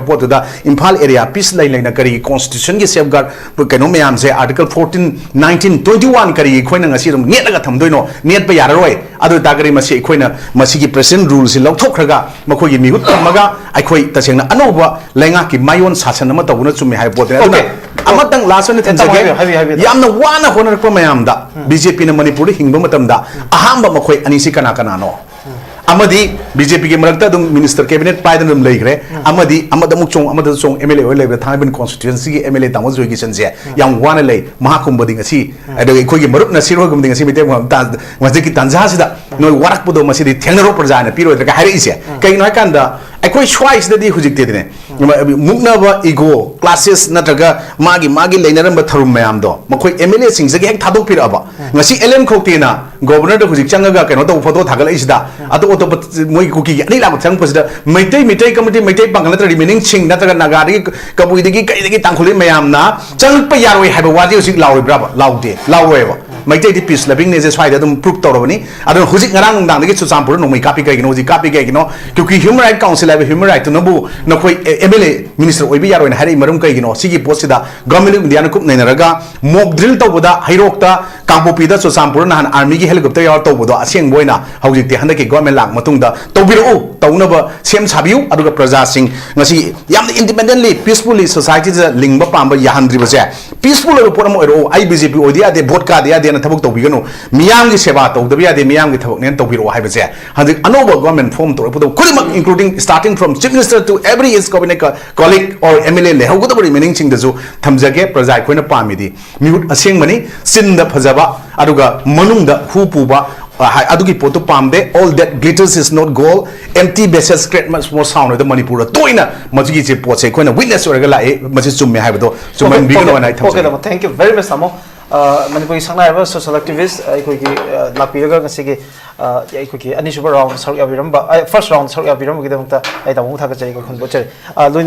ꯄꯣꯠꯇꯨꯗ ꯏꯝꯐꯥꯜ ꯑꯦꯔꯤꯌꯥ ꯄꯤꯁ ꯂꯩ ꯂꯩꯅ ꯀꯔꯤꯒꯤ ꯀꯣꯟꯁꯇꯤꯇ꯭ꯌꯨꯁꯟꯒꯤ ꯁꯦꯐꯒꯥꯔꯗ ꯀꯩꯅꯣ ꯃꯌꯥꯝꯁꯦ, article fourteen, nineteen, twenty one ꯀꯔꯤꯒꯤ ꯑꯩꯈꯣꯏꯅ ꯉꯁꯤ ꯑꯗꯨꯝ ꯅꯦꯠꯂꯒ ꯊꯝꯗꯣꯏꯅꯣ? ꯅꯦꯠꯄ ꯌꯥꯔꯔꯣꯏ꯫ ꯑꯗꯨ ꯑꯣꯏꯇꯥꯔꯒꯗꯤ ꯃꯁꯤ ꯑꯩꯈꯣꯏꯅ ꯃꯁꯤꯒꯤ ꯄ꯭ꯔꯦꯁꯤꯗꯦꯟ ꯔꯨꯜꯁꯤ ꯂꯧꯊꯣꯛꯈ꯭ꯔꯒ ꯃꯈꯣꯏꯒꯤ ꯃꯤꯍꯨꯠ ꯊꯝꯃꯒ ꯑꯩꯈꯣꯏ ꯇꯁꯦꯡꯅ ꯑꯅꯧꯕ ꯂꯩꯉꯥꯛꯀꯤ ꯃꯥꯏꯑꯣꯟ ꯁꯥꯁꯟ ꯑꯃ ꯇꯧꯕꯅ ꯆꯨꯝꯃꯦ ꯍꯥꯏꯕ ꯄꯣꯠꯇꯨꯅꯤ꯫ ꯑꯗꯨꯅ OK꯫ ꯑꯃꯇꯪ ꯂꯥꯁ ꯑꯣꯏꯅ ꯑꯦ, ꯇꯥꯃꯣ, ꯊꯝꯖꯒꯦ꯫ ꯍꯥꯏꯕꯤꯌꯨ, ꯍꯥꯏꯕꯤꯌꯨ, ꯍꯥꯏꯕꯤꯌꯨ꯫ ꯌꯥꯝꯅ ꯋꯥꯅ ꯍꯣꯠꯅꯔꯛꯄ ꯃꯌꯥꯝꯗ ꯎꯝ꯫ ꯕꯤ ꯖꯦ ꯄꯤꯅ ꯃꯅꯤꯄꯨꯔꯗ ꯍꯤꯡꯕ ꯃꯇꯝꯗ ꯎꯝ꯫ ꯑꯍꯥꯟꯕ ꯃꯈꯣꯏ ꯑꯅꯤꯁꯤ ꯀꯅꯥ ꯀꯅꯥꯅꯣ? ꯎꯝ꯫ ꯑꯃꯗꯤ ꯕꯤ ꯖꯦ ꯄꯤꯒꯤ ꯃꯔꯛꯇ ꯑꯗꯨꯝ ꯃꯤꯅꯤꯁꯇꯔ ꯀꯦꯕꯤꯅꯦꯠ ꯄꯥꯏꯗꯅ ꯑꯗꯨꯝ ꯂꯩꯈ꯭ꯔꯦ꯫ ꯎꯝ꯫ ꯑꯃꯗꯤ ꯑꯃꯗ ꯑꯃꯨꯛ ꯆꯣꯡ, ꯑꯃꯗ ꯆꯣꯡ, ꯑꯦꯝ ꯑꯦꯜ ꯑꯦ ꯑꯣꯏ ꯂꯩꯕ ꯊꯥꯡꯃꯩꯕꯟ ꯀꯣꯟꯁꯇꯤꯇ꯭ꯌꯨꯑꯦꯟꯁꯤꯒꯤ ꯑꯦꯝ ꯑꯦꯜ ꯑꯦ ꯇꯥꯃꯣ ꯖꯣꯏ ꯀꯤꯁꯟꯁꯦ ꯎꯝ꯫ ꯌꯥꯝ ꯋꯥꯅ ꯂꯩ꯫ ꯃꯍꯥꯛꯀꯨꯝꯕꯗꯤ ꯉꯁꯤ, ꯎꯝ꯫ ꯑꯗꯒꯤ ꯑꯩꯈꯣꯏꯒꯤ ꯃꯔꯨꯞ ꯅꯁꯤꯔ ꯍꯣꯏꯒꯨꯝꯕꯗꯤ ꯉꯁꯤ ꯃꯩꯇꯩ ꯃꯐꯝ ꯇꯥ-, ꯍꯧꯖꯤꯛꯀꯤ ꯇꯥꯟꯖꯥꯁꯤꯗ ꯎꯝ꯫ ꯅꯣꯏ ꯋꯥꯔꯛꯄꯗꯣ ꯃꯁꯤꯗꯤ ꯊꯦꯡꯅꯔꯣ ꯄ꯭ꯔꯖꯥꯅ ꯄꯤꯔꯣꯏꯗ꯭ꯔꯒ ꯍꯥꯏꯔꯛꯏꯁꯦ꯫ ꯎꯝ꯫ ꯀꯩꯒꯤꯅꯣ ꯍꯥꯏꯀꯥꯟꯗ ꯑꯩꯈꯣꯏ ꯁ꯭ꯋꯥꯏꯁꯤꯗꯗꯤ ꯍꯧꯖꯤꯛꯇꯤꯅꯦ, ꯎꯝ꯫ ꯃꯨꯛꯅꯕ ꯏꯒꯣ ꯀ꯭ꯂꯥꯁꯦꯁ ꯅꯠꯇ꯭ꯔꯒ ꯃꯥꯒꯤ, ꯃꯥꯒꯤ ꯂꯩꯅꯔꯝꯕ ꯊꯧꯔꯝ ꯃꯌꯥꯝꯗꯣ ꯃꯈꯣꯏ ꯑꯦꯝ ꯑꯦꯜ ꯑꯦꯁꯤꯡꯁꯤꯗꯒꯤ ꯍꯦꯛ ꯊꯥꯗꯣꯛꯄꯤꯔꯛꯑꯕ꯫ ꯎꯝ꯫ ꯉꯁꯤ ꯑꯦꯜ ꯑꯦꯟ ꯈꯧꯇꯦꯅ ꯒꯣꯕꯔꯅꯔꯗ ꯍꯧꯖꯤꯛ ꯆꯪꯉꯒ ꯀꯩꯅꯣ ꯇꯧꯕ ꯐꯣꯇꯣ ꯊꯥꯒꯠꯂꯛꯏꯁꯤꯗ, ꯎꯝ꯫ ꯑꯇꯣꯞ ꯑꯇꯣꯞꯄ ꯃꯣꯏꯒꯤ ꯀꯨꯀꯤꯒꯤ ꯑꯅꯤ ꯂꯥꯛꯄ ꯆꯪꯉꯛꯄꯁꯤꯗ ꯃꯩꯇꯩ, ꯃꯩꯇꯩ ꯀꯝꯃꯨꯅꯤꯇꯤ, ꯃꯩꯇꯩ ꯄꯥꯡꯒꯜ ꯅꯠꯇ꯭ꯔꯒ ꯔꯤꯃꯦꯅꯤꯡꯁꯤꯡ ꯅꯠꯇ꯭ꯔꯒ ꯅꯥꯒꯥꯗꯒꯤ, ꯀꯕꯨꯏꯗꯒꯤ, ꯀꯩꯗꯒꯤ, ꯇꯥꯡꯈꯨꯜꯗꯒꯤ ꯃꯌꯥꯝꯅ ꯆꯪꯉꯛꯄ ꯌꯥꯔꯣꯏ ꯍꯥꯏꯕ ꯋꯥꯁꯦ ꯍꯧꯖꯤꯛ ꯂꯥꯎꯔꯤꯕ꯭ꯔꯥꯕ? ꯂꯥꯎꯗꯦ, ꯂꯥꯎꯔꯣꯏꯕ꯫ ꯃꯩꯇꯩꯗꯤ ꯄꯤꯁ ꯂꯚꯤꯡꯅꯦꯁꯦ ꯁ꯭ꯋꯥꯏꯗ ꯑꯗꯨꯝ ꯄ꯭ꯔꯨꯞ ꯇꯧꯔꯕꯅꯤ꯫ ꯑꯗꯨꯅ ꯍꯧꯖꯤꯛ ꯉꯔꯥꯡ ꯅꯨꯡꯗꯥꯡꯗꯒꯤ ꯆꯨꯔꯆꯥꯟꯄꯨꯔꯗ ꯅꯣꯡꯃꯩ ꯀꯥꯞꯄꯤ ꯀꯩꯒꯤꯅꯣ? ꯍꯧꯖꯤꯛ ꯀꯥꯞꯄꯤ ꯀꯩꯒꯤꯅꯣ? ꯀ꯭ꯌꯨꯀꯤ ꯍ꯭ꯌꯨꯃꯦꯟ ꯔꯥꯏꯠ ꯀꯥꯎꯟꯁꯤꯜ ꯍꯥꯏꯕ ꯍ꯭ꯌꯨꯃꯦꯟ ꯔꯥꯏꯠꯇꯨꯅꯕꯨ ꯅꯈꯣꯏ ꯑꯦꯝ ꯑꯦꯜ ꯑꯦ ꯃꯤꯅꯤꯁꯇꯔ ꯑꯣꯏꯕ ꯌꯥꯔꯣꯏꯅ ꯍꯥꯏꯔꯛꯏ ꯃꯔꯝ ꯀꯩꯒꯤꯅꯣ? ꯁꯤꯒꯤ ꯄꯣꯠꯁꯤꯗ ꯒꯚꯔꯟꯃꯦꯟꯠ ꯑꯣꯐ ꯏꯟꯗꯤꯌꯥꯅ ꯀꯨꯞ ꯅꯩꯅꯔꯒ ꯃꯣꯛ ꯗ꯭ꯔꯤꯜ ꯇꯧꯕꯗ ꯍꯩꯔꯣꯛꯇ, ꯀꯥꯡꯄꯣꯛꯄꯤꯗ, ꯆꯨꯔꯆꯥꯟꯄꯨꯔꯗ ꯅꯍꯥꯟ ꯑꯥꯔꯃꯤꯒꯤ ꯍꯦꯂꯤꯀꯣꯞꯇꯔ ꯌꯥꯎꯔ ꯇꯧꯕꯗꯣ ꯑꯁꯦꯡꯕ ꯑꯣꯏꯅ ꯍꯧꯖꯤꯛꯇꯤ ꯍꯟꯗꯛꯀꯤ ꯒꯚꯔꯟꯃꯦꯟꯠ ꯂꯥꯛ ꯃꯇꯨꯡꯗ ꯇꯧꯕꯤꯔꯛꯎ, ꯇꯧꯅꯕ ꯁꯦꯝ ꯁꯥꯕꯤꯌꯨ꯫ ꯑꯗꯨꯒ ꯄ꯭ꯔꯖꯥꯁꯤꯡ ꯉꯁꯤ ꯌꯥꯝꯅ ꯏꯟꯗꯤꯄꯦꯟꯗꯦꯟꯠꯂꯤ, ꯄꯤꯁꯐꯨꯜꯂꯤ ꯁꯣꯁꯥꯏꯇꯤꯗ ꯂꯤꯡꯕ ꯄꯥꯝꯕ ꯌꯥꯍꯟꯗ꯭ꯔꯤꯕꯁꯦ, ꯄꯤꯁꯐꯨꯜ ꯑꯣꯏꯕ ꯄꯣꯠ ꯑꯃ ꯑꯣꯏꯔꯛꯎ꯫ ꯑꯩ ꯕꯤ ꯖꯦ ꯄꯤ ꯑꯣꯏꯗ ꯌꯥꯗꯦ, ꯚꯣꯠ ꯀꯥꯗ ꯌꯥꯗꯦ, ꯊꯕꯛ ꯇꯧꯕꯤꯒꯅꯨ, ꯃꯤꯌꯥꯝꯒꯤ ꯁꯦꯕꯥ ꯇꯧꯗꯕ ꯌꯥꯗꯦ, ꯃꯤꯌꯥꯝꯒꯤ ꯊꯕꯛꯅꯦꯅ ꯇꯧꯕꯤꯔꯛꯑꯣ ꯍꯥꯏꯕꯁꯦ ꯍꯧꯖꯤꯛ ꯑꯅꯧꯕ government form ꯇꯧꯔꯛꯄꯗ ꯈꯨꯗꯤꯡꯃꯛ, including starting from Chief Minister to every his cabinet co- colleague or M L A ꯂꯩꯍꯧꯒꯗꯕ remaining ꯁꯤꯡꯗꯁꯨ ꯊꯝꯖꯒꯦ꯫ ꯄ꯭ꯔꯖꯥ ꯑꯩꯈꯣꯏꯅ ꯄꯥꯝꯃꯤꯗꯤ ꯃꯤꯍꯨꯠ ꯑꯁꯦꯡꯕꯅꯤ, ꯆꯤꯟꯗ ꯐꯖꯕ ꯑꯗꯨꯒ ꯃꯅꯨꯡꯗ ꯍꯨ ꯄꯨꯕ, ꯑ, ꯍꯥꯏ-, ꯑꯗꯨꯒꯤ ꯄꯣꯠꯇꯨ ꯄꯥꯝꯗꯦ꯫ All that glitters is not gold, empty vessels crack much more sound ꯍꯥꯏꯗ ꯃꯅꯤꯄꯨꯔꯗ ꯇꯣꯏꯅ ꯃꯁꯤꯒꯤꯁꯦ ꯄꯣꯠꯁꯦ ꯑꯩꯈꯣꯏꯅ witness ꯑꯣꯏꯔꯒ ꯂꯥꯛꯑꯦ꯫ ꯃꯁꯤ ꯆꯨꯝꯃꯦ ꯍꯥꯏꯕꯗꯣ ꯆꯨꯝꯍꯟꯕꯤꯒꯅꯨ ꯍꯥꯏꯅ ꯑꯩ ꯊꯝꯖꯒꯦ꯫ Thank you very much, ꯇꯥꯃꯣ꯫ ꯑ, ꯃꯅꯤꯄꯨꯔꯒꯤ ꯁꯛꯅꯥꯏꯔꯕ social activist ꯑꯩꯈꯣꯏꯒꯤ, ꯑ, ꯂꯥꯛꯄꯤꯔꯒ ꯉꯁꯤꯒꯤ, ꯑ, ꯑꯩꯈꯣꯏꯒꯤ ꯑꯅꯤꯁꯨꯕ round ꯁꯔꯨꯛ ꯌꯥꯕꯤꯔꯝꯕ, ꯑ, first round ꯁꯔꯨꯛ ꯌꯥꯕꯤꯔꯝꯕꯒꯤꯗꯃꯛꯇ ꯑꯩ ꯇꯥꯃꯣꯕꯨ ꯊꯥꯒꯠꯆꯔꯤ, ꯈꯨꯔꯨꯝꯖꯔꯤ꯫ ꯑ, ꯂꯣꯏꯅ